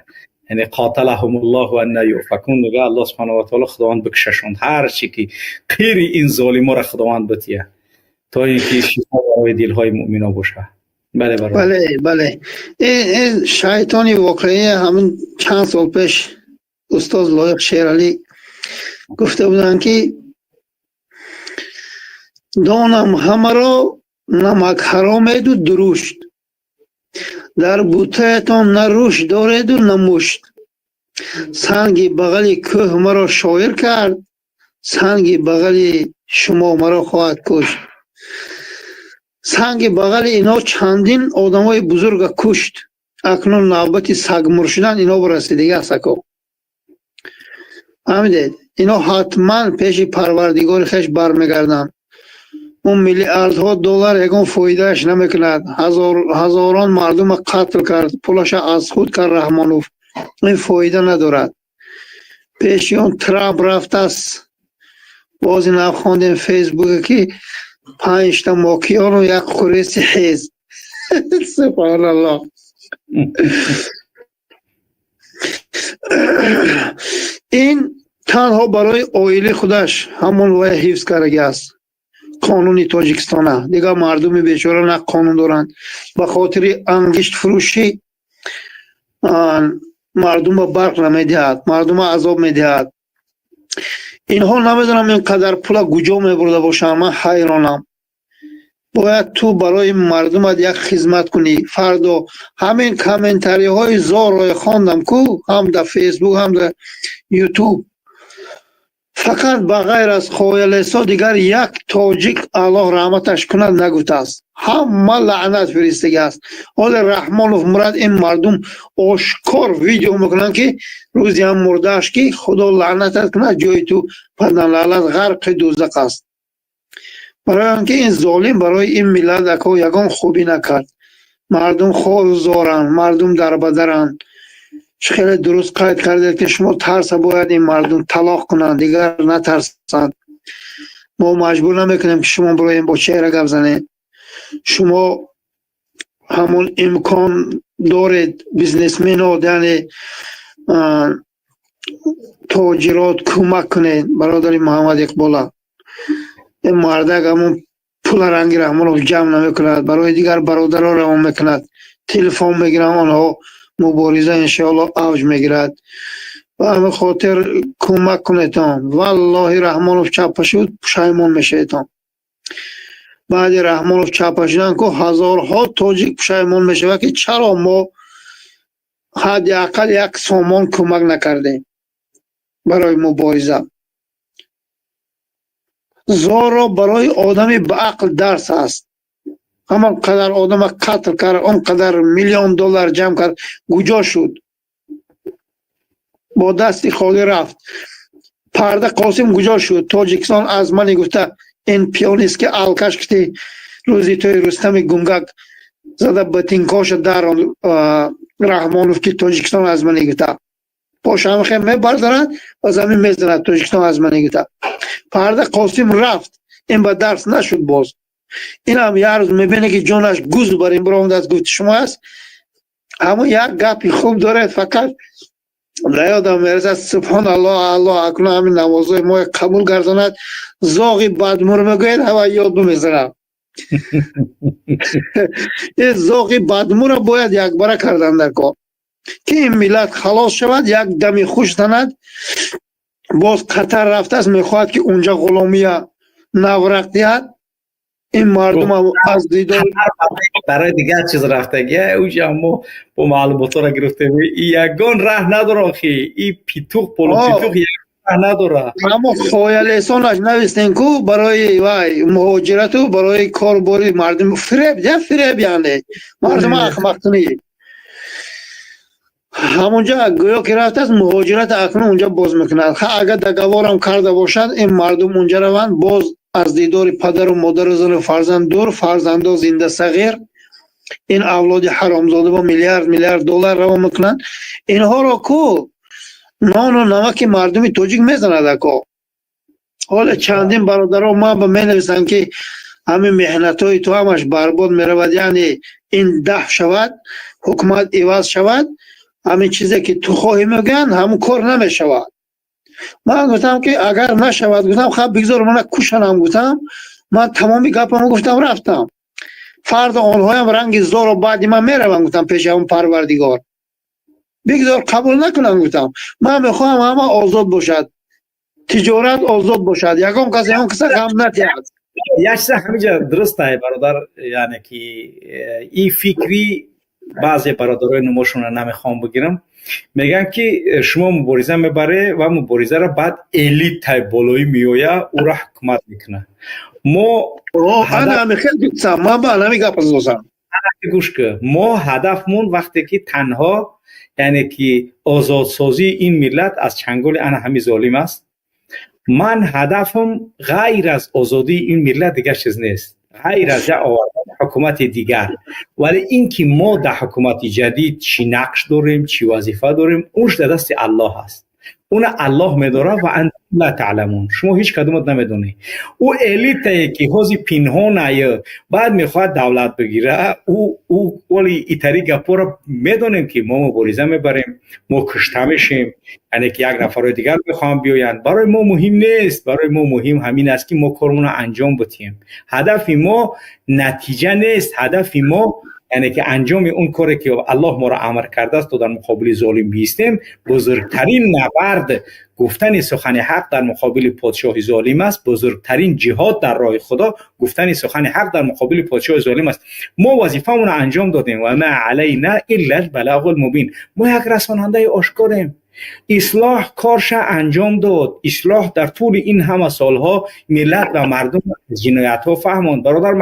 яъне قاتلهم الله أنى يؤفكون. мега Аллоҳ سبحانه وتعالى, Худованд бикушашонд ҳар чи ки қири ин золиморо Худованд бития, то ин ки шифо барои дилҳои муъмино бошад. Бале. Бале, бале, ин шайтони воқеӣ. Ҳамин чанд сол пеш устоз Лоиқ Шералӣ гуфта буданд, ки донам ҳамаро намак ҳаромеду дурушт. Дар бутаятон на рушд дореду, на мушт. Санги бағали кӯҳ маро шоир кард, санги бағали шумо маро хоҳад кушт. Санги бағали ино чандин одамои бузурга кушт. Акнун навбати сагмур шудан ино расидига аст, ако. Фаҳмидед? Ино ҳатман пеши Парвардигори хеш бармегарданд. Он миллиардҳо доллар ягон фоидааш намекунад. Ҳазорон мардума қатл кард, пулаша аз худ кард Раҳмонов. Ин фоида надорад. Пеши он Трамп рафтааст. Бози нав хондем Фейсбуке, ки панҷта мокиёну як хуреси ҳез. Субҳаналлоҳ. Ин танҳо барои оили худаш ҳамон вай ҳифз кардаги аст. Қонуни Тоҷикистона. Дигар мардуми бечора на қонун доранд. Ба хотири ангиштфурӯшӣ мардумро барқ намедиҳад, мардумро азоб медиҳад. Инҳо намедонам, ин қадар пула куҷо мебурда бошанд, ман ҳайронам. Бояд ту барои мардумат як хизмат кунӣ. Фардо ҳамин комментариҳои зорро хондам ку, ҳам дар Фейсбук, ҳам дар Ютуб. Фақат ба ғайр аз Хоялесо дигар як тоҷик Аллоҳ раҳматаш кунад нагуфтааст. Ҳама лаънат фиристагааст. Ҳоле Раҳмонов мурад, ин мардум ошкор видео мекунанд, ки рӯзи ҳам мурдааш, ки Худо лаънатат кунад, ҷои ту падарлаънат ғарқи дӯзақ аст. Барои он ки ин золим барои ин миллат, ако, ягон хубӣ накард. Мардум хору зоранд, мардум дарбадаранд. Хеле дуруст қайд кардед, ки шумо тарса бояд ин мардум талоқ кунанд, дигар натарсанд. Мо маҷбур намекунем, ки шумо бироем, бо чеҳра гап занед. Шумо ҳамон имкон доред, бизнесмено, яъне тоҷирот, кӯмак кунед бародари Муҳаммад Иқбола. Ин мардак ҳамон пула ранги Раҳмонов ҷамъ намекунад, барои дигар бародаро равон мекунад, телефон мегиранд онҳо, мубориза иншоаллоҳ авҷ мегирад. Ба ҳамин хотир кӯмак кунедтон. Валлоҳи, Раҳмонов чаппа шуд, пушаймон мешаведтон. Баъди Раҳмонов чаппа шудан ку ҳазорҳо тоҷик пушаймон мешавад, ки чаро мо ҳадди ақал як сомон кӯмак накардем барои мубориза. Зорро барои одами ба ақл дарс аст. Ҳамон қадар одама қатл кард, он қадар миллион доллар ҷамъ кард, куҷо шуд? Бо дасти холӣ рафт. Парда Қосим куҷо шуд? Тоҷикистон аз мани гуфта, ин пионист, ки алкаш кити рӯзи тӯи Рустами Гунгак зада ботинкоша дар Раҳмонов, ки Тоҷикистон аз мани гуфта, пошамхе мебардарад ва замин мезанад. Тоҷикистон аз мани гуфта, Парда Қосим рафт, ин ба дарс нашуд. Боз инам як рӯз мебине, ки ҷонаш гуз бар ин биромадааст. Гуфти шумо аст, ҳамон як гапи хуб доред, фақат дар ёдам мерасад. Субҳоналлоҳ, Аллоҳ акнун ҳамин намозҳои мо қабул гардонад. Зоғи бадмур мегӯяд, ҳава ёд бимезанам. Ин зоғи бадмурро бояд якбара кардан дар кор, ки ин миллат халос шавад, як дами хуш занад. Боз Қатар рафтааст, мехоҳад, ки унҷа ғуломия наврақ диҳад. Ин мардум аз дидор Барои дигар чиз рафтагия уҷа мо бо маълумотҳоро гирифтем. Ягон раҳ надора охи, и питух, полупитух раҳ надора. Аммо хоялесонаш навистем ку, барои вай муҳоҷирату барои корбори мардум фиреб, я фиреб, яъне мардума ахмақкунӣ. Ҳамонҷа гӯё ки рафтааст муҳоҷират, акнун унҷа боз мекунад. Агар договорам карда бошад, ин мардум унҷа раванд, боз аз дидори падару модару зану фарзанд дур, фарзандо зинда сағир. Ин авлоди ҳаромзода бо миллиард миллиард доллар равон мекунанд. Инҳоро ку нону намаки мардуми тоҷик мезанад, ако. Ҳоле чандин бародаро ман ба менависанд, ки ҳамин меҳнатҳои ту ҳамаш барбод меравад, яъне ин даҳ шавад, ҳукумат иваз шавад, ҳамин чизе ки ту хоҳӣ, мегӯянд, ҳамун кор намешавад. Ман гуфтам, ки агар нашавад, гуфтам, хаб, бигзор мана кушанам, гуфтам. Ман тамоми гапамо гуфтам, рафтам. Фардо онҳоям ранги зоро баъди ман мераванд, гуфтам, пеши ҳамун Парвардигор. Бигзор қабул накунанд, гуфтам. Ман мехоҳам ҳама озод бошад, тиҷорат озод бошад, ягон кас ягон каса ғам надиҳад. Як чиза ҳамиҷа дуруст ай, бародар, яъне ки и фикри Баъзе бародарои номошонро намехоҳам бигирам, мегӯянд, ки шумо мубориза мебаре ва муборизаро баъд элитаи болоӣ меоя, ӯро ҳукумат мекунад. Мо гӯш кун, мо ҳадафмон вақте ки танҳо, яъне ки озодсозии ин миллат аз чанголи ана ҳами золим аст. Ман ҳадафам ғайр аз озодии ин миллат дигар чиз нест, ғайр аз як овардани ҳукумати дигар. Вале ин ки мо дар ҳукумати ҷадид чӣ нақш дорем, чӣ вазифа дорем, унш дар дасти Аллоҳ аст. Уна Аллоҳ медорад. Ва антум ла таъламун, шумо ҳеҷ кадомат намедонед. Ӯ элитае ки ҳози пинҳонае, баъд мехоҳад давлат бигира, ӯ вале итари гапҳоро медонем, ки мо мубориза мебарем, мо кушта мешем, яъне ки як нафарои дигар мехоҳанд биёянд. Барои мо муҳим нест. Барои мо муҳим ҳамин аст, ки мо кормонро анҷом бидиҳем. Ҳадафи мо натиҷа нест. Ҳадафи мо, яъне ки анҷоми он коре, ки Аллоҳ моро амр кардааст, то дар муқобили золим биистем. Бузургтарин набард гуфтани сухани ҳақ дар муқобили подшоҳи золим аст. Бузургтарин ҷиҳод дар роҳи Худо гуфтани сухани ҳақ дар муқобили подшоҳи золим аст. Мо вазифаамонро анҷом додем. Ва ма алайна илла албалағул мубин. Мо як расонандаи ошкорем. Ислоҳ корша анҷом дод. Ислоҳ дар тӯли ин ҳама солҳо миллат ва мардум аз ҷиноятҳо фаҳмонд. Бародар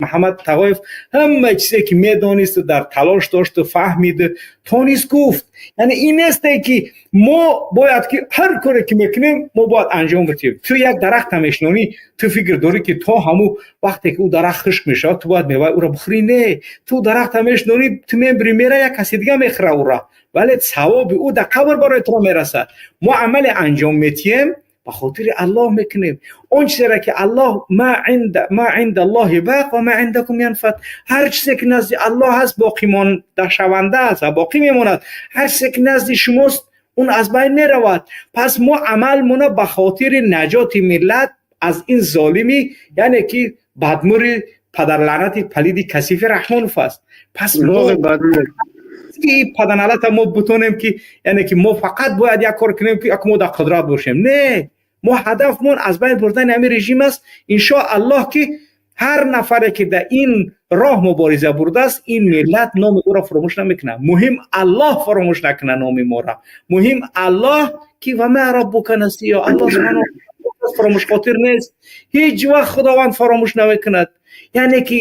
Муҳаммад Тағоев ҳама чизе, ки медонисту дар талош дошту фаҳмиду тонист, гуфт. Яъне ин несте, ки мо бояд ки ҳар коре ки мекунем, мо бояд анҷом бидиҳем. Ту як дарахта мешинонӣ, ту фикр дорӣ, ки то ҳамун вақте ки ӯ дарахт хушк мешавад, ту бояд меваи ӯро бихӯрӣ? Не, ту дарахта мешинонӣ, ту мебири, мера, як каси дига мехӯра ӯра, вале савоби ӯ дар қабр барои туро мерасад. Мо амале анҷом метиҳем, ба хотири Аллоҳ мекунем. Он чизеро, ки Аллоҳ, ма инда Аллоҳи бақ ва ма индакум янфад. Ҳар чизе, ки назди Аллоҳ ҳаст, боқимондашаванда аст ва боқӣ мемонад. Ҳар чизе, ки назди шумост, он аз байн меравад. Пас мо амалмона ба хотири наҷоти миллат аз ин золими, яъне ки бадмури падарлаънати палиди касифи Раҳмонов аст. Пас паданалата мо бутонем, ки яъне ки мо фақат бояд як кор кунем, ки як мо дар қудрат бошем. Не, мо ҳадафмон аз байн бурдани ҳамин режим аст. Иншо Аллоҳ, ки ҳар нафаре, ки дар ин роҳ мубориза бурдааст, ин миллат номи ӯро фуромӯш намекунад. Муҳим Аллоҳ фаромӯш накунад номи моро. Муҳим Аллоҳ, ки ва ма раббука насия. Аллоҳ субҳана фаромӯшхотир нест. Ҳеҷ вақт Худованд фаромӯш намекунад. Яъне ки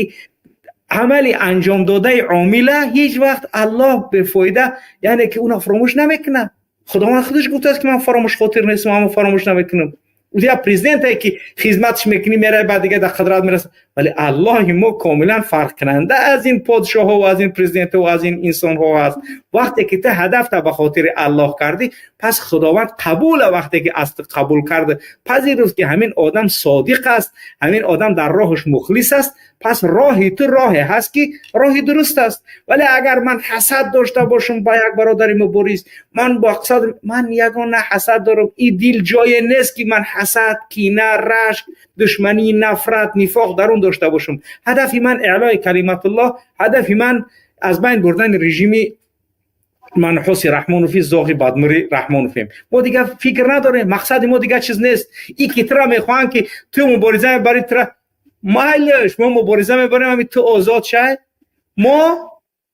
амали анҷомдодаи омила ҳеҷ вақт Аллоҳ бефоида, яъне ки уна фаромӯш намекунад. Худованд худаш гуфтааст, ки ман фаромӯшхотир нестам, аммо фаромӯш намекунам. Я президенте, ки хизматш мекунӣ, меравӣ, баъд дига дар қудрат мераса. Вале Аллоҳи мо комилан фарқкунанда аз ин подшоҳо ва аз ин президентҳо ва аз ин инсонҳо аст. Вақте ки ту ҳадафта ба хотири Аллоҳ кардӣ, пас Худованд қабула. Вақте ки аз ту қабул карда, пазируфт, ки ҳамин одам содиқ аст, ҳамин одам дар роҳаш мухлис аст, пас роҳи ту роҳе ҳаст, ки роҳи дуруст аст. Вале агар ман ҳасад дошта бошам ба як бародари мубориз, ман мақсад, ман ягона ҳасад дорам, и дил ҷое нест, ки ман ҳасад, кина, рашк, душманӣ, нафрат, нифоқ дар он дошта бошам. Ҳадафи ман эълои калиматуллоҳ, ҳадафи ман аз байн бурдани режими манҳуси Раҳмонови, зоғи бадмури Раҳмоновем. Мо дигар фикр надорем, мақсади мо дигар чиз нест. И ки тура мехоҳанд, ки ту мубориза мебарӣ, тура майлаш, мо мубориза мебарем, ҳами ту озод шай. Мо,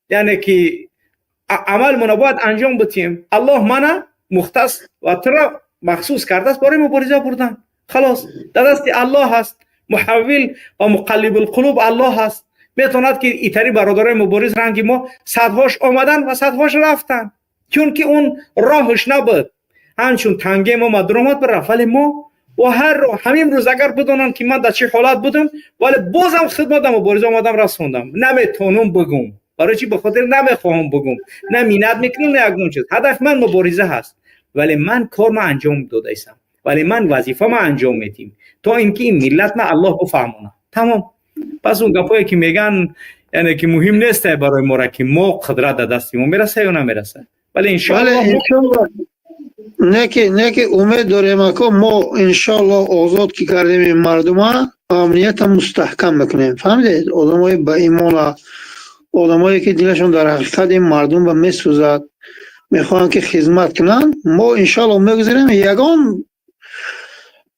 яъне ки амалмона бояд анҷом бидиҳем. Аллоҳ мана мухтас ва тура махсус кардааст барои мубориза бурдан. Халос, дар дасти Аллоҳ ҳаст. Муҳаввил ва муқаллибулқулуб Аллоҳ ҳаст. Метавонад, ки итари бародарои мубориз ранги мо садҳош омадан ва садҳош рафтанд, чунки он роҳаш набуд. Ҳамчун тангем омад, дуромад, бирафт. Вале мо бо ҳар роҳ, ҳамин рӯз агар бидонанд, ки ман дар чӣ ҳолат будам, вале бозам хидматам мубориза омадам, расондам. Наметавонам бигӯм. Барои чӣ? Ба хотир намехоҳам бигӯм, на миннат мекунам, на ягон чиз. Ҳадафи ман мубориза ҳаст, вале ман корма анҷом додаистам, вале ман вазифама анҷом медиҳем, то ин ки ин миллат ма Аллоҳ бифаҳмонад. Тамом. Пас он гапое, ки мегӯянд, яъне ки муҳим нест барои мора, ки мо қудрат дар дасти мо мераса ё намераса, вале иншоаллоҳ. Не ки умед дорем, ако, мо иншоаллоҳ озод ки кардем ин мардума, амнията мустаҳкам мекунем, фаҳмидед? Одамои ба имона, одамое, ки дилашон дар ҳақиқат ин мардум ба месӯзад, мехоҳанд, ки хизмат кунанд, мо иншоаллоҳ мегузарем. Ягон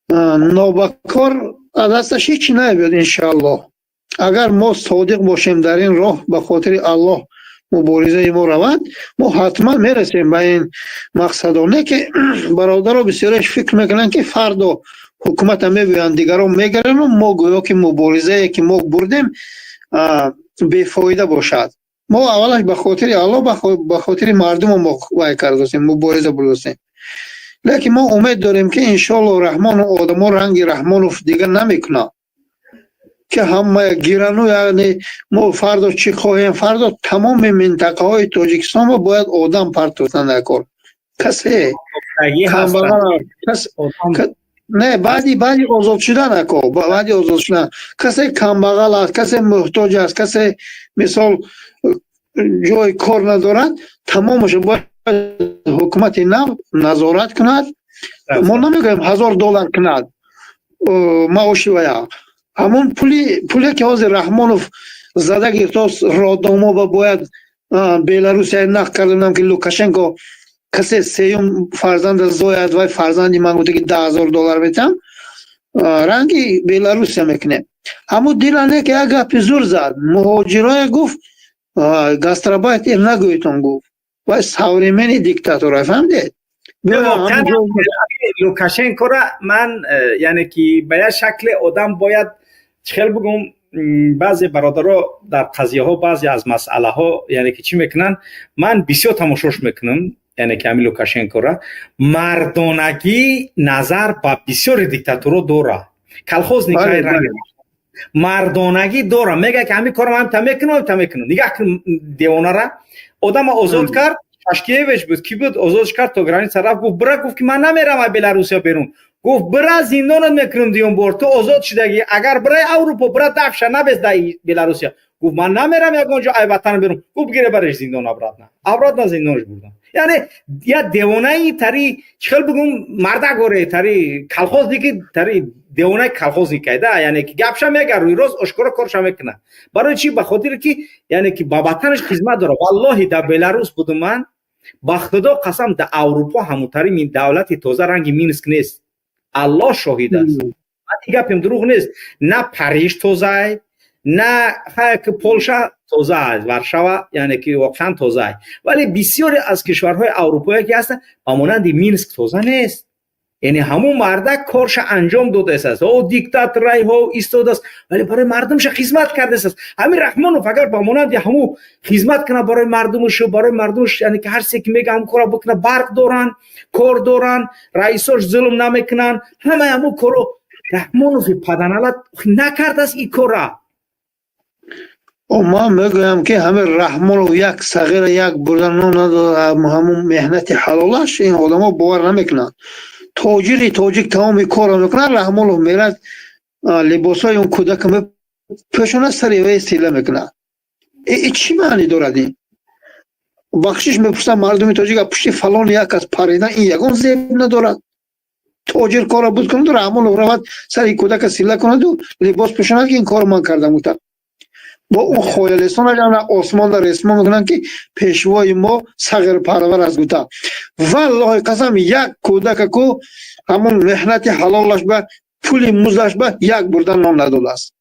нобакор аз дасташ ҳеҷ намебиёд, иншоаллоҳ, агар мо содиқ бошем дар ин роҳ, ба хотири Аллоҳ. Муборизаи мо равад, мо ҳатман мерасем ба ин мақсадо. Не ки бародаро бисёреш фикр мекунанд, ки фардо ҳукумата мебиёянд, дигарон мегирану мо гӯё ки муборизае, ки мо бурдем, бефоида бошад. Мо аввалаш ба хотири Алло, ба хотири мардумо мо вай кардастем, мубориза бурдастем. Лекин мо умед дорем, ки иншоалло Раҳмону одамо ранги Раҳмонов дигар намекунад, ки ҳама гирану, яъне мо фардо чӣ хоҳем? Фардо тамоми минтақаҳои Тоҷикистонро бояд одам партофтан дар кор. Касе не, баъди озод шудан, ако, баъди озод шудан касе камбағал аст, касе муҳтоҷ аст, касе, мисол, ҷои кор надорад, тамомашо бояд ҳукумати нав назорат кунад. Мо намегӯем 1000 доллар кунад маоши вая. Ҳамон пуле, ки ҳозир Раҳмонов зада гирифтааст, роддомо ба бояд Беларусия нақл кардам, ки Лукашенко касе сеюм фарзанда зояд, вай фарзанди ман гуфта, ки 10 000 доллар метиҳам, ранги Беларусия мекунем. Ҳамун дилане, ки як гапи зур зад, муҳоҷирое гуфт, гастарбайтер нагӯетон гуфт. Вай современный диктатора, фаҳмидед? Лукашенкора ман, яъне ки ба як шакле одам бояд чӣ хел бигӯм, баъзе бародаро дар қазияҳо, баъзе аз масъалаҳо, яъне ки чӣ мекунанд, ман бисёр тамошош мекунам. Яъне ки ҳамин Лукашенкора мардонагӣ назар ба бисёри диктатурҳо дора, колхозникаи ранг мардонагӣ дора. Мегӯяд, ки ҳамин корам ҳамта мекунам, ҳамта мекунам. Нигаҳ кун, девонара одама озод кард. Шашкевич буд, ки буд, озодш кард, то граница рафт, гуфт: «Бира». Гуфт, ки ман намерам аз Беларусия берун. Гуфт: «Бира, зиндонат мекунам дуюм бор, ту озод шудагӣ, агар бирай Аврупо, бира, дафша набез дар Беларусия». Гуфт: «Ман намерам ягон ҷо, ай ватан берун». Гуфт: «Бигире, бареш зиндон, обратно, обратно зиндонаш бурдан». Яъне я девонаи тари, чӣ хел бигӯм, мардак, тари колхозники, тари девонаи колхозникай да. Яъне ки гапша мега рӯи рост, ошкоро корша мекунад. Барои чӣ? Ба хотире ки, яъне ки ба ватанаш хизмат дорад. Валлоҳи, дар Беларус будум ман, ба Худо қасам, дар Аврупо ҳамутари давлати тоза ранги Минск нест. Аллоҳ шоҳид аст, ман гапем дурӯғ нест. На Париж тозай, на Полша тоза аст, Варшава, яъне ки воқеан тоза аст, вале бисёре аз кишварҳои аврупоие, ки ҳастанд, ба монанди Минск тоза нест. Яъне ҳамун мардак корша анҷом додааст, о диктаторайҳо истодааст, вале барои мардумша хизмат кардааст. Ҳамин Раҳмонов агар ба монанди ҳамун хизмат кунад барои мардумушу барои мардумш, яъне ки ҳар чизе ки мега, ҳамун кора бикунад, барқ доранд, кор доранд, раисош зулм намекунанд, ҳамаи ҳамун коро Раҳмонови паданалат накардааст ин кора. Ман мегӯям, ки ҳамин Раҳмонов як сағира як бурда нон надода, ҳамун меҳнати ҳалолаш, ин одамо бовар намекунанд. Тоҷири тоҷик тамоми корро мекунад, Раҳмонов мерад, либосҳои он кӯдака мепӯшонад, сари вай сила мекунад. Чӣ маънӣ дорад ин? Бахшиш мепурсам мардуми тоҷик, пушти фалон як аз паридан ин ягон зеб надорад. Тоҷир корро буд кунаду Раҳмонов равад, сари кӯдака сила кунаду либос пӯшонад, ки ин корро ман кардам гуфта. Бо он хоялистон осмонда ресмон мекунанд, ки пешвои мо сағирпарвар аст гуфта. Валлоҳи қасам, як кӯдака ку ҳамон меҳнати ҳалолаш ба пули муздаш ба як бурда нон надодааст.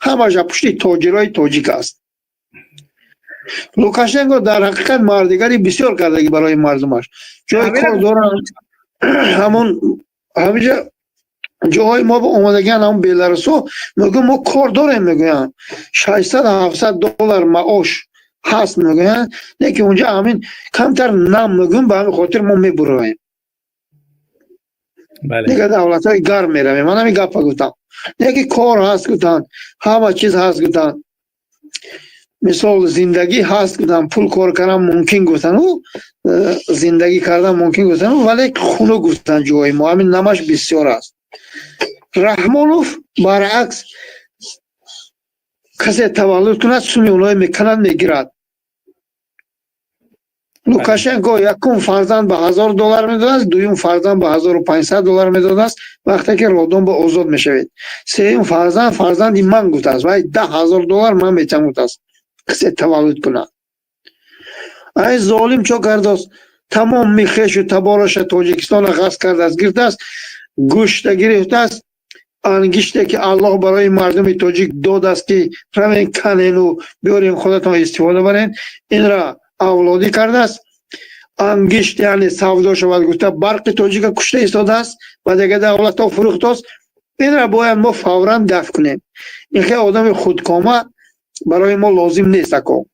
Ҳамаша пушти тоҷирои тоҷик аст. Лукашенко дар ҳақиқат мардигари бисёр кардагӣ барои мардумаш, ҷои кор доранд. Ҳамон ҳамиҷа ҷоҳои мо омадагиан, ҳамон беларусҳо мегӯянд: «Мо кор дорем», мегӯянд, 600-700 доллар маош ҳаст, мегӯянд, лекин унҷа ҳамин камтар нам, мегӯям, ба ҳамин хотир мо мебуроем, дигар давлатҳои гарм меравем. Ман ҳамин гапа гуфтам, лекин кор ҳаст гуфтанд, ҳама чиз ҳаст гуфтанд, мисол, зиндагӣ ҳаст гуфтанд, пул кор кардан мумкин гуфтану зиндагӣ кардан мумкин гуфтану, вале хунук гуфтанд ҷои мо, ҳамин намаш бисёр аст. Раҳмонов баръакс, касе таваллуд кунад, суми оное мекунад, мегирад. Лукашенко якум фарзанд ба 1000 доллар медодааст, дуюм фарзанд ба 1500 доллар медодааст, вақте ки роддом ба озод мешавед. Сеюм фарзанд, фарзанди ман гуфтааст, вай 10 000 доллар ман метиҳам гуфтааст, касе таваллуд кунад. Ай золим чо кардааст? Тамоми хешу табораша Тоҷикистона ғасб кардааст, гирифтааст, гӯшта гирифтааст. Ангиште ки Аллоҳ барои мардуми тоҷик додааст, ки равен канену биёрем, худатон истифода барен, инра авлодӣ кардааст. Ангишт, яъне савдо шавад гуфта, барқи тоҷика кушта истодааст ва дигар давлатҳо фурӯхтааст. Инра бояд мо фавран дафт кунем. Ин хел одами худкома барои мо лозим нест, ако.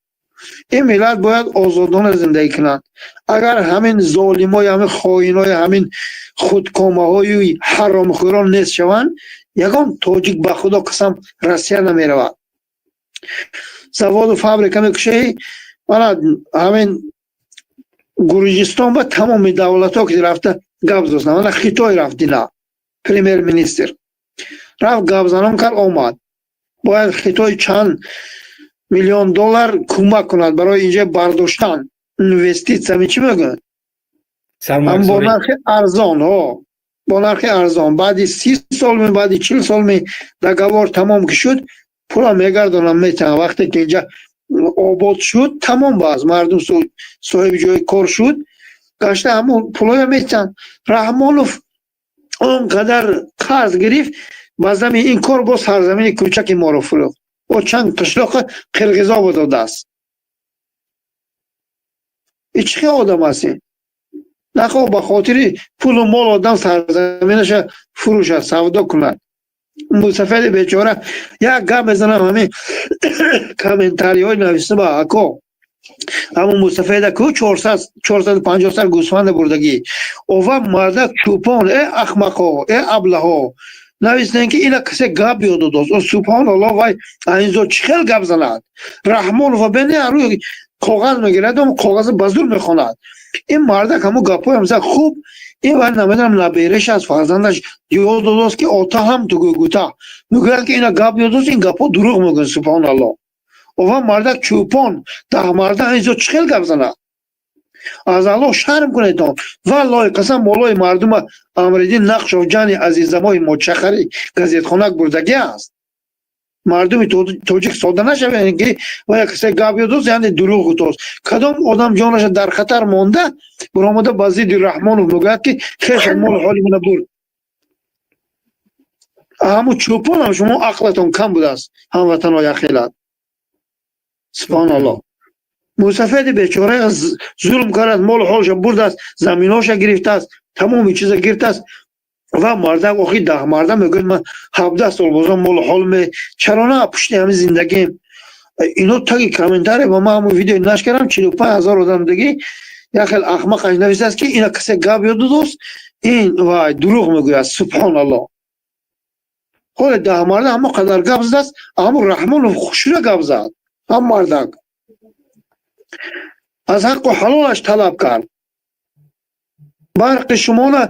Ин миллат бояд озодона зиндагӣ кунад. Агар ҳамин золимои, ҳамин хоинои, ҳамин худкомаҳои ҳаромхӯрон нест шаванд, ягон тоҷик, ба Худо қасам, Россия намеравад. Заводу фабрика мекушаӣ, мана ҳамин Гурҷистон ба тамоми давлатҳо ки рафта гап зостанд. Мана Хитой рафт, дина премьер-министр рафт, гапзанон кард, омад. Бояд Хитой чанд миллион доллар кӯмак кунад барои инҷа бардоштан, инвеститсия ми чӣ мегӯянд, бо нархи арзон, ҳо, бо нархи арзон. Баъди 30 сол ми, баъди 40 сол ми, договор тамом ки шуд, пула мегардонам, метаҳам. Вақте ки инҷа обод шуд, тамом, баз мардум соҳиби ҷои кор шуд, гашта ҳамон пулоя метиҳанд. Раҳмонов он қадар қарз гирифт, ба зами ин кор бо сарзамини кӯчаки моро фурӯхт, бо чанд қишлоқа қирғизобо додааст. И чӣ хел одам аст ин? Нахоҳ ба хотири пулу мол одам сарзаминаша фурӯшад, савдо кунад. Мусафеди бечора як гап мезанам, ҳамин комментариҳои нависта, ако, ҳамун мусафеда ку 450 сар гӯсфанда бурдагӣ ова мардак чӯпон. Э ахмақо, э аблаҳо, навистем, ки ина касе гап ёд додост. Субҳоналлоҳ, вай айнзо чӣ хел гап занад? Раҳмонова бене рӯи коғаз мегирад, коғаза ба зур мехонад. Ин мардак ҳамун гапҳоям зад. Хуб, ин вай намедонам, набереш аст, фарзандаш ёд додост, ки ота ҳам тугӯгута мегӯяд, ки ина гап ёд дост, ин гапҳо дурӯғ мегӯянд. Субҳоналлоҳ, ова мардак чӯпон, даҳмарда инзо чӣ хел гап занад? Аз Аллоҳ шарм кунедон. Валлоҳи қасам, молои мардума Амриддин Нақшов ҷани азизамои мочахари газетхонак бурдагӣ аст. Мардуми тоҷик сода нашавед, ки вая касе гап ёдост, яъне дурӯғ гуфтост. Кадом одам ҷонаша дар хатар монда, баромада ба зидди Раҳмонов мегӯяд, ки хеша молу ҳоли мана бурд? Ҳамун чӯпонам шумо ақлатон кам будааст, ҳамватано яхелат. Субҳоналлоҳ, мусафеди бечора зулм кард, молу ҳолша бурдааст, заминҳоша гирифтааст, тамоми чиза гирифтааст. Ва мардак охи даҳмарда мегӯяд: ман 17 сол бозам молу ҳол чарона пушти ҳамин зиндагим. Ино таги комментария ба ман ҳамун видео нашр кардам, 45 000 одам дигӣ як хел ахмақаш нависааст, ки ина касе гап ёд додост, ин вай дурӯғ мегӯяд. Субҳоналлоҳ, ҳоле даҳмарда ҳамо қадар гап задааст, ҳамун Раҳмонов хушра гап зад. Ҳам мардак аз ҳаққу ҳалолаш талаб кард, барқи шумона,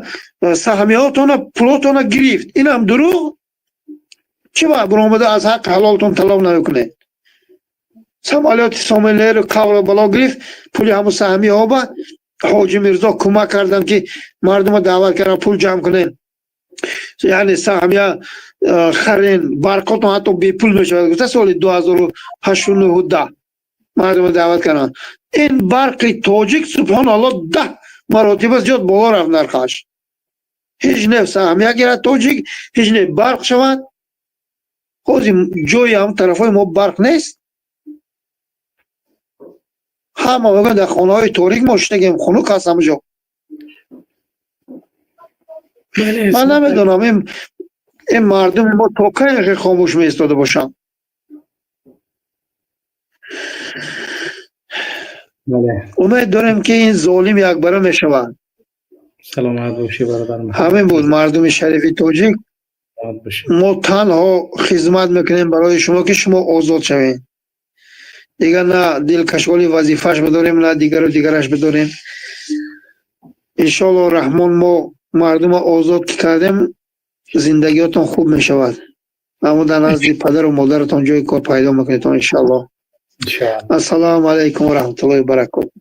саҳмиётона, пулотона гирифт. Инам дурӯғ? Чӣ ба баромада аз ҳаққи ҳалолтон талаб намекунед? Самолёти Сомонэйру қавлу бало гирифт, пули ҳамун саҳмиҳо ба Ҳоҷи Мирзо кӯмак кардам, ки мардума даъват кардам, пул ҷамъ кунем, яъне саҳмия харен, барқотон ҳатто бепул мешавад гуфта, соли 2008-у 9-у 10 мардума даъват кардам. Ин барқи тоҷик, субҳоналло, 10 маротиба зиёд боло рафт нархаш. Ҳеҷ не саҳмия гирад тоҷик, ҳеҷ не барқ шавад. Ҳозир ҷои ҳам тарафҳои мо барқ нест. Ҳама мегӯянд, дар хонаҳои торик мо шидагем, хунук аст ҳама ҷо. Ман намедонам, ин мардуми мо то кай хомӯш меистода бошанд. Умед дорем, ки ин золим якбара мешавад. Саломат бошӣ, бародар. Ҳамин буд, мардуми шарифи тоҷик. Мо танҳо хизмат мекунем барои шумо, ки шумо озод шавед. Дигар на дилкашоли вазифааш бидорем, на дигару дигараш бидорем. Иншоалло Раҳмон, мо мардума озод ки кардем, зиндагиётон хуб мешавад. Аммо дар назди падару модаратон ҷои кор пайдо мекунедон, иншоалло. Ассалому алайкум ва раҳматуллоҳи баракоту.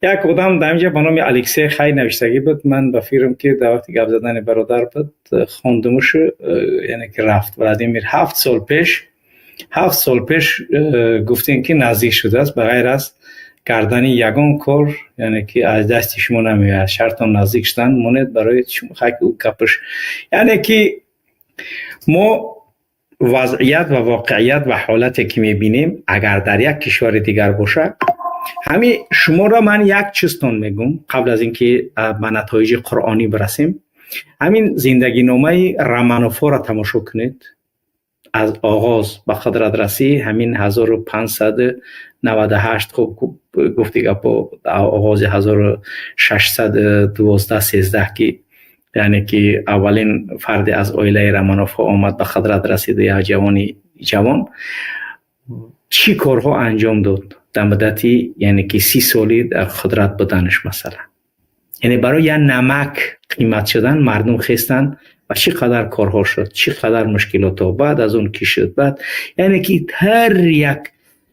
Як одам дар инҷа ба номи Алексей хай навиштагӣ буд. Ман ба фикрам, ки дар вақти гап задани бародар буд, хондумушу, яъне ки рафт. Владимир, 7 сол пеш, 7 сол пеш гуфтем, ки наздик шудааст. Ба ғайр аз Кардани ягон кор, яъне ки аз дасти шумо намеояд. Шартон наздик шудан монед барои шумо гапаш. Яъне ки мо вазъият ва воқеият ва ҳолате ки мебинем, агар дар як кишвари дигар бошад, ҳами шуморо ман як чизтон мегум, қабл аз ин ки ба натоиҷи қуръонӣ бирасем. Ҳамин зиндагиномаи Романовҳоро тамошо кунед. Аз оғоз ба қудрат расӣ, ҳамин 1598, хуб гуфти гапо, оғози 1612 13, ки яъне ки аввалин фарде аз оилаи Романовҳо омад, ба қудрат расида, як ҷавони ҷавон чӣ корҳо анҷом дод дар муддати, яъне ки 30 соли дар қудрат буданаш. Масалан, яъне барои як намак қимат шудан мардум хестанд ва чӣ қадар корҳо шуд, чӣ қадар мушкилотҳо баъд аз он ки шуд. Баъд, яъне ки ҳар як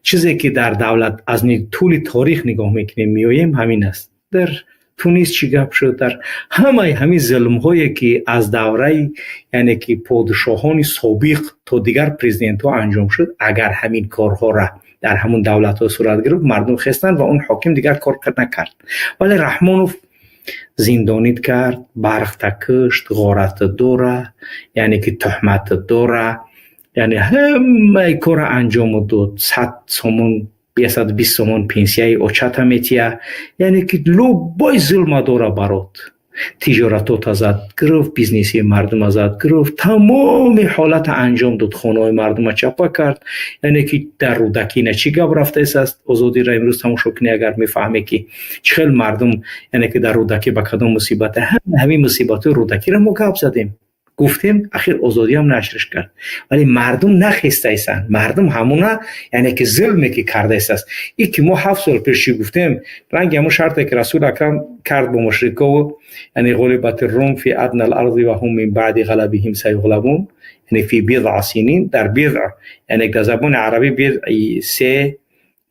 чизе ки дар давлат аз тӯли торих нигоҳ мекунем, меоем, ҳамин аст. Дар Тунис чӣ гап шуд? Дар ҳамаи ҳамин зулмҳое ки аз давраи, яъне ки подшоҳони собиқ то дигар президентҳо анҷом шуд, агар ҳамин корҳоро дар ҳамун давлатҳо сурат гирифт, мардум хестанд ва он ҳоким дигар кор накард. Вале Раҳмонов зиндонид кард, барқта кушт, ғорат дора, яъне ки туҳмат дора, яъне ҳамаи корро анҷом дод. 100 сомон, 120 сомон пенсияи очата метия, яъне ки любой зулма дора барот. Тиҷоратота зад гирифт, бизнеси мардума зад гирифт, тамоми ҳолата анҷом дод, хонаҳои мардума чапа кард. Яъне ки дар Рӯдакӣ на чӣ гап рафтааст? Озодиро имрӯз тамошо кунӣ агар, мефаҳме ки чӣ хел мардум, яъне ки дар Рӯдакӣ ба кадом мусибата. Ҳамин мусибатҳои Рӯдакиро мо гап задем, гуфтем, ахир Озодиам нашрш кард, вале мардум нахестаистанд. Мардум ҳамуна, яъне ки зулме ки кардаистааст, и ки мо 7 сол пеш чӣ гуфтем, ранги ҳамун шарте ки Расул Акрам кард бо мушрикову, яъне غلبت الروم في أدنى الأرض وهم من بعد غلبهم سيغلبون, яъне في بضع سنين, дар بضع, яъне дар забони арабӣ بضع се,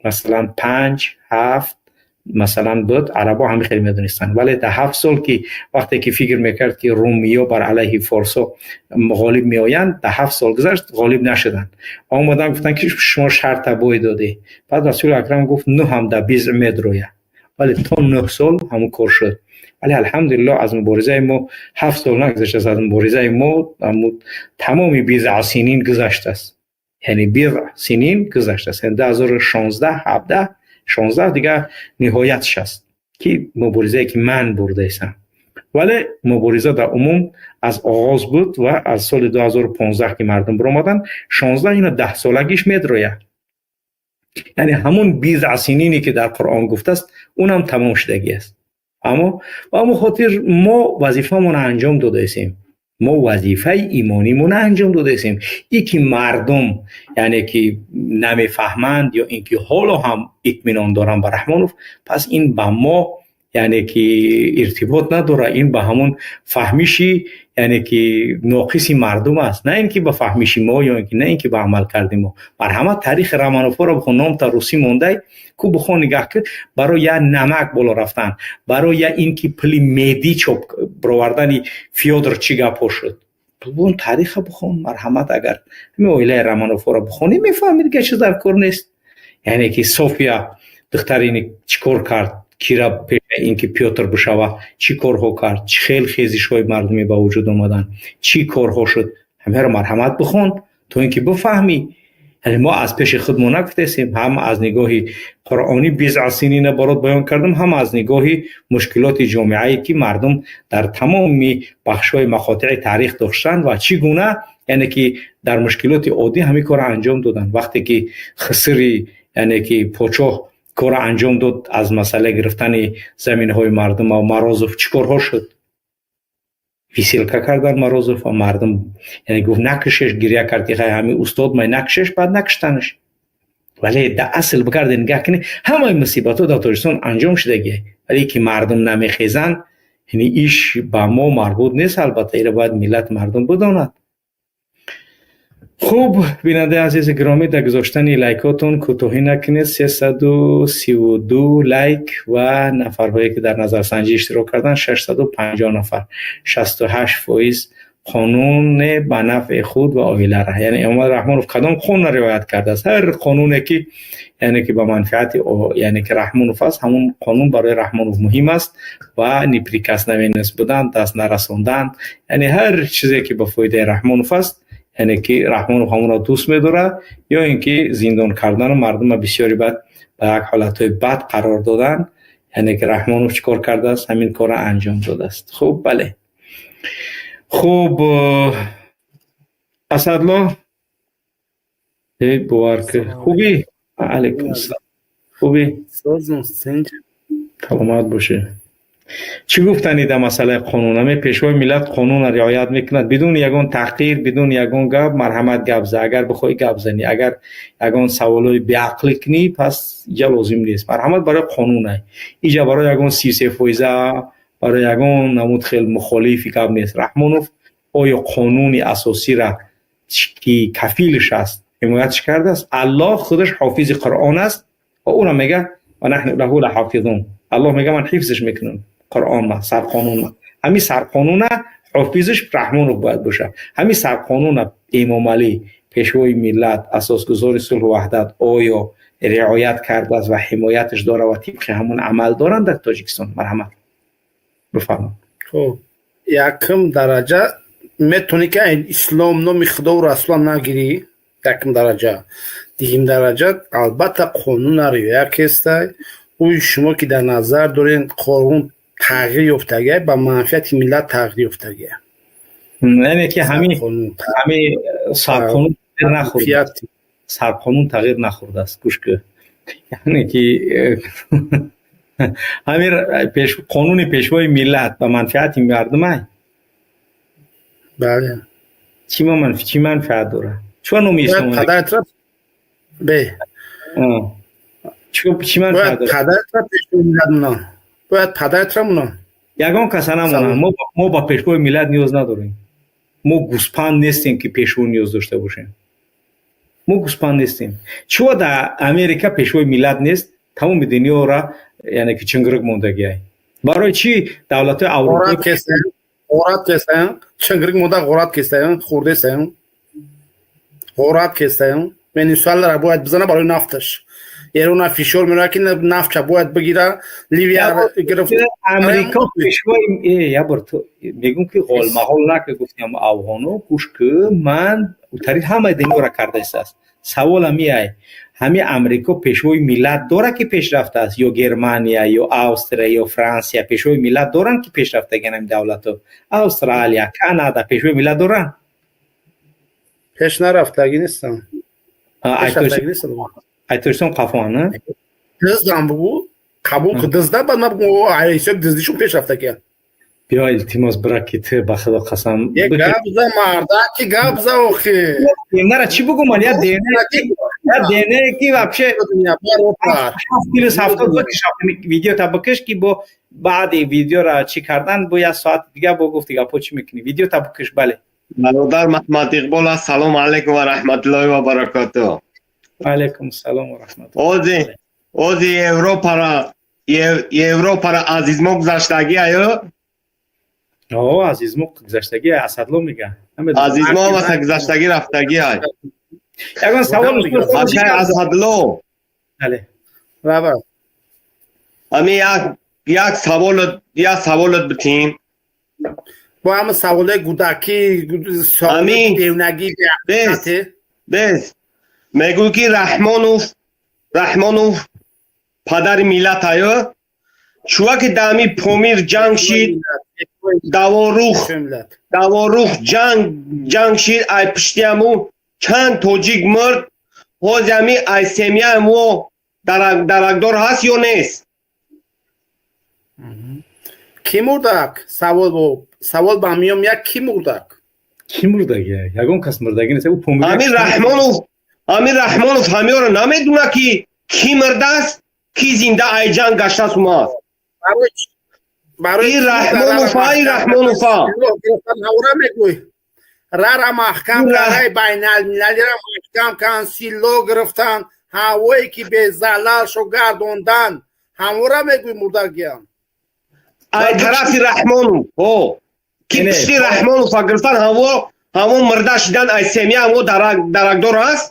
масалан, панҷ, ҳафт, масалан, буд. Арабо ҳами хеле медонистанд. Вале дар 7 сол ки вақте ки фикр мекард ки румиё бар алайҳи форсо ғолиб меоянд, дар 7 сол гузашт, ғолиб нашуданд. Омадан гуфтанд ки шумо шарта бой додӣ. Баъд Расули Акрам гуфт: нӯ ҳам дар بضع медроя. Вале то 9 сол ҳамун кор шуд. Вале, алҳамдулилло, аз муборизаи мо 7 сол нагузаштааст, аз муборизаи мо тамоми بضع سنين гузаштааст, яъне بضع سنين гузаштааст, яъне 2016, 17, 16 дигар ниҳоятш аст ки муборизае ки ман бурдаистам. Вале мубориза дар умум аз оғоз буд ва аз соли 2015 ки мардум биромаданд, 16, ина 10-солагиш медрояд. Яъне ҳамун بضع سنين е ки дар Қуръон гуфтааст, унам тамом шудагӣ аст. Аммо ба ҳамон хотир мо вазифамонро анҷом додаистем, мо вазифаи имонимонро анҷом додаистем. И ки мардум, яъне ки намефаҳманд ё ин ки ҳоло ҳам итминон доранд ба Раҳмонов, пас ин ба мо, яъне ки иртибот надорад. Ин ба ҳамун фаҳмиши, яъне ки ноқиси мардум аст, на ин ки ба фаҳмиши мо ё ин ки на ин ки ба амалкарди мо. Марҳамат, таърихи Романовҳоро бихон, номта русӣ мондай ку, бихон, нигаҳ ки барои як намак боло рафтан, барои як ин ки пули медӣ чоп бировардани Фёдор чӣ гапҳо шуд. Бун таъриха бихон, марҳамат. Агар ҳамин оилаи Романовҳоро бихонӣ, мефаҳмӣ, дигар чиз дар кор нест. Яъне ки София духтари чӣ кор кард, кира пеша ин ки Пётр бишава, чӣ корҳо кард, чӣ хел хезишҳои мардумӣ ба вуҷуд омаданд, чӣ корҳо шуд, ҳамаро марҳамат бихон, то ин ки бифаҳмӣ. Яъне мо аз пеши худ мо нагуфтаистем. Ҳам аз нигоҳи қуръонӣ بضع سنين а барот баён кардам, ҳам аз нигоҳи мушкилоти ҷомеае ки мардум дар тамоми бахшҳои мақотеи таърих доштанд ва чӣ гуна, яъне ки дар мушкилоти оддӣ ҳамин корро анҷом доданд. Вақте ки хисири, яъне ки подшоҳ корро анҷом дод аз масъалаи гирифтани заминҳои мардум ва Морозов, чӣ корҳо шуд? Висилка кардан Морозов ва мардум, яъне гуфт: «Накушеш». Гиря кард ки ҳамин устод май, накушеш. Баъд накуштанаш. Вале дар асл бигарде, нигаҳ кунӣ, ҳамаи мусибатҳо дар Тоҷикистон анҷом шудагӣ, вале ки мардум намехезанд, яъне иш ба мо марбут нест. Албатта, иро бояд миллат, мардум бидонад. Хуб, бинандаи азизи гиромӣ, дар гузоштани лайкотон кӯтоҳӣ накунед. 332 лайк ва нафарҳое ки дар назарсанҷӣ иштирок карданд, 650 нафар, 68%. Қонун ба нафъи худ ва оила ра, яъне Эмомалӣ Раҳмонов кадом қонунро риоят кардааст? Ҳар қонуне ки, яъне ки ба манфиати, яъне ки Раҳмонов аст, ҳамон қонун барои Раҳмонов муҳим аст ва неприкосновенность будан, даст нарасондан, яъне ҳар чизе ки ба фоидаи Раҳмонов аст, яъне ки Раҳмонов ҳамонро дӯст медорад, ё ин ки зиндон кардану мардума бисёри бад ба як ҳолатҳои бад қарор додан, яъне ки Раҳмонов чӣ кор кардааст, ҳамин корро анҷом додааст. Хуб, бале, хуб, Асадло, бовар ки хубӣ? Алайкум ассалом, хубӣ? Саломат бошед. Чӣ гуфтанӣ дар масъалаи қонун? Ҳаме Пешвои миллат қонунро риоят мекунад бидуни ягон таҳқир, бидуни ягон гап? Марҳамат, гап за, агар бихоҳӣ гап занӣ. Агар ягон саволҳои беақлӣ кунӣ, пас иҷа лозим нест. Марҳамат, барои қонунай, иҷа барои ягон 33 фоиза, барои ягон намуд хел мухолифи гап нест. Раҳмонов оё қонуни асосира, ки кафилиш аст, ҳимоятш кардааст? Аллоҳ худаш ҳофизи Қуръон аст ва ӯро мега: ва наҳну лаҳу лаҳофизун. Аллоҳ мега: ман ҳифзш мекунам Қуръонма, сарқонунма. Ҳамин сарқонуна ҳофизиш Раҳмонов бояд бошад. Ҳамин сарқонуна Эмомалӣ, Пешвои миллат, асосгузори сулҳу ваҳдат, оё риоят кардааст ва ҳимояташ дорад ва тибқи ҳамон амал доранд дар Тоҷикистон? Марҳамат, бифармоед. Хуб, якум дараҷа метавонӣ ки ислом, номи Худову Расула нагирӣ, якум дараҷа. Дуюм дараҷа, албатта, қонуна риоя кестай. Ӯи шумо ки дар назар дорен, қонун тағйир ёфтагия, ба манфиати миллат тағйир ёфтагия. Яъне ки ҳами сарқонун тағйир нахӯрдааст, сарқонун тағйир нахӯрдааст. Гӯш ки, яъне ки ҳамин қонуни Пешвои миллат ба манфиати мардумай? Бале. Чӣ манфиат дорад? Чӯ номи ислом? Бе. Чӣ манфиат дорад? Падаратра Пешвои миллат монанд, бояд падаратра монанд. Ягон каса намонанд. Мо ба Пешвои миллат ниёз надорем. Мо гӯспанд нестем, ки пешво ниёз дошта бошем. Мо гӯспанд нестем. Чӯ дар Америка Пешвои миллат нест, тамоми дунёра, яъне ки чингирик мондагиай? Барои чӣ давлатҳои Аврупо ғорат кестаян, чингирик монда, ғорат кестаян, хӯрдесаян, ғорат кестаян. Венесуэлара бояд бизана барои нафташ. Эрона фишор меояд, ки нафтша бояд бигира. Ливия гирифт. Амрико пешвои, як бор мегӯм, ки ғолмағол нака, гуфтем афғоно. Гӯш ки, ман тари ҳамаи дунёра кардаистааст. Саволам меай: ҳами Амрико пешвои миллат дорад, ки пешрафтааст, ё Германия, ё Австрия, ё Франсия пешвои миллат доранд, ки пешрафтагиан? Ҳами давлатҳо, Австралия, Канада пешвои миллат доранд? Пеш нарафтагӣ нестам. Айтоҷистон қафоан. Диздам бугу, қабул дизда, баъд ман ҳисоби диздишон пеш рафтагиям. Биё, илтимос, бира, ки ту, ба Худо қасам. Е, гап за, мардаки, гап за охи. Нара чӣ бугум ман? Я дене ки вообще 70, видео та бикиш, ки бо баъди видеора чӣ кардан, бо як соат дига бо гуфти гапо чӣ мекунӣ? Видео та бикиш, бале. Бародар Маҳмад Иқбол, ассалому алайкум ва раҳматуллоҳи ва баракотуҳ. Алайкум салом ва раҳматуллоҳ. Ози Европара Азизмо гузаштагӣ аю? О, Азизмо гузаштагӣ, Асадло мега. Азизмо маса гузаштагӣ, рафтагӣ ай. Ягон савол? Акай Асадло. Бале. Раба. Ами як саволот битим. Бо ҳама саволои гудакӣ, Ами девнагӣ. Бес бес, мегӯй, ки Раҳмонов падари миллат аю. Чӯва ки дар ами Помир ҷанг шид, Даворух ҷанг шид, ай пиштиаму чанд тоҷик мурд. Ҳози ами ай семьяамо даракдор ҳаст ё нест? Кӣ мурдак? Савол ба миём як: кӣ мурдак? Кӣ мурдагӣ? Ягон кас мурдагӣ нест. Ами Раҳмонов ҳамиёро намедуна, ки кӣ мурдааст, кӣ зинда, ай ҷанг гаштааст умааст. И Раҳмонова, и Раҳмонова. Мегӯй, рара маҳкам, раи байналмилалира маҳкам кан, силло гирифтан, ҳавое ки безалалшо гардондан, ҳамора мегӯй мурдагиям. Ай тарафи Раҳмонов, ҳо, Ки пишти Раҳмонова гирифтан, ҳаво мирда шидан, ай семья ҳаво даракдор аст.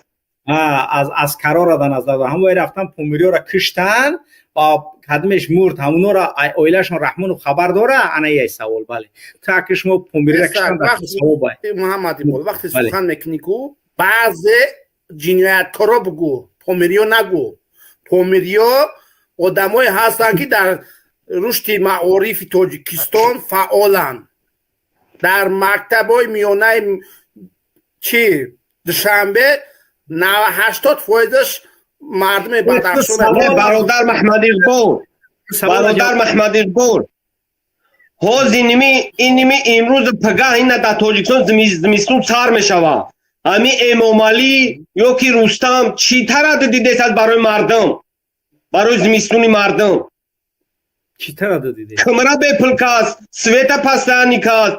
Аз аскарора дар назар дорам. Ҳамои рафтан помириёра киштан ва кадмеш мурд, ҳамунора оилашон Раҳмонов хабар дора? Ана яй савол. Бале, та ки шумо помириёра киштан дар савоб. Муҳаммад Иқбол, вақте сухан мекунӣ ку, баъзе ҷинояткоро бугӯ, помириё нагӯ. Помириё одамое ҳастанд, ки дар рушди маорифи Тоҷикистон фаъоланд, дар мактабҳои миёнаи чи Душанбе 80%-аш мардуми Бадахшон. Бародар Маҳмадиқбол, бародар Маҳмадиқбол, ҳози ними иними имрӯз пагаҳ ина дар Тоҷикистон зимистон сар мешавад. Ҳами Эмомалӣ ё ки Рустам чӣ тарадд дидесад барои мардум, барои зимистони мардум? Чӣ тарадд дидед? Кмра бепул каст, света пастани каст,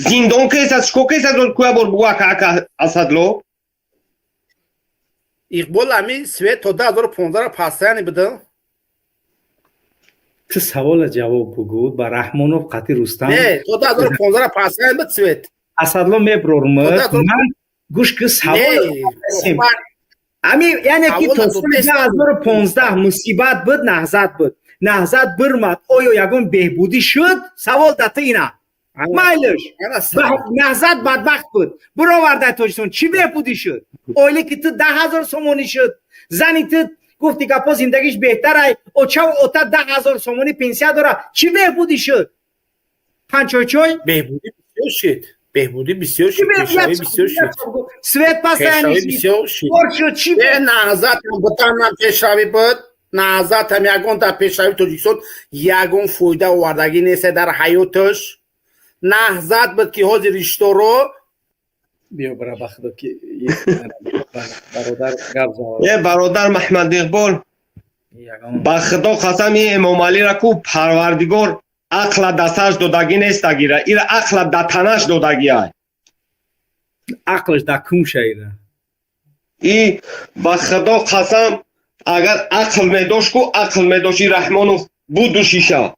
зиндон кесад, шко кесад, куя бор бугу, ака, ака Асадло. Иқбол, ами свет то 2015 пастани буда. Ту савола ҷавоб бугӯ ба Раҳмонов қати Рустам. Не, то 2015 пастани буд свет. Асадло, мебрормад, ман гӯш ки, савол ами, яъне ки то соли 2015 мусибат буд, наҳзат буд, наҳзат бирмад, оё ягон беҳбудӣ шуд? Савол да ту ина. Майлиш, наҳзат бадбахт буд, бироварда Тоҷикистон, чӣ беҳбудӣ шуд? Оиле ки ту 10 000 сомонӣ шуд, зани ту гуфти гапо, зиндагиш беҳтарай, очаву ота 10 000 сомонӣ пенсия дора, чӣ беҳбудӣ шуд? Панчойчой. Беҳбудӣ бисёр шуд, беҳбудӣ бисёр шуд, пешравӣ бисёр шуд. Свет пешравӣ бисёр шуд. Шуд чӣ? Наҳзат бутанам пешравӣ буд. Наҳзатам ягон дар пешравии Тоҷикистон ягон фоида овардагӣ нест дар ҳаёташ. Наҳзат буд, ки ҳозир риштаро Биё, бара, ба худо ки бародар гап зад. Э, бародар Маҳмадиқбол, ба худо қасам, ин Эмомалира ку Парвардигор ақла дасташ додагӣ нестагира, ира ақла да танаш додагиай. Ақлаш да кумша ира. И ба худо қасам, агар ақл медошт ку, ақл медошт и Раҳмонов буду шиша.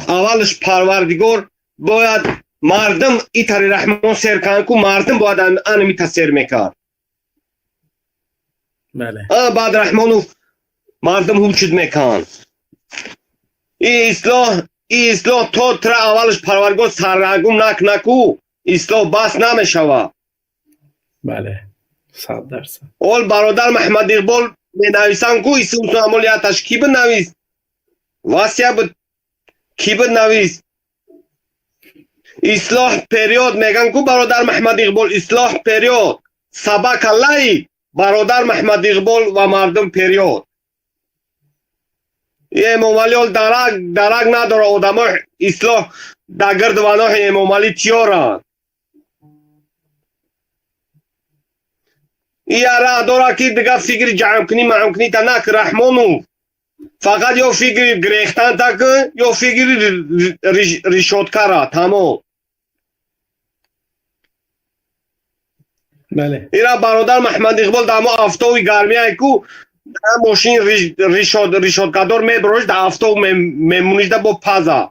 Аввалаш Парвардигор бояд мардум итари Раҳмон сер кан ку, мардум бояд анамита сер мекард. Баъд Раҳмонов мардум ҳучуд меканд. И ислоҳ, и ислоҳ то тра аввалаш Парвардигор сарнагум накунаку, ислоҳ бас намешавад. Бале, 100%. Ол бародар Маҳмадиқбол менависанд ку, исусамол яташ ки бинавис, васия ки бинавис, ислоҳ период меган ку, бародар Маҳмадиқбол, ислоҳ период собака лай, бародар Маҳмадиқбол ва мардум период. Эмомалӣ ол дарак, дарак надора. Одамо ислоҳ да гирду ваноҳи Эмомалӣ тиёранд. Яра дора ки дига фикри ҷамъкунӣ маъмкунӣ та нак, Раҳмонов, фақат ё фикри грехтан та кун, ё фикри ришоткара, тамом. Бале. Ира бародар Маҳмадиқбол дамо афтови гармияй ку, мошин ришоткадор меброш, да афтов мемунишда бо паза.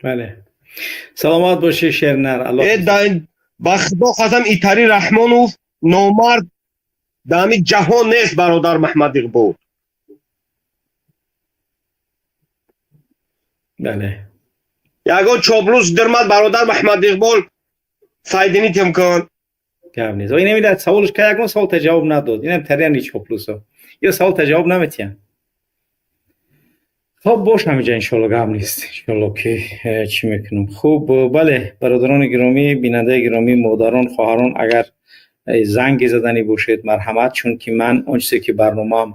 Бале, саломат бошӣ, Шернар. Ба худо қасам, итари Раҳмонов номард дами ҷаҳон нест, бародар Маҳмадиқбол. Бале. Ягон чоплус дирмад, бародар Маҳмадиқбол, сайдини тем кун. Гап нест. Ин намедад саволш ка, ягон савол та ҷавоб надод. Инам тарияни чоплусо ё савол та ҷавоб наметиҳанд. Хоб, бош, ҳамиҷа иншоалло гап нест, иншоалло ки чӣ мекунам. Хуб, бале, бародарони гиромӣ, бинандаи гиромӣ, модарон, хоҳарон, агар занге заданӣ бошед, марҳамат, чунки ман он чизе ки барномаам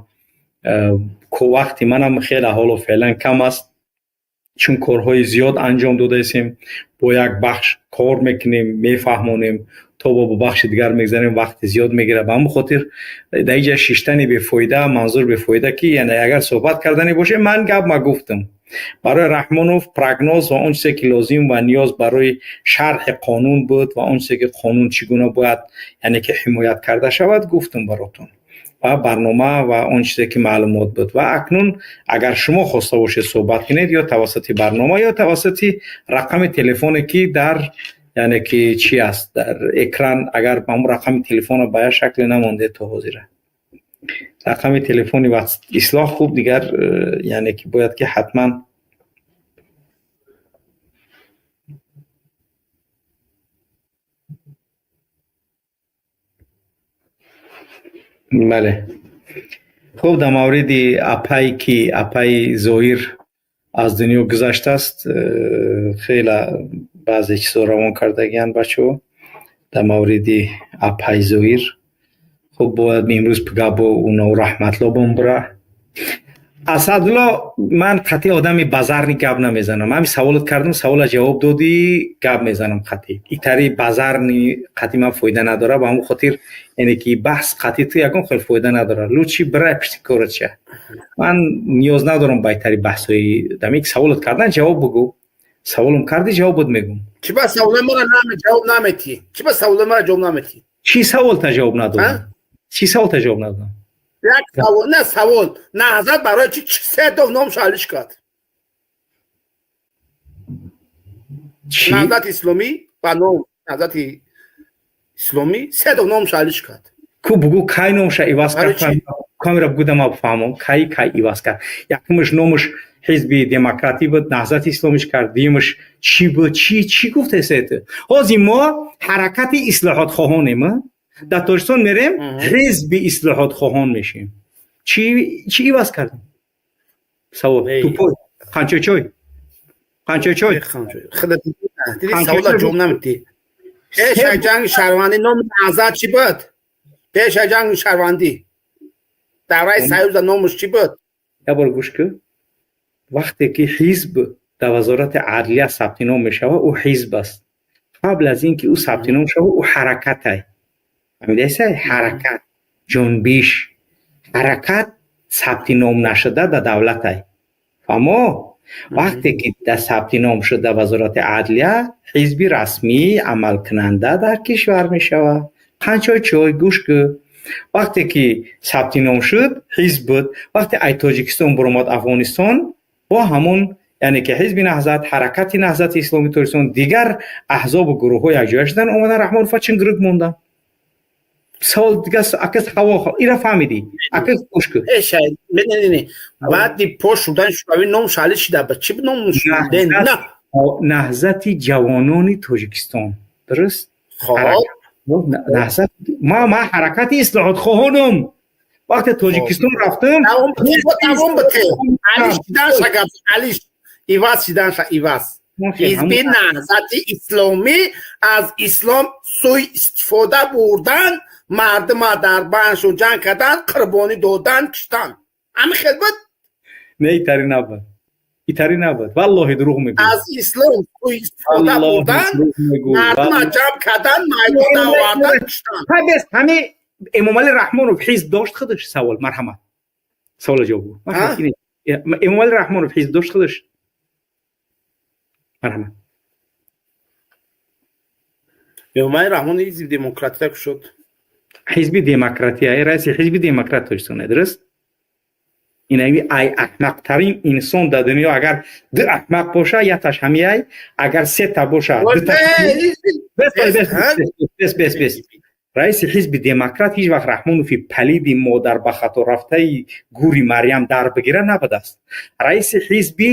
вақти манам хеле ҳоло феълан кам аст, чун корҳои зиёд анҷом додаистем, бо як бахш кор мекунем, мефаҳмонем, то бо бахши дигар мегзарем, вақти зиёд мегирад. Ба ҳамин хотир дар инҷа шиштани бефоида, манзур бефоида ки, яъне агар суҳбат карданӣ бошем, ман гап ма гуфтам барои Раҳмонов, прогноз ва он чизе ки лозим ва ниёз барои шарҳи қонун буд ва он чизе ки қонун чӣ гуна бояд, яъне ки ҳимоят карда шавад, гуфтам баротон. ва барнома ва он чизе ки маълумот буд. Ва акнун агар шумо хоста бошед суҳбат кунед, ё тавассути барнома, ё тавассути рақами телефоне ки дар, яъне ки чӣ аст, дар экран, агар ҳамун рақами телефонро ба як шакле намондед то ҳозира, рақами телефони ислоҳ хуб дигар, яъне ки бояд ки ҳатман бале. Хуб, дар мавриди апай ки апаи Зоҳир аз дунё гузаштааст, хеле баъзе чизо равон кардагиянд бачаҳо дар мавриди апаи Зоҳир. Хуб, бояд имрӯз пига бо уно раҳматло бомбура. Асадулло, ман қатъи одами базарни гап намезанам. Ҳами саволот кардам, савола ҷавоб додӣ, гап мезанам қатъи. Итари базарни қатъи ман фоида надора, ба ҳамон хотир, яъне ки баҳс қатъи ту ягон хел фоида надора. Лучше бирай пишти корат ша. Ман ниёз надорам ба итари баҳсҳои дами. Саволот кардан, ҷавоб бугӯ. Саволам кардӣ, ҷавоб буд мегӯм. Чӣ ба саволи мара наме ҷавоб наметӣ? Чӣ ба саволи мара ҷавоб наметӣ? Чӣ савол та ҷавоб надодам? Чӣ савол та ҷавоб надодам? Як савол, на савол. Наҳзат барои чӣ се дов ном шалиш кард? Наҳзати исломӣ ба ном Наҳзати исломӣ се дов ном шалиш кард. Ку бугӯ, кай номша иваз кард? Камера бугӯ, ма бифаҳмам, кай кай иваз кард. Якумаш номаш Ҳизби Демократӣ буд, Наҳзати исломиш кард. Дуюмаш чӣ буд? Чӣ чӣ гуфтесед? Ҳозир мо Ҳаракати ислоҳотхоҳонем, дар Тоҷикистон мерем, Ҳизби ислоҳотхоҳон мешем. Чӣ чӣ иваз кардем? Савол тупой. Қанчочой, қанчочой. Савола ҷавоб наметӣ. Пеша ҷанги шаҳрвандӣ номи Наҳзат чӣ буд? Пеша ҷанги шаҳрвандӣ давраи Союза номаш чӣ буд? Як бор гӯш кун. Вақте ки ҳизб дар Вазорати адлия сабти ном мешавад, ӯ ҳизб аст. Қабл аз ин ки ӯ сабти ном шавад, ӯ ҳаракатай. Фаҳмидаеса? Ҳаракат, ҷунбиш, ҳаракат сабти ном нашуда дар давлатай. Фаҳмо? Вақте ки дар сабти ном шуд дар Вазорати адлия, ҳизби расмии амалкунанда дар кишвар мешавад. Қанчой чой, гӯш кӯ. Вақте ки сабти ном шуд, ҳизб буд. Вақте ай Тоҷикистон буромад Афғонистон, бо ҳамон, яъне ки Ҳизби Наҳзат, Ҳаракати Наҳзати Исломии Тоҷикистон, дигар аҳзобу гурӯҳҳо якҷоя шудан, омадан Раҳмонова чингирик мондан. Савол дигар акас ҳаво ира фаҳмидӣ, акас гӯш кун. Баъди пош шудан Шӯравӣ ном шалиш шида ба чӣ ном? Наҳзати ҷавонони Тоҷикистон, дуруст? Наҳзат ма Ҳаракати ислоҳотхоҳонам. Вақте Тоҷикистон рафтам, иваз шиданша, иваз. Ҳизби Наҳзати Исломӣ аз ислом сӯй истифода бурдан, мардума дар баншон ҷанг кардан, қурбонӣ додан, киштан, ҳамин хел буд. Не, итари набуд, итари набуд, валлоҳи, дурӯғ мегӯ. Аз ислом сӯй истифода бурдан, мардума ҷамъ кардан, майдон овардан, киштан. Ҳами Эмомалӣ Раҳмонов ҳизб дошт худаш? Савол, марҳамат, савола ҷавоб гӯ. Эмомалӣ Раҳмонов ҳизб дошт худаш? Марҳамат. Эмомалӣ Раҳмон Ҳизби Демократия кушод. Ҳизби Демократия, раиси Ҳизби Демократ Тоҷикистон, дуруст? Инави ай аҳмақтарин инсон дар дунё, агар ду аҳмақ боша, якташ ҳамияй, агар сета боша, бес, бес, бес. Раиси Ҳизби Демократ ҳеҷ вақт Раҳмонови палиди модар ба хато рафтаи гури Марьям дар бигира набудааст. Раиси Ҳизби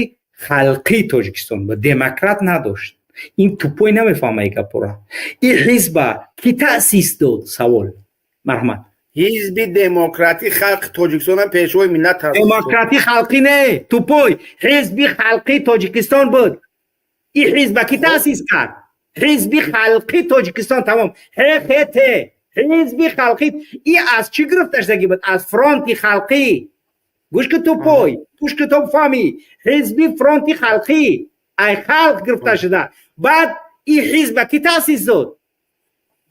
Халқии Тоҷикистон ба Демократ надошт. Ин тупой намефаҳма и гапора. Ин ҳизба кӣ таъсис дод? Савол, марҳамат. Ҳизби Демократии Халқи Тоҷикистон Пешвои миллат. Демократии Халқӣ не, тупой, Ҳизби Халқии Тоҷикистон буд. Ин ҳизба кӣ таъсис кард? Ҳизби Халқии Тоҷикистон, тамом. ХХТ, Ҳизби Халқӣ. И аз чӣ гирифта шудагӣ буд? Аз Фронти Халқӣ. Гӯш ки, тупой, гӯш ки, то фаҳмӣ. Ҳизби Фронти Халқӣ, ай халқ гирифта шуда. Баъд ин ҳизба кӣ таъсис дод?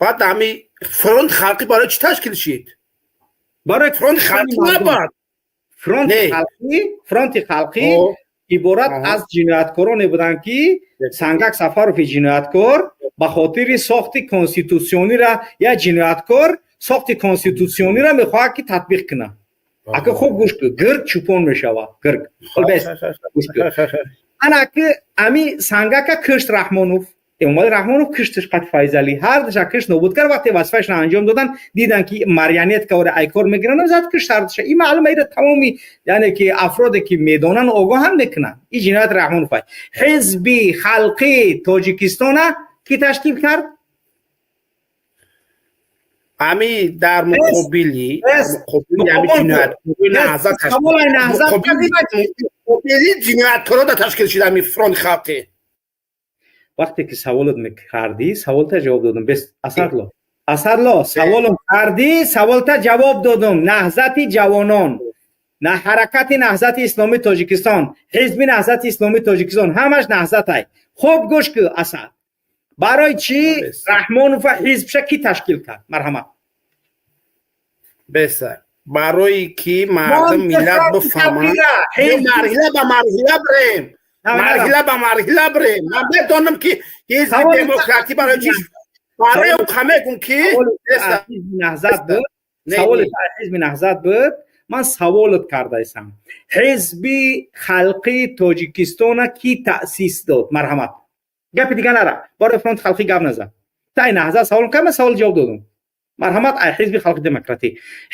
Баъд ҳами Фронти Халқӣ барои чӣ ташкил шид? Барои Фронти Халқӣ набад. Фронти Халқӣ, Фронти Халқӣ иборат аз ҷинояткороне буданд, ки Сангак Сафарови ҷинояткор ба хотири сохти конститутсионира, як ҷинояткор Сохти конститутсиониро мехоҳад, ки татбиқ кунад. Ака, хуб гӯш кун: гирг чӯпон мешавад, гирг. Гӯш кун, ана ки ами сангака кишт Раҳмонов, Эмомалӣ Раҳмонов киштиш. Қат Файзалӣ ҳардуша кишт, нобуд кард. Вақте вазифаашро анҷом додан, дидан, ки марионеткаоре айкор мегиранд, зад кишт ҳардуша. Ин маълума, ира тамоми, яъне ки афроде, ки медонанд, огоҳанд, мекунанд. Ин ҷиноят Раҳмонов. Ҳизби Халқи Тоҷикистона кӣ ташкил кард? Ами дар муқобили ҷинояткоро ташкил шуда ами Фронти Халқӣ. Вақте ки саволот мекардӣ, саволта ҷавоб додам. Бес, Асадло, Асадло, саволом кардӣ, саволта ҷавоб додам. Наҳзати ҷавонон, на ҳаракати Наҳзати Исломии Тоҷикистон, Ҳизби Наҳзати Исломии Тоҷикистон, ҳамаш наҳзатай. Хуб гӯш ку, Асад, барои чӣ Раҳмонова ҳизбша кӣ ташкил кард? Марҳамат. Беса, барои ки мардум, миллат бифаҳманд, марҳила ба марҳила бирем, марҳила ба марҳила бирем. Ман медонам, ки ҳизби демократӣ барои чи, барои мегум, ки Наҳзат буд. Саволи ҳизби Наҳзат буд. Ман саволот кардаистам: Ҳизби Халқи Тоҷикистона кӣ таъсис дод? Марҳамат, гапи дига нара, барои Фронти Халқӣ гап назан. Тай Наҳзат савол кардам, савол ҷавоб додум. Марҳамат, ай Ҳизби Халқи Демократӣ,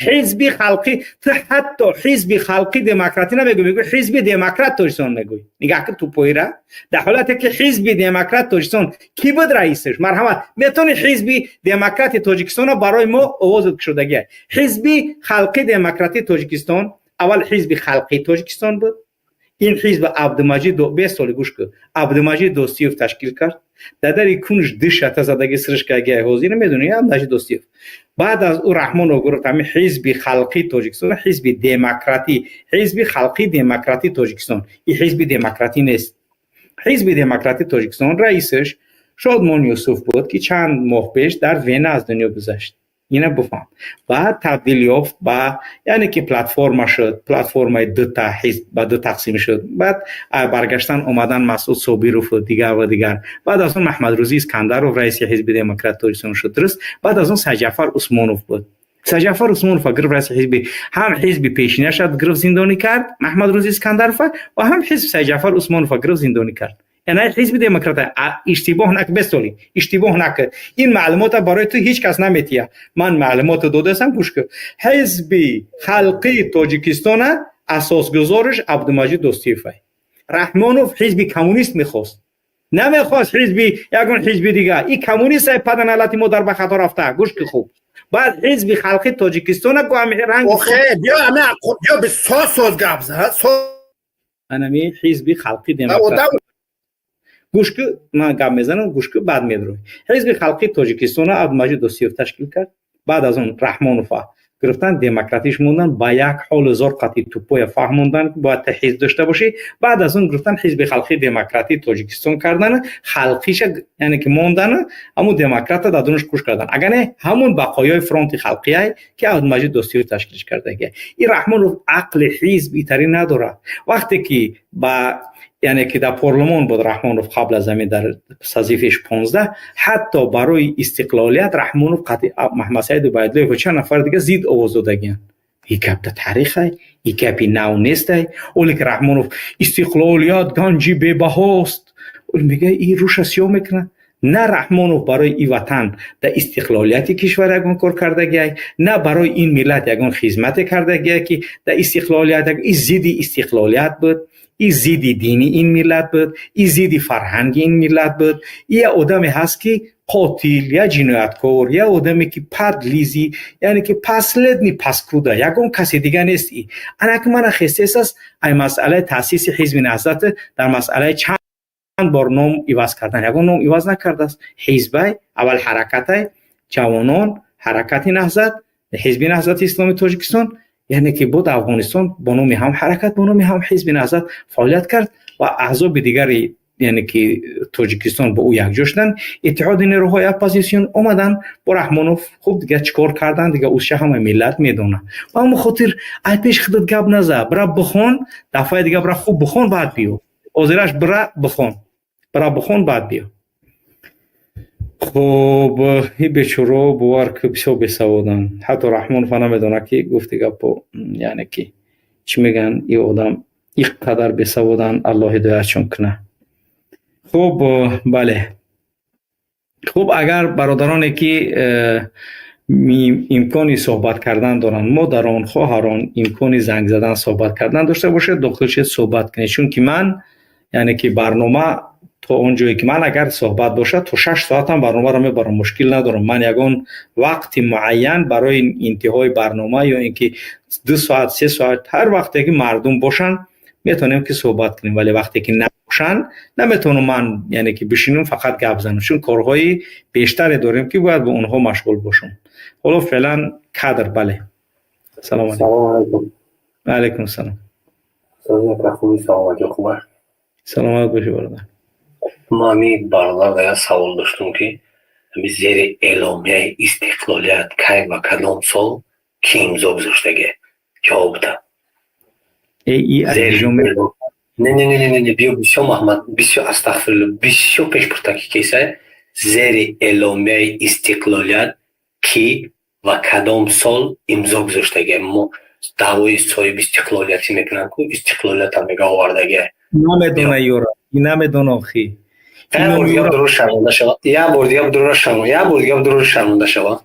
Ҳизби Халқӣ. Ту ҳатто Ҳизби Халқи Демократӣ намегӯй, мегӯй Ҳизби Демократ Тоҷикистон мегӯй. Нигаҳ кун тупоира. Дар ҳолате ки Ҳизби Демократ Тоҷикистон кӣ буд раисаш? Марҳамат, метавони Ҳизби Демократи Тоҷикистонро барои мо овоз кушодагия? Ҳизби Халқи Демократии Тоҷикистон аввал Ҳизби Халқии Тоҷикистон буд. Ин ҳизби Абдумаҷид, 20 соли гӯш кун, Абдумаҷид Достиев ташкил кард. Дадари кунш дишата задаги сиришкаги ҳозир медони, Абдумаҷид Достиев. Баъд аз ӯ Раҳмонов гуфт ҳамин Ҳизби Халқии Тоҷикистон, Ҳизби Демократӣ, Ҳизби Халқии Демократии Тоҷикистон. Ин ҳизби демократӣ нест. Ҳизби Демократии Тоҷикистон раисаш Шодмон Юсуф буд, ки чанд моҳ пеш дар Вена аз дунё гузашт. Ина бифаҳм. Баъд табдил ёфт ба, яъне ки, платформа шуд, платформаи дута ҳизб ба ду тақсим шуд. Баъд баргаштан омадан Масъуд Собирову дигар ва дигар. Баъд аз он Маҳмадрӯзӣ Искандаров раиси Ҳизби Демократ Тоҷикистон шуд, дуруст. Баъд аз он Сайҷафар Усмонов буд. Сайҷафар Усмонов гирифт раиси ҳизби, ҳам ҳизби пешинаша гирифт, зиндонӣ кард Маҳмадрӯзӣ Искандарова, ва ҳам ҳизби Сайҷафар Усмонова гирифт, зиндонӣ кард. Яъне ҳизби демократ иштибоҳ нак, бесоли иштибоҳ накард. Ин маълумота барои ту ҳеҷ кас наметия, ман маълумота додастам. Гӯш кун: Ҳизби Халқии Тоҷикистона асосгузориш Абдумаҷид Достиевай. Раҳмонов ҳизби коммунист мехост, намехост ҳизби ягон ҳизби дигар. И коммунист паданалати модар ба хато рафта. Гӯш ки хуб. Баъд Ҳизби Халқи Тоҷикистона ранг биё соз соз гап зад. Анами Ҳизби Халқи Демократ, гӯш ки, ман гап мезанам, гӯш ки, баъд медрои. Ҳизби Халқи Тоҷикистона Абдумаҷид Достиев ташкил кард. Баъд аз он Раҳмонова гирифтан, демократиш мондан, ба як ҳоли зор қатъи тупоя фаҳмондан, ки бояд ҳизб дошта бошӣ. Баъд аз он гирифтан, Ҳизби Халқи Демократии Тоҷикистон кардан, халқиша, яъне ки мондан, ҳамун демократа дар дунаш куш кардан. Агар не, ҳамун бақоёи Фронти Халқияй, ки Абдумаҷид Достиев ташкилш кардагия. Ин Раҳмонов ақли ҳизб итарӣ надорад. Вақте ки ба, яъне ки, дар парлумон буд Раҳмонов, қабл аз ҳамин дар созыв иш 15, ҳатто барои истиқлолият Раҳмонов қатъи Маҳмадсаид Убайдуллоев ва чанд нафари дига зид овоз додагиянд. И гап да таърихай, и гапи нав нестай. Оле ки Раҳмонов истиқлолият ганҷи бебаҳост мега, и руша сиёҳ мекунад. На Раҳмонов барои и ватан дар истиқлолияти кишвар ягон кор кардагиай, на барои ин миллат ягон хизмате кардагиай, ки дар истиқлолият. И зидди истиқлолият буд, и зидди дини ин миллат буд, и зидди фарҳанги ин миллат буд. И я одаме ҳаст, ки қотил, я ҷинояткор, я одаме, ки подлизый, яъне ки последний паскуда, ягон касе дига нест. И анаки мана хестес аст. Ай масъалаи таъсиси Ҳизби Наҳзат, дар масъалаи чанд бор ном иваз кардан, ягон ном иваз накардааст. Ҳизбай аввал ҳаракатай ҷавонон, ҳаракати Наҳзат, Ҳизби Наҳзати Исломии Тоҷикистон, яъне ки буд. Афғонистон бо номи ҳам ҳаракат, бо номи ҳам Ҳизби Наҳзат фаъолият кард ва аҳзоби дигари, яъне ки Тоҷикистон, бо ӯ якҷо шуданд. Иттиҳоди нерӯҳои оппозитсион омаданд бо Раҳмонов. Хуб, дига чӣ кор кардан, дига ӯша ҳама миллат медонад. Ба ҳамон хотир ай пеш худат гап наза, бира бихон, дафъаи дига бира хуб бихон, баъд биё. Озираш бира бихон, бира бихон, баъд биё. Хуб, ин бечораҳо, бовар ки, бисёр бесаводанд. Ҳатто Раҳмонова намедонад, ки гуфти гапо, яъне ки чӣ мегӯянд, ин одам ин қадар бесаводанд, Аллоҳ ҳидоятшон кунад. Хуб, бале. Хуб, агар бародароне ки имкони суҳбат кардан доранд, модарон, хоҳарон, имкони занг задан, суҳбат кардан дошта бошед, дохил шед, суҳбат кунед, чунки ман, яъне ки, барнома то он ҷое ки ман агар суҳбат бошад, то 6 соатам барномаро мебарам, мушкил надорам. Ман ягон вақти муайян барои интиҳои барнома ё ин ки 2 соат, 3 соат, ҳар вақте ки мардум бошанд, метавонем ки суҳбат кунем, вале вақте ки набошанд, наметавонам ман, яъне ки, бишинам, фақат гап занам, чун корҳои бештаре дорем, ки бояд бо онҳо машғул бошам. Ҳоло феълан кадр. Бале, салом алейкум. Алайкум салом. Саломатӣ хуб? Саломат бошӣ, бародар. Ма ҳами бародар як савол доштум, ки ҳами зери эъломияи истиқлолият кай ва кадом сол ки имзо гузоштаге, ҷавоб буда. Не, не, не, не, не, биё, бисёр Маҳмад, бисёр, астағфирулло, бисёр пешпуртаки кесай. Зери эъломияи истиқлолият кӣ ва кадом сол имзо гузоштаге? Мо даъвои соҳиби истиқлолиятӣ мекунам ку, истиқлолиятам мега овардаге. Намедона ёра, намедона охи. Як бор дига дуруст шарманда шава, як бор дига дуруст шарманда, як бор дига дуруст шарманда шава.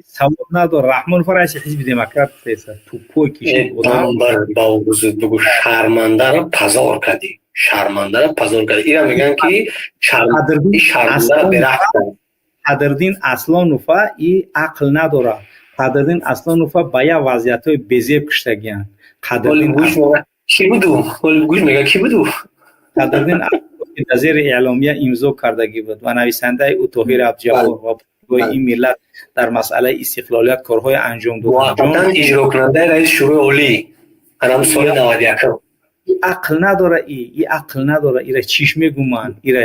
Савод надор. Раҳмон раиси ҳизби демократ тупой кишид. Бугу, шармандаро позор кардӣ, шармандаро позор кардӣ. Ира мегӯянд, ки шармандаро бераҳм. Қадрдин Аслонова и ақл надорад. Қадрдин Аслонова ба як вазъиятҳои безеб киштагиянд. Ки буду? Гӯш, мега, ки буду? Қадрдин дар зери эъломия имзо кардагӣ буд ва нависандаи ӯ Тоҳир Абдуҷаббор ва ин миллат дар масъалаи истиқлолият корҳои анҷом дод. Муваққатан иҷрокунандаи раиси Шӯрои Олӣ анам соли 91-м. Ақл надора, и ақл надора. Ира чиш мегуман, ира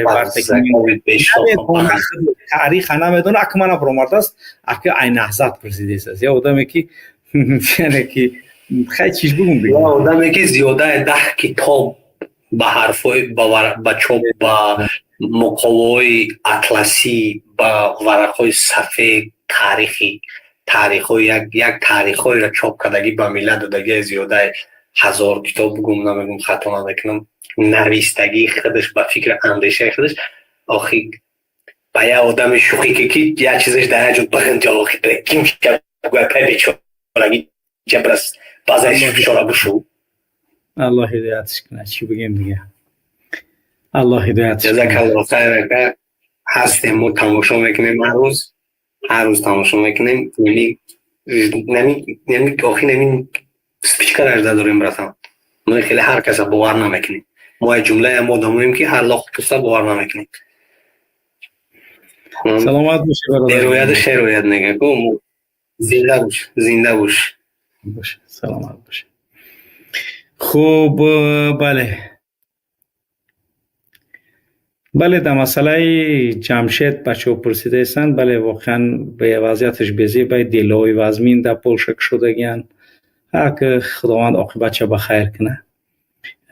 тариха намедона. Ака, мана баромардааст, ака, ай Наҳзат пурсидааст. Я одаме ки, яъне ки, хай, чиш бигум? Одаме ки зиёдаи 10 китоб ба ҳарфҳои, ба чоп, ба муқоваҳои атласӣ, ба варақҳои сафед, таърихи, таърихҳои, як таърихҳоеро чоп кардагӣ, ба миллат додагӣ, зиёдаи 1000 китоб бугум, намегум, хато намекунам, навистагии худаш, ба фикри андешаи худаш. Охи, ба як одами шӯхӣ, ки як чизаш дар як ҷо бихинҷа, охи, ким пай бечорагӣ ҷабрас баъзан фишора бушу. Аллоҳ ҳидоятш кунад, чӣ бигем дига, Аллоҳ ҳидоятш. Ҷазакаллоҳ хайр, ака. Ҳастем, мо тамошо мекунем, ҳар рӯз, ҳар рӯз тамошо мекунем. Нами охи, нами спичка ражда дорем, братан. Мо хеле ҳар каса бовар намекунем. Мо як ҷумлаям одамоем, ки ҳар лох куса бовар намекунем. Саломат бошӣ, бародар. Берояду шерояд мега ку. Зинда бош, зинда бош. Бош, саломат бош. Хуб, бале, бале, дар масъалаи Ҷамшед бачаҳо пурсидаистанд. Бале, воқеан вазъияташ безебай, делои вазмин дар Полша кушодагианд. Ҳак, Худованд оқибатша ба хайр кунад.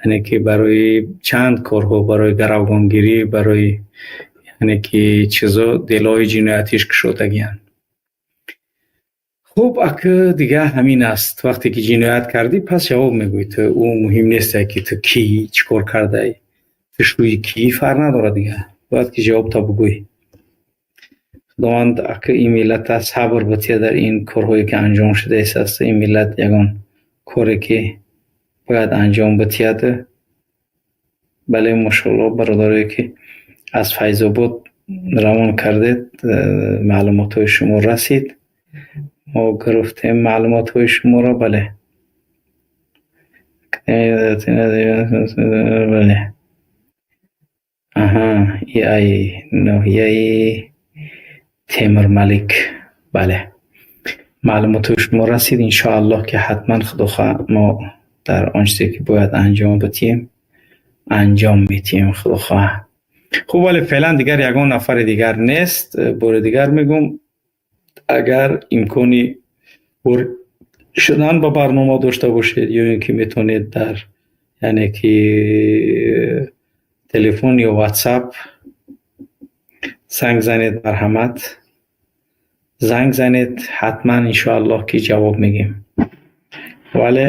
Яъне ки барои чанд корҳо, барои гаравгонгирӣ, барои, яъне ки, чизо, делои ҷиноятиш кушодагианд. Хуб, ака, дига ҳамин аст. Вақте ки ҷиноят кардӣ, пас ҷавоб мегӯӣ ту. Ӯ муҳим несте, ки ту кӣ, чӣ кор кардаӣ, ту шӯи кӣ, фарқ надорад дига, бояд ки ҷавобта бугӯӣ. Худованд, ака, ин миллата сабр бития дар ин корҳое ки анҷом шудааст. Ин миллат ягон коре ки бояд анҷом битияд. Бале, мошоалло, бародарое ки аз Файзобод равон кардед, маълумотҳои шумо расид, мо гирифтем маълумотҳои шуморо. Бале, бале, аҳа, ай ноҳияи Темурмалик. Бале, маълумотҳои шумо расид. Иншоаллоҳ, ки ҳатман, худохоҳ, мо дар он чизе ки бояд анҷом битиҳем, анҷом метиҳем, худохоҳ. Хуб, вале феълан дигар ягон нафари дигар нест. Бори дигар мегӯм, агар имкони ворид шудан ба барнома дошта бошед ё ин ки метавонед дар, яъне ки, телефон ё Ватсап Занг занед, марҳамат, занг занед, ҳатман иншоаллоҳ ки ҷавоб мегем. Вале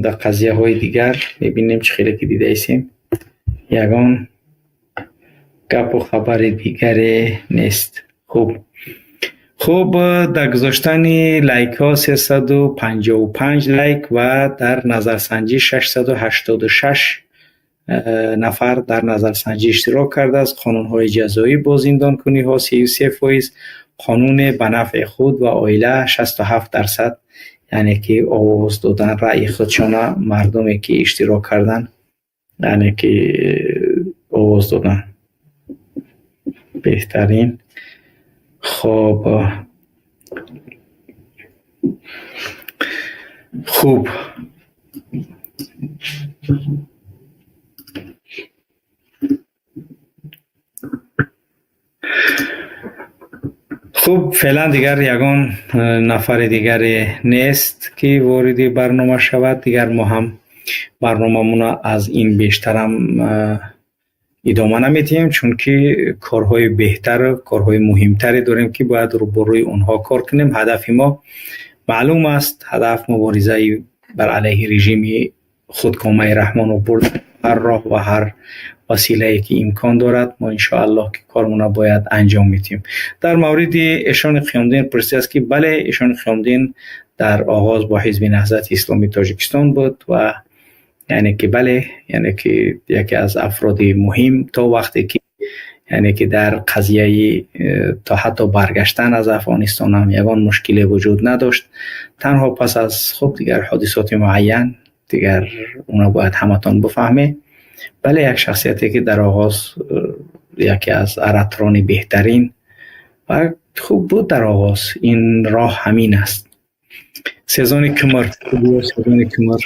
дар қазияҳои дигар мебинем, чӣ хеле ки дидаистем, ягон гапу хабари дигаре нест. Хуб, дар гузоштани лайкҳо 355 лайк ва дар назарсанҷӣ 686 нафар дар назарсанҷӣ иштирок кардааст. Қонунҳои ҷазоӣ бо зиндонкуниҳо 33%, қонуне ба нафъи худ ва оила 67%, яъне ки овоз додан раъйи худшона мардуме ки иштирок кардан, яъне ки овоз додан. Беҳтарин. Хоб, хуб, хуб, феълан дигар ягон нафари дигаре нест ки вориди барнома шавад. Дигар мо ҳам барномамона аз ин бештарам идома намедиҳем, чунки корҳои беҳтару корҳои муҳимтаре дорем, ки бояд рӯбарӯи онҳо кор кунем. Ҳадафи мо маълум аст. Ҳадаф муборизаи бар алайҳи режими худкомаи Раҳмонов бурд, ҳар роҳ ва ҳар василае ки имкон дорад, мо иншоаллоҳ ки кормона бояд анҷом медиҳем. Дар мавриди Эшони Қиёмдин пурсидааст, ки бале, Эшони Қиёмдин дар оғоз бо Ҳизби Наҳзати Исломии Тоҷикистон буд ва яъне ки бале, яъне ки яке аз афроди муҳим то вақте ки, яъне ки дар қазияи то ҳатто баргаштан аз Афғонистон ҳам ягон мушкиле вуҷуд надошт. Танҳо пас аз хуб дигар ҳодисоти муайян, дигар уна бояд ҳаматон бифаҳмед. Бале, як шахсияте ки дар оғоз яке аз аратрони беҳтарин ва хуб буд дар оғоз. Ин роҳ ҳамин аст. Сезони кумр, сезони кумр.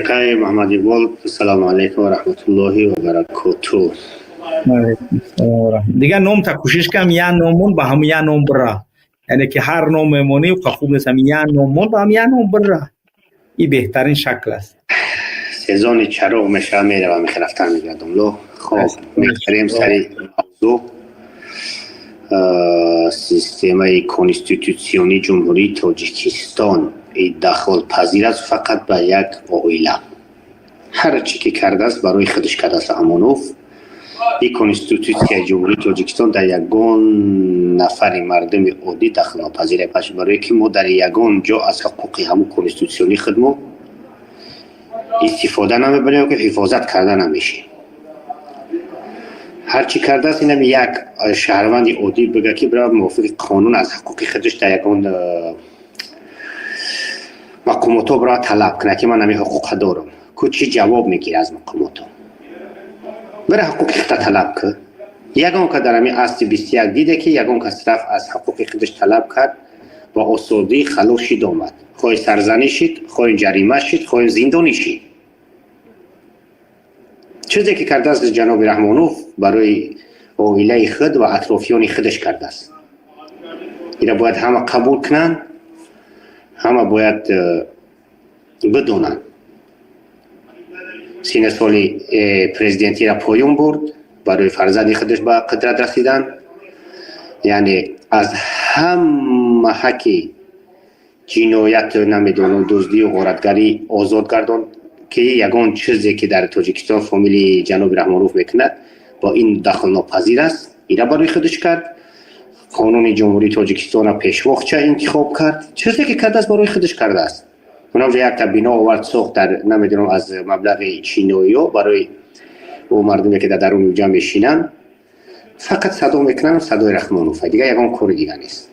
Акай Муҳаммад Иқбол, ассалому алайкум ва раҳматуллоҳи ва баракотуҳ. Дигар ном та кӯшиш кам, я номон ба ҳам я ном бира. Яъне ки ҳар ном мемонӣ, хуб нест, ҳам я номон ба ҳам я ном бира. Ин беҳтарин шакл аст. Сезони чароғ мешава, меравам, рафтан мегардам. Ло, хоб, мегзарем сари мавзӯъ. Системаи конститутсионии Ҷумҳурии Тоҷикистон дахолпазир аст фақат ба як оила. Ҳар чӣ ки кардааст, барои худаш кардааст Раҳмонов. Ин конститутсияи Ҷумҳурии Тоҷикистон дар ягон нафари мардуми оддӣ дахлнопазир аст, барое ки мо дар ягон ҷо аз ҳуқуқи ҳамун конститутсионии худмо истифода намебарем, ки ҳифозат карда намешем. Ҳар чӣ кардааст, инам як шаҳрванди оддӣ бигӯяд, ки бирав мувофиқи қонун аз ҳуқуқи худаш дар ягон мақомотҳо бирав талаб кунад, ки ман ҳамин ҳуқуққа дорам. Ку чӣ ҷавоб мегирад аз мақомотҳо? Бира ҳуқуқи худта талаб кун. Ягон кас дар ҳамин асли 21 диде, ки ягон кас рафт аз ҳуқуқи худаш талаб кард ва осодӣ халос шид омад? Хоҳи сарзанӣ шид, хоҳи ҷарима шид, хоҳи зиндонӣ шид. Чизе ки кардааст ҷаноби Раҳмонов, барои оилаи худ ва атрофиёни худаш кардааст. Ира бояд ҳама қабул кунанд, ҳама бояд бидонанд. Сина соли президентиро поён бурд барои фарзанди худаш ба қудрат расидан. Яъне аз ҳама ҳаққи ҷинояту намедонам дуздию ғоратгарӣ озод гардонд, ки ягон чизе ки дар Тоҷикистон фомили ҷаноби Раҳмонов мекунад, бо ин дахлнопазир аст. Ира барои худаш кард. Қонуни Ҷумҳурии Тоҷикистонро пешвоқча интихоб кард. Чизе ки кардааст, барои худаш кардааст. Онамҷо якта бино овард, сохт, дар намедонам аз маблағи чиноиё барои ӯ мардуме ки дар даруни уҷа мешинанд, фақат садо мекунанд, садои Раҳмонов, дигар ягон кори дига нест.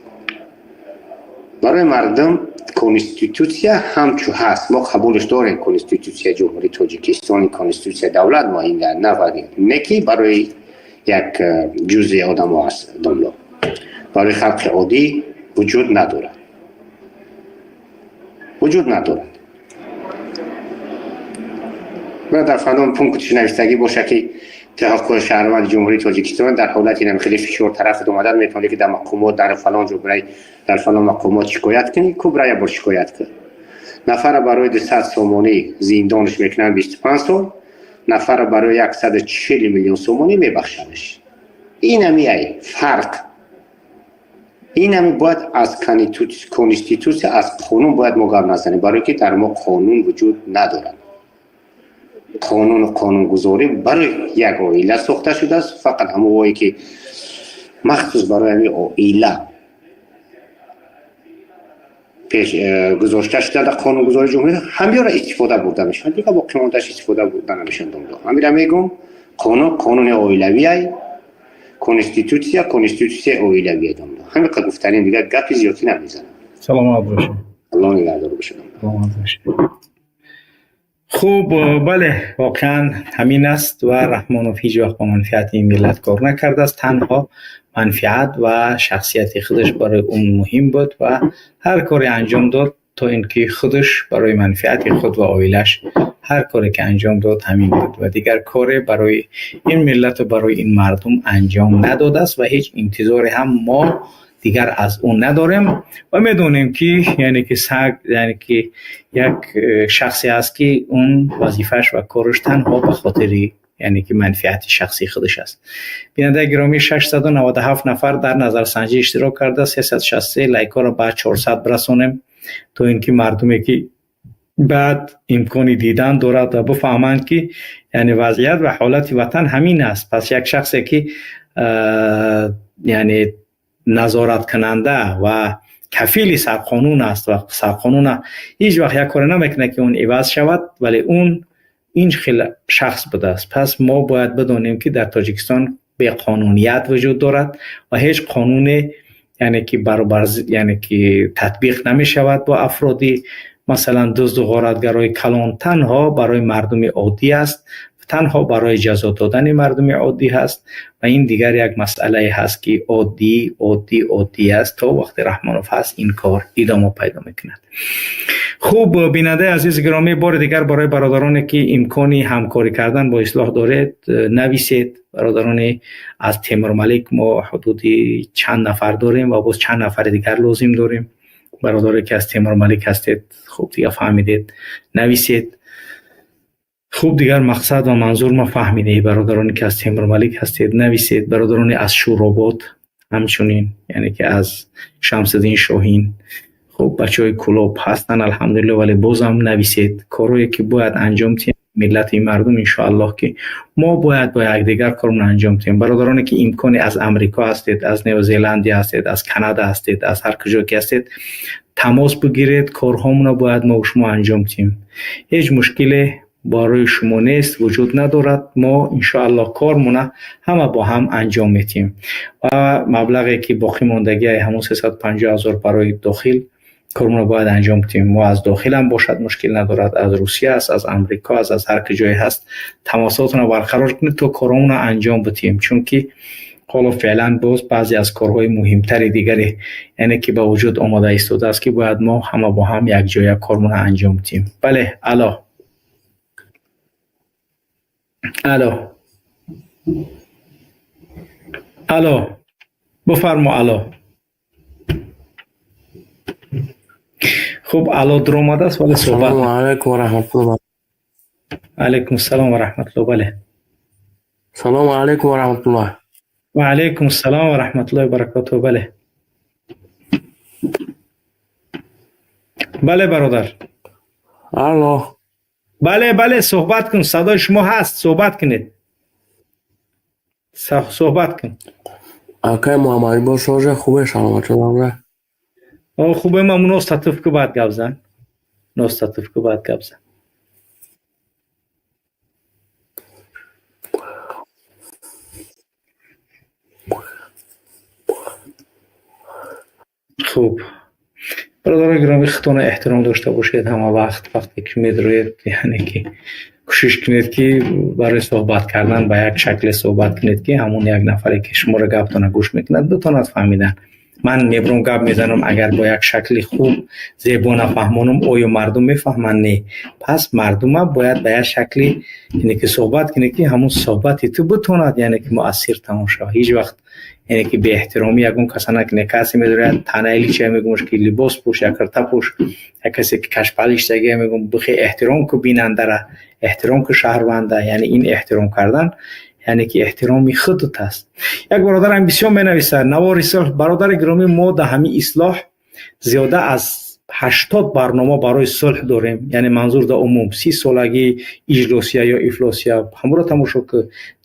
Барои мардум конститутсия ҳамчу ҳаст, мо қабулш дорем. Конститутсияи Ҷумҳурии Тоҷикистон, конститутсияи давлат мо ин не ки барои як ҷузъи одамо аст, домло, барои халқи оддӣ вуҷуд надорад, вуҷуд надорад. Дар фалон пунктш навиштагӣ боша, ки ҳуқуқи шаҳрванди Ҷумҳурии Тоҷикистон дар ҳолати хеле фишор тарафат омадан, метавонӣ ки дар мақомот, дар фалон ҷо бирай, дар фалон мақомот шикоят кунӣ. Ку бирай бор шикоят кун. Нафара барои 200 сомонӣ зиндонш мекунанд 25 сол, нафара барои 140 миллион сомонӣ мебахшандш. Инами ай фарқ, инами бояд аз конститутсия, аз қонун бояд мо гап назанем, барое ки дар мо қонун вуҷуд надорад. Қонуну қонунгузорӣ барои як оила сохта шудааст, фақат ҳамоое ки махсус барои ҳамин оила пеш гузошта шуда дар қонунгузории ҷумҳурӣ, ҳамёра истифода бурда мешавад, дигар боқимондааш истифода бурда намешавад. Ҳамира мегӯм, қонун қонуни оилавиай, конститутсия конститутсияи оилавия. Ҳамин қад гуфтанем, дигар гапи зиёдтӣ намезанам. Саломат бошед. Аллоҳ нигаҳдор бошад. Саломат бошед. Хуб, бале, воқеан ҳамин аст ва Раҳмонов ҳеҷ вақт ба манфиати ин миллат кор накардааст. Танҳо манфиат ва шахсияти худаш барои ӯ муҳим буд ва ҳар коре анҷом дод, то ин ки худаш барои манфиати худ ва оилаш ҳар коре ки анҷом дод, ҳамин буд ва дигар коре барои ин миллату барои ин мардум анҷом надодааст ва ҳеҷ интизоре ҳам мо дигар аз ӯ надорем ва медонем ки, яъне ки саг, яъне ки як шахсе аст ки он вазифааш ва кораш танҳо ба хотири, яъне ки манфиати шахсии худаш аст. Бинандаи гиромӣ, 697 нафар дар назарсанҷӣ иштирок карда, 363 лайкҳоро ба 400 бирасонем, то ин ки мардуме ки баъд имкони дидан дорад ва бифаҳманд ки, яъне вазъият ва ҳолати ватан ҳамин аст. Пас як шахсе ки, яъне назораткунанда ва кафили сарқонун аст ва сарқонуна ҳеҷ вақт як коре намекунад ки он иваз шавад, вале он ин хел шахс будааст. Пас мо бояд бидонем ки дар Тоҷикистон беқонуният вуҷуд дорад ва ҳеҷ қонуне, яъне ки баробар, яъне ки татбиқ намешавад бо афроди, масалан, дузду ғоратгарои калон. Танҳо барои мардуми оддӣ аст, танҳо барои ҷазо додани мардуми оддӣ ҳаст ва ин дигар як масъалае ҳаст ки оддӣ, оддӣ, оддӣ аст. То вақте Раҳмонов ҳаст, ин кор идома пайдо мекунад. Хуб, бинандаи азизи гиромӣ, бори дигар барои бародароне ки имкони ҳамкорӣ кардан бо Ислоҳ доред, нависед. Бародарони аз Темурмалик, мо ҳудуди чанд нафар дорем ва боз чанд нафари дигар лозим дорем. Бародаре ки аз Темурмалик ҳастед, хуб, дигар фаҳмидед, нависед. Хуб, дигар мақсад ва манзур ма фаҳмидед. Бародароне ки аз Темурмалик ҳастед, нависед. Бародарони аз Шӯробод ҳамчунин, яъне ки аз Шамсиддин Шоҳин. Хуб, бачаҳои Кӯлоб ҳастанд, алҳамдулилло, вале бозам нависед. Корҳое ки бояд анҷом диҳем миллати мардум, иншоаллоҳ ки мо бояд бо якдигар кормон анҷом диҳем. Бародароне ки имкони аз Амрико ҳастед, аз Неозеландия ҳастед, аз Канада ҳастед, аз ҳар куҷо ки ҳастед, тамос бигиред. Корҳомонро бояд мо шумо анҷом диҳем. Ҳеҷ мушкиле барои шумо нест, вуҷуд надорад. Мо иншоаллоҳ кормона ҳама бо ҳам анҷом медиҳем ва маблағе ки боқӣ мондагии ҳамон 350 000 барои дохил кормонро бояд анҷом диҳем. Мо аз дохилам бошад, мушкил надорад, аз Русия аст, аз Амрико аст, аз ҳар куҷое ҳаст, тамосотонро барқарор кунед, то коромонро анҷом бидиҳем, чунки ҳоло феълан боз баъзе аз корҳои муҳимтари дигаре, яъне ки ба вуҷуд омода истодааст ки бояд мо ҳама бо ҳам якҷоя кормонро анҷом диҳем. Бале, алло, алло, алло, бифармо, алло. Хуб, алло дуромадааст, вале суҳбат. Ассалому алайкум ва раҳматуллоҳ. Алайкум ассалом ва раҳматуллоҳ, бале. Салому алайкум ва раҳматуллоҳ. Ва алайкум ассалом ва раҳматуллоҳи ва баракотуҳ, бале, бале, бародар. Алло. Бале, бале, суҳбат кун, садои шумо ҳаст, суҳбат кунед, суҳбат кун. Акай Муҳаммадибор, шоже хубе, саломат шудам. Хубе, ман ностатиф ку баъд гап зан, ностатиф ку баъд гап зан. Хуб, бародарои гиромӣ, худтонро эҳтиром дошта бошед ҳама вақт. Вақте ки медроед, яъне ки кӯшиш кунед ки барои суҳбат кардан ба як шакле суҳбат кунед ки ҳамон як нафаре ки шуморо гаптонро гӯш мекунад, битавонад фаҳмидан. Ман мебурам, гап мезанам, агар бо як шакли хуб, зебо нафаҳмонам, оё мардум мефаҳманд? Не. Пас мардума бояд ба як шакли, яъне ки суҳбат кунед ки ҳамон суҳбати ту битавонад, яъне ки муассир тамом шавад. Ҳеҷ вақт, яъне ки беэҳтиромӣ ягон каса накунед. Касе медорад танаи лича, мегӯмаш ки либос пӯш, як кирта пӯш. Як касе ки кашпалиштагия, мегӯм бихе эҳтиром ку бинандара, эҳтиром ку шаҳрванда. Яъне ин эҳтиром кардан Яъне ки эҳтироми худат аст. Як бародарам бисёр менависад: навори сулҳ. Бародари гиромӣ, мо дар ҳамин ислоҳ зиёда аз 80 барнома барои сулҳ дорем. Яъне манзур дар умум 30 солагии иҷлосия ё ифлосия, ҳамуро тамошо ки,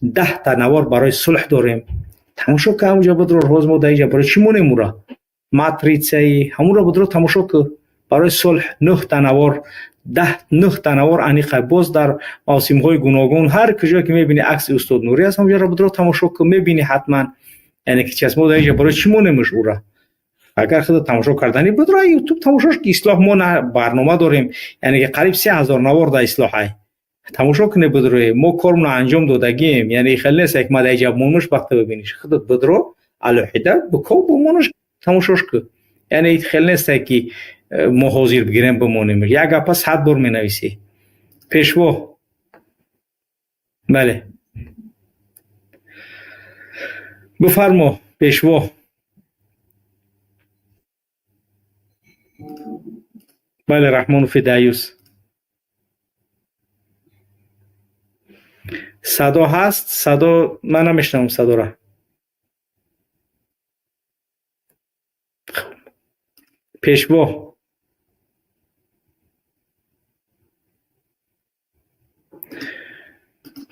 10 та навор барои сулҳ дорем, тамошо ки ҳамуҷа бидро. Ҳоз мо дар инҷа барои чӣ монем ура? Матритсаи ҳамуро бидро, тамошо ки. Барои сулҳ нӯҳта навор, даҳ, нӯҳта навор аниқа. Боз дар мавсимҳои гуногун ҳар куҷо ки мебини акси устод Нурӣ аст, ҳамуҷаро бидро, тамошо ки, мебини ҳатман. Яъне ки чи аст? Мо дар инҷа барои чӣ монемш ура? Агар худо тамошо кардани, бидро Ютуб тамошош ки. Ислоҳ мо барнома дорем, яъне ки қариб 3000 навор дар ислоҳай, тамошо куне, бидроe. Мо кормона анҷом додагием, яъне хеле нест, як ма дар инҷа монуш вақта бибиниш. Худат бидро, алоҳида биков, бимонаш, тамошош ку. Яъне хеле нест, ки мо ҳозир бигирем, бимонем. Як гапа 100 бор менависӣ. Пешво, бале, бифармо, пешво. Бале, Раҳмонов Даюс, садо ҳаст? Садо ман намешнавам садора. Пешво,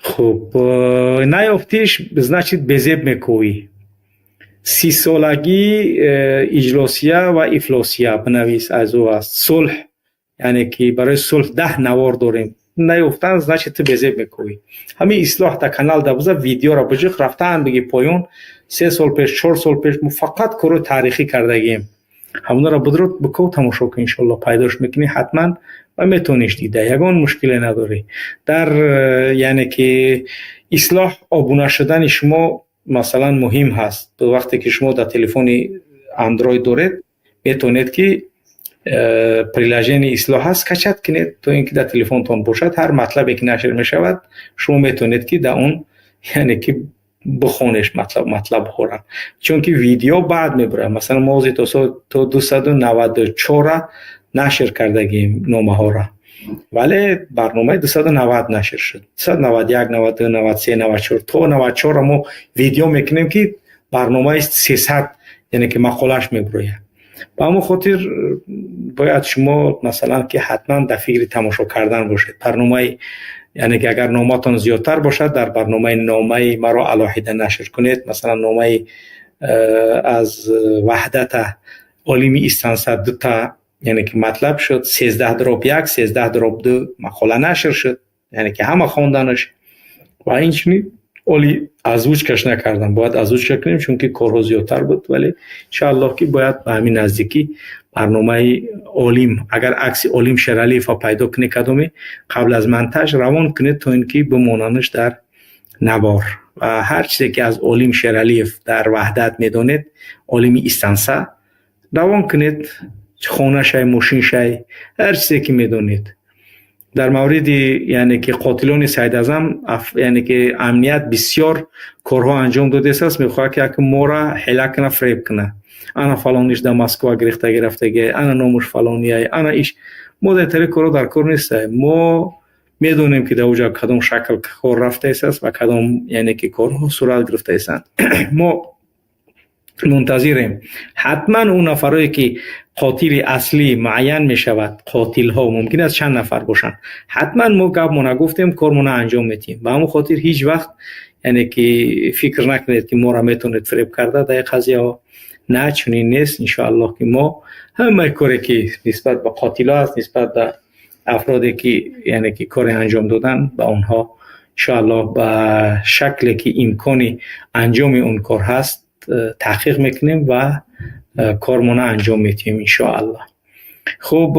хуб, наёфтиш, значит, безеб мекӯӣ. Сисолагӣ иҷлосия ва ифлосия бинавис, аз ӯ аст. Сулҳ, яъне ки барои сулҳ 10 навор дорем. Наёфтан, значит, ту безеб мекӯӣ. Ҳамин ислоҳ та канал да буза, видеоро биҷиқ, рафтан биги поён, 3 сол пеш, 4 сол пеш мо фақат кори таърихӣ кардагием. Ҳамонро бидро, биков, тамошо кун, иншоалло пайдош мекунӣ ҳатман ва метавониш дида, ягон мушкиле надорӣ. Дар яъне ки ислоҳ обуна шудани шумо масалан муҳим ҳаст. Вақте ки шумо дар телефони Андроид доред, метавонед ки приложение ислоҳ ҳаст, скачать кунед, то ин ки дар телефонтон бошад. Ҳар матлабе ки нашр мешавад, шумо метавонед ки дар он, яъне ки бихонеш матлабҳоро, чунки видео баъд мебурад. Масалан, мо ҳозир то 294-а нашр кардагием номаҳоро, вале барномаи 290 нашр шуд, 291, 92, 93, 94. То 94-ро мо видео мекунем, ки барномаи 300, яъне ки мақолааш мебурояд. Ба ҳамон хотир бояд шумо масалан ки ҳатман дар фикри тамошо кардан бошед барномаи. Яъне ки агар номатон зиёдтар бошад, дар барномаи номаи маро алоҳида нашр кунед. Масалан, номаи аз Ваҳдата олими истанса дута, яъне ки матлаб шуд, 13/1, 13/2 мақола нашр шуд, яъне ки ҳама хонданаш. Ва инчунин оли озвучкаш накардам, бояд озвучка кунем, чунки корҳо зиёдтар буд. Вале иншааллоҳ ки бояд ба ҳамин наздикӣ барномаи олим, агар акси олим Шералиева пайдо кунед кадоме, қабл аз монтаж равон кунед, то ин ки бимонанаш дар навор. Ва ҳар чизе ки аз олим Шералиев дар Ваҳдат медонед, олими истанса, равон кунед, хонашай, мошиншай, ҳар чизе ки медонед. Дар мавриди, яъне ки қотилони Сайдазам, яъне ки амният бисёр корҳо анҷом додааст, мехоҳад ки як мора ҳила куна, фиреб куна: ана фалониш дар Москва гирифтаги рафтаги, ана номуш фалония, ана иш. Мо дар тари корҳо дар кор нестаем. Мо медонем, ки дар оҷа кадом шакл кор рафтааст ва кадом, яъне ки корҳо сурат гирифтаистанд. Мо мунтазирем, ҳатман он нафарое ки қотили аслӣ муайян мешавад. Қотилҳо мумкин аст чанд нафар бошанд. Ҳатман мо гапмона гуфтем, кормона анҷом медиҳем. Ба ҳамон хотир ҳеҷ вақт, яъне ки фикр накунед, ки моро метавонед фиреб карда дар ин қазияҳо. На, чунин нест. Иншоаллоҳ ки мо ҳамаи коре ки нисбат ба қотилҳо аст, нисбат ба афроде ки, яъне ки коре анҷом додан, ба онҳо иншоаллоҳ ба шакле ки имкони анҷоми он кор ҳаст, таҳқиқ мекунем ва кормона анҷом медиҳем, иншоаллоҳ. Хуб,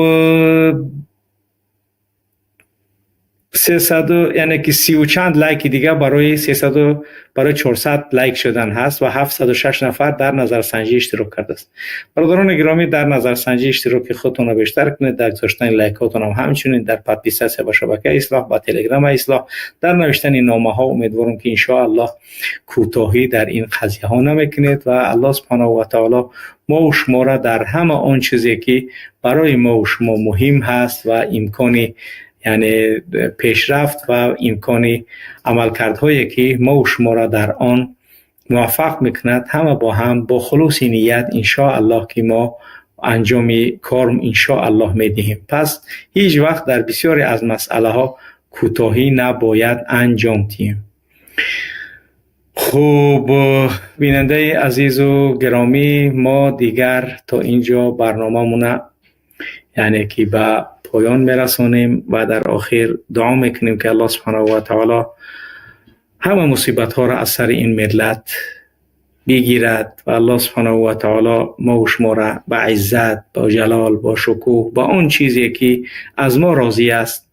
300, яъне ки сиву чанд лайки дига барои 300, барои 400 лайк шудан ҳаст ва 706 нафар дар назарсанҷӣ иштирок кардааст. Бародарони гиромӣ, дар назарсанҷӣ иштироки худтонро бештар кунед, дар гузоштани лайкҳотонам, ҳамчунин дар подписаться ба шабакаи ислоҳ, ба телеграма ислоҳ, дар навиштани номаҳо. Умедворам, ки иншоаллоҳ кӯтоҳӣ дар ин қазияҳо намекунед ва Аллоҳ субҳонаҳу ва таоло мову шуморо дар ҳама он чизе ки барои мову шумо муҳим ҳаст ва имкони یعنی پیشرفت و امکان عملکردهایی که ما و شما را در آن موفق میکند، همه با هم با خلوص نیت انشاءالله که ما انجام کار انشاءالله میدهیم. پس هیچ وقت در بسیاری از مسئله ها کوتاهی نباید انجام دهیم. خوب، بیننده عزیز و گرامی، ما دیگر تا اینجا برنامه یعنی که به پایان میرسانیم و در آخر دعا میکنیم که الله سبحانه و تعالی همه مصیبت ها را از سر این ملت بگیرد و الله سبحانه و تعالی ما و شما را به عزت، با جلال، با شکوه، با آن چیزی که از ما راضی است،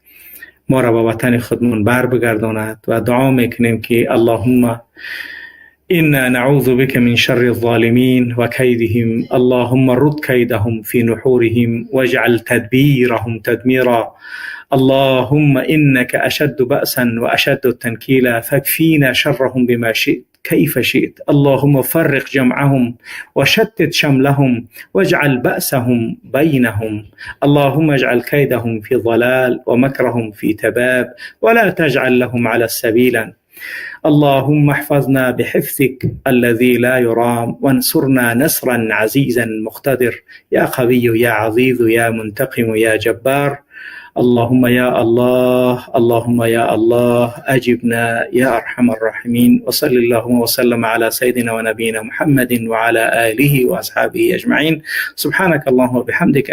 ما را به وطن خودمون بر بگرداند. و دعا میکنیم که اللهم إنا نعوذ بك من شر الظالمين وكيدهم، اللهم رد كيدهم في نحورهم واجعل تدبيرهم تدميرا. اللهم إنك أشد بأسا وأشد تنكيلا، فاكفينا شرهم بما شئت كيف شئت. اللهم فرق جمعهم وشتت شملهم واجعل بأسهم بينهم. اللهم اجعل كيدهم في ضلال ومكرهم في تباب ولا تجعل لهم علينا سبيلا. اللهم احفظنا بحفظك الذي لا يرام وانصرنا نصرا عزيزا مقتدر، يا قوي يا عزيز يا منتقم يا جبار. اللهم يا الله، اللهم يا الله، أجبنا يا أرحم الراحمين. وصل اللهم وسلم على سيدنا ونبينا محمد وعلى آله وأصحابه أجمعين. سبحانك اللهم وبحمدك.